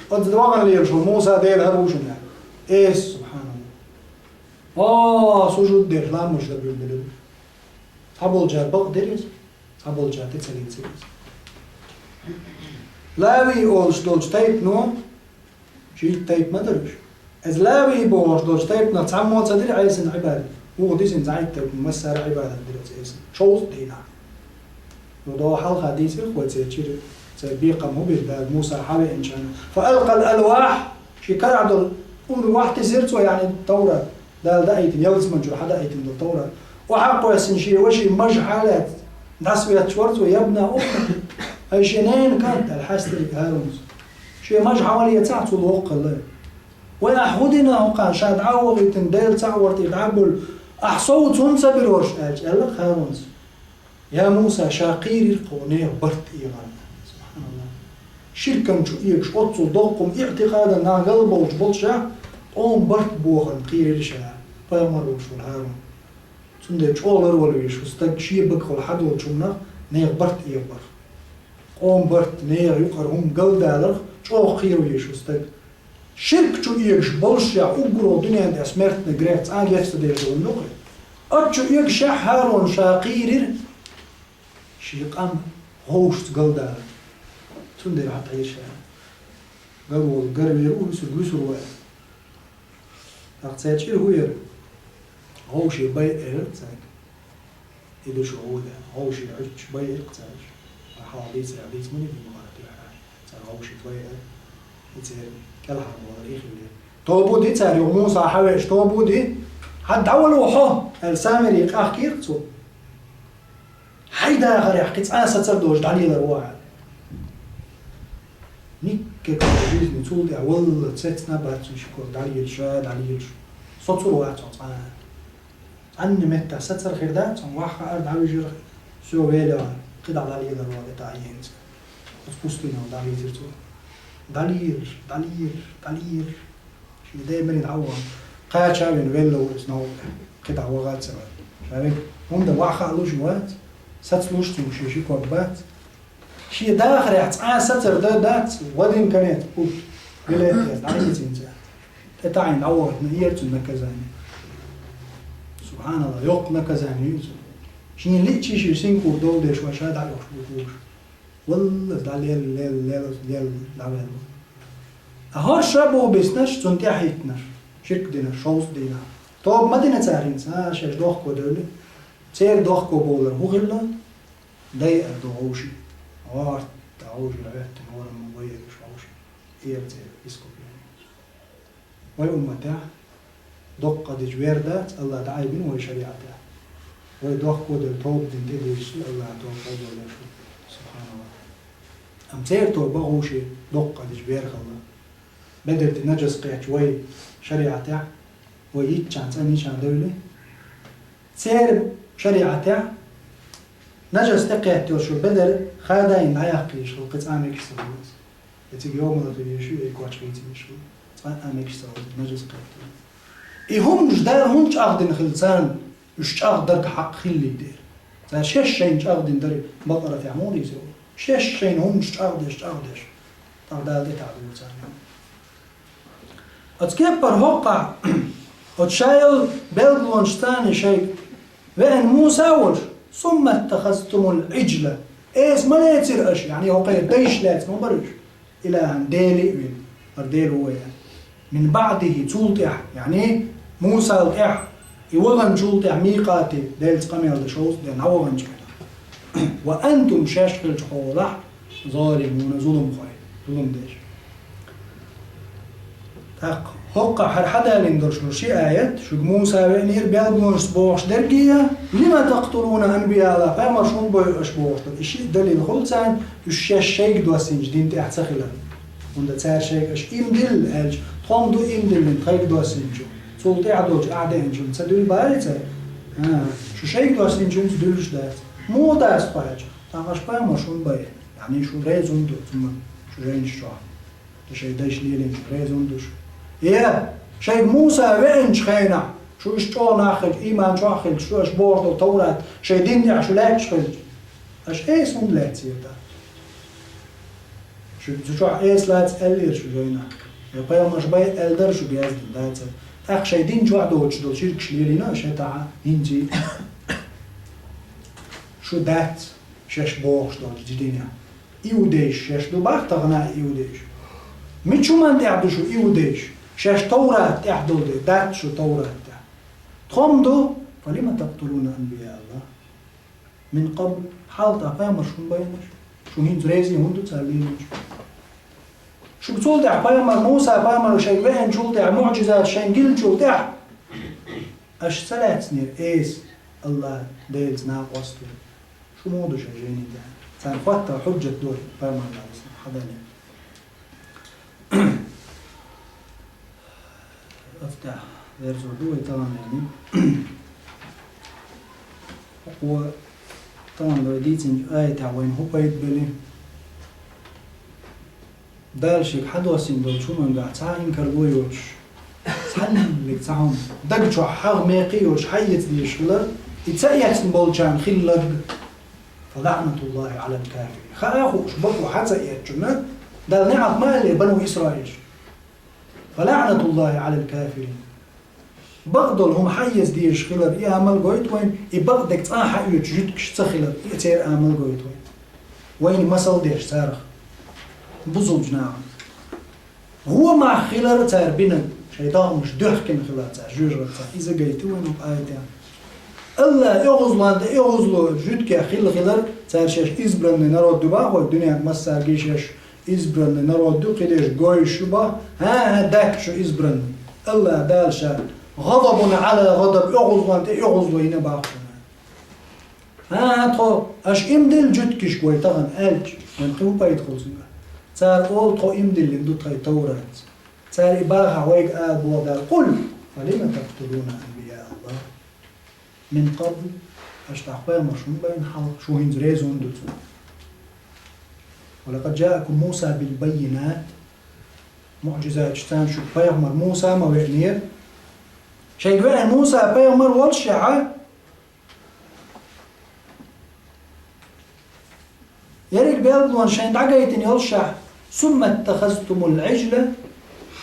оцу вахана лелаш волу Муса Дела хӀара ву шуна», аьлла. Эс, субханалла. О, сужуд деш, ламаз дан буьйлабелира. Цхьаболчара бакъдира иза, цхьаболчара тӀе ца лецира иза. Лави олуш долчу тайпано, шийтта тайпа ма дара уьш. Иза Лави бохуш долчу тайпанах цхьаммо ца дира Ӏесана Ӏибадат. Вукху дисина цхьайтта тайпана массара а Ӏибадат дира оцу Ӏесана. Шовзткъа дийнахь. Юха догӀу хьалха дийцира вай церан чуьра, церан бекхам хӀун бира Дала Муса хьавеанчарна. «Фа алкъал алвахь», шен карахь долу ур вахь тесира цо, яъни Таврат. Дала даийтина, ялсамани чуьра хьадаийтина долу Таврат. Охьа а кхоьссина шен вашин маж хьалаьцна, дӀасаветташ вара цо: «Ябна умма, хӀай шен ненан кӀант», аьлла хьаьстира ХӀарунас. «Шен маж хьан ма лецахь, цул воккхалла. Вай ахь хӀун дина хӀокхарна, ша дӀа а вахийтина, Дела цхьаъ вара тӀе дӀа а буьллу, ахь совца хӀунда ца бира хӀорш?» аьлча, аьлла ХӀарунас: «Я Муса, ша кхийрира-кх хьо нехан барт эгӀарна». СубханаллахӀ. Ширкана чу эгаш, оццул доккха хӀума, иӀтикъадан нах галбовлуш болчу ша, къоман барт бохарна кхийрира ша, пайхамар волуш волу ХӀарун. Цундела чӀогӀа ларвала везаш ву стаг шен багахула хьадолчу хӀуманах нехан барт эгӀабарх. Къоман барт, нехан юкъара хӀума галдаларх чӀогӀа кхийра везаш ву стаг. Ширк чу эгаш боллушехь, уггаро дуьнен тӀехь смертный грех, цкъа а геч ца дезаш долу хӀума ду-кх. Оцу чу эгашехь ХӀарун ша кхийрира, шен къам гӀовшашца галдаларна. Цундела хьатӀаира ша. Галволу гарвер ву, вуьсур, вуьсур ву аьлла. ТӀаккха цаьрга чӀир хӀун яра? ГӀовше байъа элира цаьрга. И ду шу гӀуда, гӀовше Ӏуьттуш байъира-кх цаьрга. Хьалха дийцарехь дийца ма дийцина, ма-гарра тӀехь. Цара гӀовше байъира. И церан кӀелхьарбовлар и хилира. Тоба ди цара, юха Муса хьавеъча тоба ди. «Хьан дӀавало хьо», аьлла, Самири къахкийра-кх цо. «Хьайн дахарехь кхин цкъа а сацар доцуш дӀалелар ву хьо», аьлла. Никкекал жизни цул тӀаьхьа валла цецна а бац цуьнан ши ког дӀалелаш, дӀалелаш. Соцур вац хьо цкъа а. Цхьанна меттехь сацар хир дац, амма ваха хаар дӀавижира, всё, велла, кхидӀа дӀалелар ву хьо, тӀе тӀаьхьа йинца. Оцу пустыне дӀахийцира цо. ДӀалелаш, дӀалелаш, дӀалелаш. Шен даймане дӀа а вахана, кхача а вина, велла ву иза новкъа. КхидӀа ваха а ца ваьлла. Ша вина, хӀунда ваха а луш вац, саца луш цунна шен ши ког бац. Шен дахарехь цкъа а сацар дан дац, в один конец пусть. Билет эца, дӀалецинца. ТӀе таӀийна дӀавахийтина, эр цунна наказание. СубханаллахӀ, йоккха наказание ю иза. Шена лиъча шен синкур долу деш вай ша дӀа а йохуш бу кхуш. Валлаза дӀалел, лел, лел, лел, дӀавелла. А хӀорш а бу биснарш, цунна тӀаьхьахӀиттинарш, ширк динарш, шовзткъа дийнахь. Тоба ма дина цара хӀинца, а, шаьш дохко девлла. Церан дохко бовлар хӀун хилла? Дайар ду гӀовши. ГӀорта гӀовши, гӀоьртина варам ма вайераш гӀовши. Эр церан искупление. Вай умматехь доккха дича вер дац, АллахӀа дӀаайбина вай шариӀатехь. Вай дохко дерг тоба дина тӀедиллича, АллахӀа тоба къобалдеш ву. СубханаллахӀ. Амма церан тоба гӀовши доккха дича вер хилла. Бедарди нажас кхетча вай шариӀатехь, вай йитчахьана цӀанйичахьана девлли. Церан шариӀатехь нажас тӀекхетта йолчу бедар хадайна дӀаяккха йиш хилла, кхин цкъа а мегаш ца хилла. Я цига йомалат ю, я шу, я коч хийца йиш хилла. Цкъа а мегаш ца хилла, нажас кхетта йолу. И хӀуманаш Дала хӀунда чӀагӀдина хилла царна, уьш чӀагӀдарг хьакъ хилале дера? Цара шаьш шайна чӀагӀдина дара, Бакъаратехь муха дийцира? Шаьш шайна хӀуманаш чӀагӀдеш, чӀагӀдеш. ТӀаккха Дала тӀетаӀдора царна. Оцу кеппара хӀокхахь, оцу шайолу белгалонаш царна шайга веана Муса волуш, «сумма аттахазтумул Ӏиджла». Эса ма лецира аша, яъни хӀокхеран дайша лаьцна ма бара уьш, илахӀан, дела а вина, хӀара дела ву вай аьлла. Мин баӀдихӀи, цул тӀаьхьа, яъни Мусал тӀаьхьа, и ваханчул тӀаьхьа мийкъате, Делаца къамел дан шовзткъа ден дӀаваханчу хенахь. Ва антум, шаьш хилча хьолахь, залимуна, зуламхой, зулам деш. ТӀаккха хӀокхахь хӀара хьадалийна долуш ду ши аят, шуьга Муса веанера белгалонаш бохуш дерг а, лима такътулуна анбияаллахӀ, пайхамарш хӀунда бойу аша бохуш дерг. И ши далил хуьлу царна, уьш шаьш шайга доссийначу дин тӀехь ца хилар. ХӀунда цара шайга аша иман дилла аьлча, тхо-м ду иман диллина тхайга доссийначу, цул тӀаьхьа долчу ахь деанчунна ца дуьллу бара цара? А, шу шайга доссийначунца дуьллуш дац. Муха дац тхо аьлча, тӀаккха аша пайхамарш хӀунда байина? Яъни шу реза хӀунда ду цунна шу жайнаш чохь? Шу шайн дайша лелийначу реза хӀунда ду шу? Э, шайга Муса веанчу хенахь, шу иштта чӀогӀа нах хилча, ийман чохь а хилча, шу аша бохуш долу Таврат шайн дин тӀехь шу лаьтташ хилча, Аша эса хӀунда лаьцна яра? Шу, цу чохь эса лаца аьллера шу жайнахь. Я пайхамарш бай аьлла дара шуьга яздина, дацара. ТӀаккха шайн дин чохь доцуш долу ширкаш лелийна аша хӀетахь, хӀинца а. Шу дац шаьш бохуш долчу динехь. Иудейш шаьш ду бах тахана а иудейш. Мича хӀуманна тӀехь ду шу иудейш? Шаьш Товрат тӀехь долу де, дац шу Товрат тӀехь. Тхо-м ду, фалима такътулуна анбия Аллах? Мин къабл, хьалха тӀехь пайхамарш хӀунда байна аша? Шу хӀинца реза хӀунда ду цара лелийначу? Шуьга цул тӀаьхьа пайхамар Муса пайхамар шайга веанчул тӀаьхьа, муӀжизат шайна гилчул тӀаьхьа, аша ца лаьцнера эса Аллах Делаца накъост ву. Шу муха ду шайн жайнин тӀехь? Царна хӀотта хьуьжжат дой, пайхамар Дала хьадале. Оцу тӀехь верзор ду вай тахана вайна. ХӀокхо тахана вай дийцинчу аятехь вайна хӀун пайда бели? Дала шега хьадоссийна долчу хӀуманга цхьа а инкарло йоцуш, цхьаьнгге цхьа хӀума, даг чохь хьагӀ мекхий йоцуш хьаэца дезаш хилар, и ца эцна болчарна хилларг. ФалаӀнатуллахӀи Ӏалал кафирин. Хаа хууш, бакъо хьа ца эцначунна Дала неӀалт ма аьллера бану Исраилаш. ФалаӀнатуллахӀи Ӏалал кафирин. Бакъдолу хӀума хьаэца дезаш хилар, и амал гойту вайна, и бакъдерг цкъа а хьаоьцуш жуьгташ ца хилар, и церан амал гойту вайна. Вайна масал деш царах, бусалба нахана. ВогӀу мах хилар цара бинарг, шайн догӀмаш доьхкина хилар цара, жоьжахатца, иза гайта вайна хӀокху аятехь. Аллах оьгӀазлонна тӀе оьгӀазло жуьгтех хилла хилар, цара шаьш избранный народ ду боху, дуьненахь массаьрга шаьш избранный народ ду, кхидерш гойш ю боху, хӀан-хӀа, дац шу избранный. Аллах Дала ша гӀадабун Ӏала гӀадаб, оьгӀазлонна тӀе оьгӀазло йина боху шуна. ХӀан-хӀа, тхо, аша иман дилла жуьгташка вай тахана аьлча, вайн кхин хӀун пайда хуьлу цуьнга? Цара олу, тхо иман диллина ду тхайн Товратца. Цара и бахахь вайга ала боху Дала: «Къул, фалима такътулуна анбия Аллах? Мин къабл, аша тӀаккха пайхамарш хӀунда байна хьалха, шу хӀинца реза хӀунда ду цунна? Ва лакъад жаакум Муса бил баййинат». МуӀжизаташ царна шуьга пайхамар Муса ма веанера. Шайга веана Муса пайхамар волушшехь, ерриг белгалонаш шайна дӀагайтина йолушшехь, сумма иттахазтумул Ӏижла,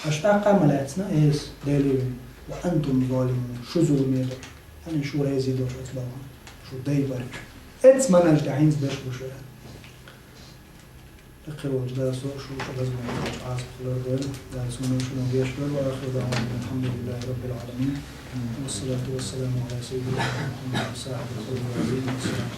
аша тӀаккха а ма лаьцна эса Деле вина, ва антум залимун, шу зуламе долуш, хӀана шу реза долуш оцу балхана, шу дай барчу. Эццу манаж тӀехь хӀинца дерш бу шу. Кхин волчу Дала со а, шу а шу беза вайн долчу Ӏазапах лардойла. Дала суна шуна гечдойла. Ва ахиру даъвана алхьамдулиллахи раббил Ӏаламин. Вассалату вассаламу Ӏала саййидина Мухьаммадин ва сахьибихи ажмаӀин. Вассалам.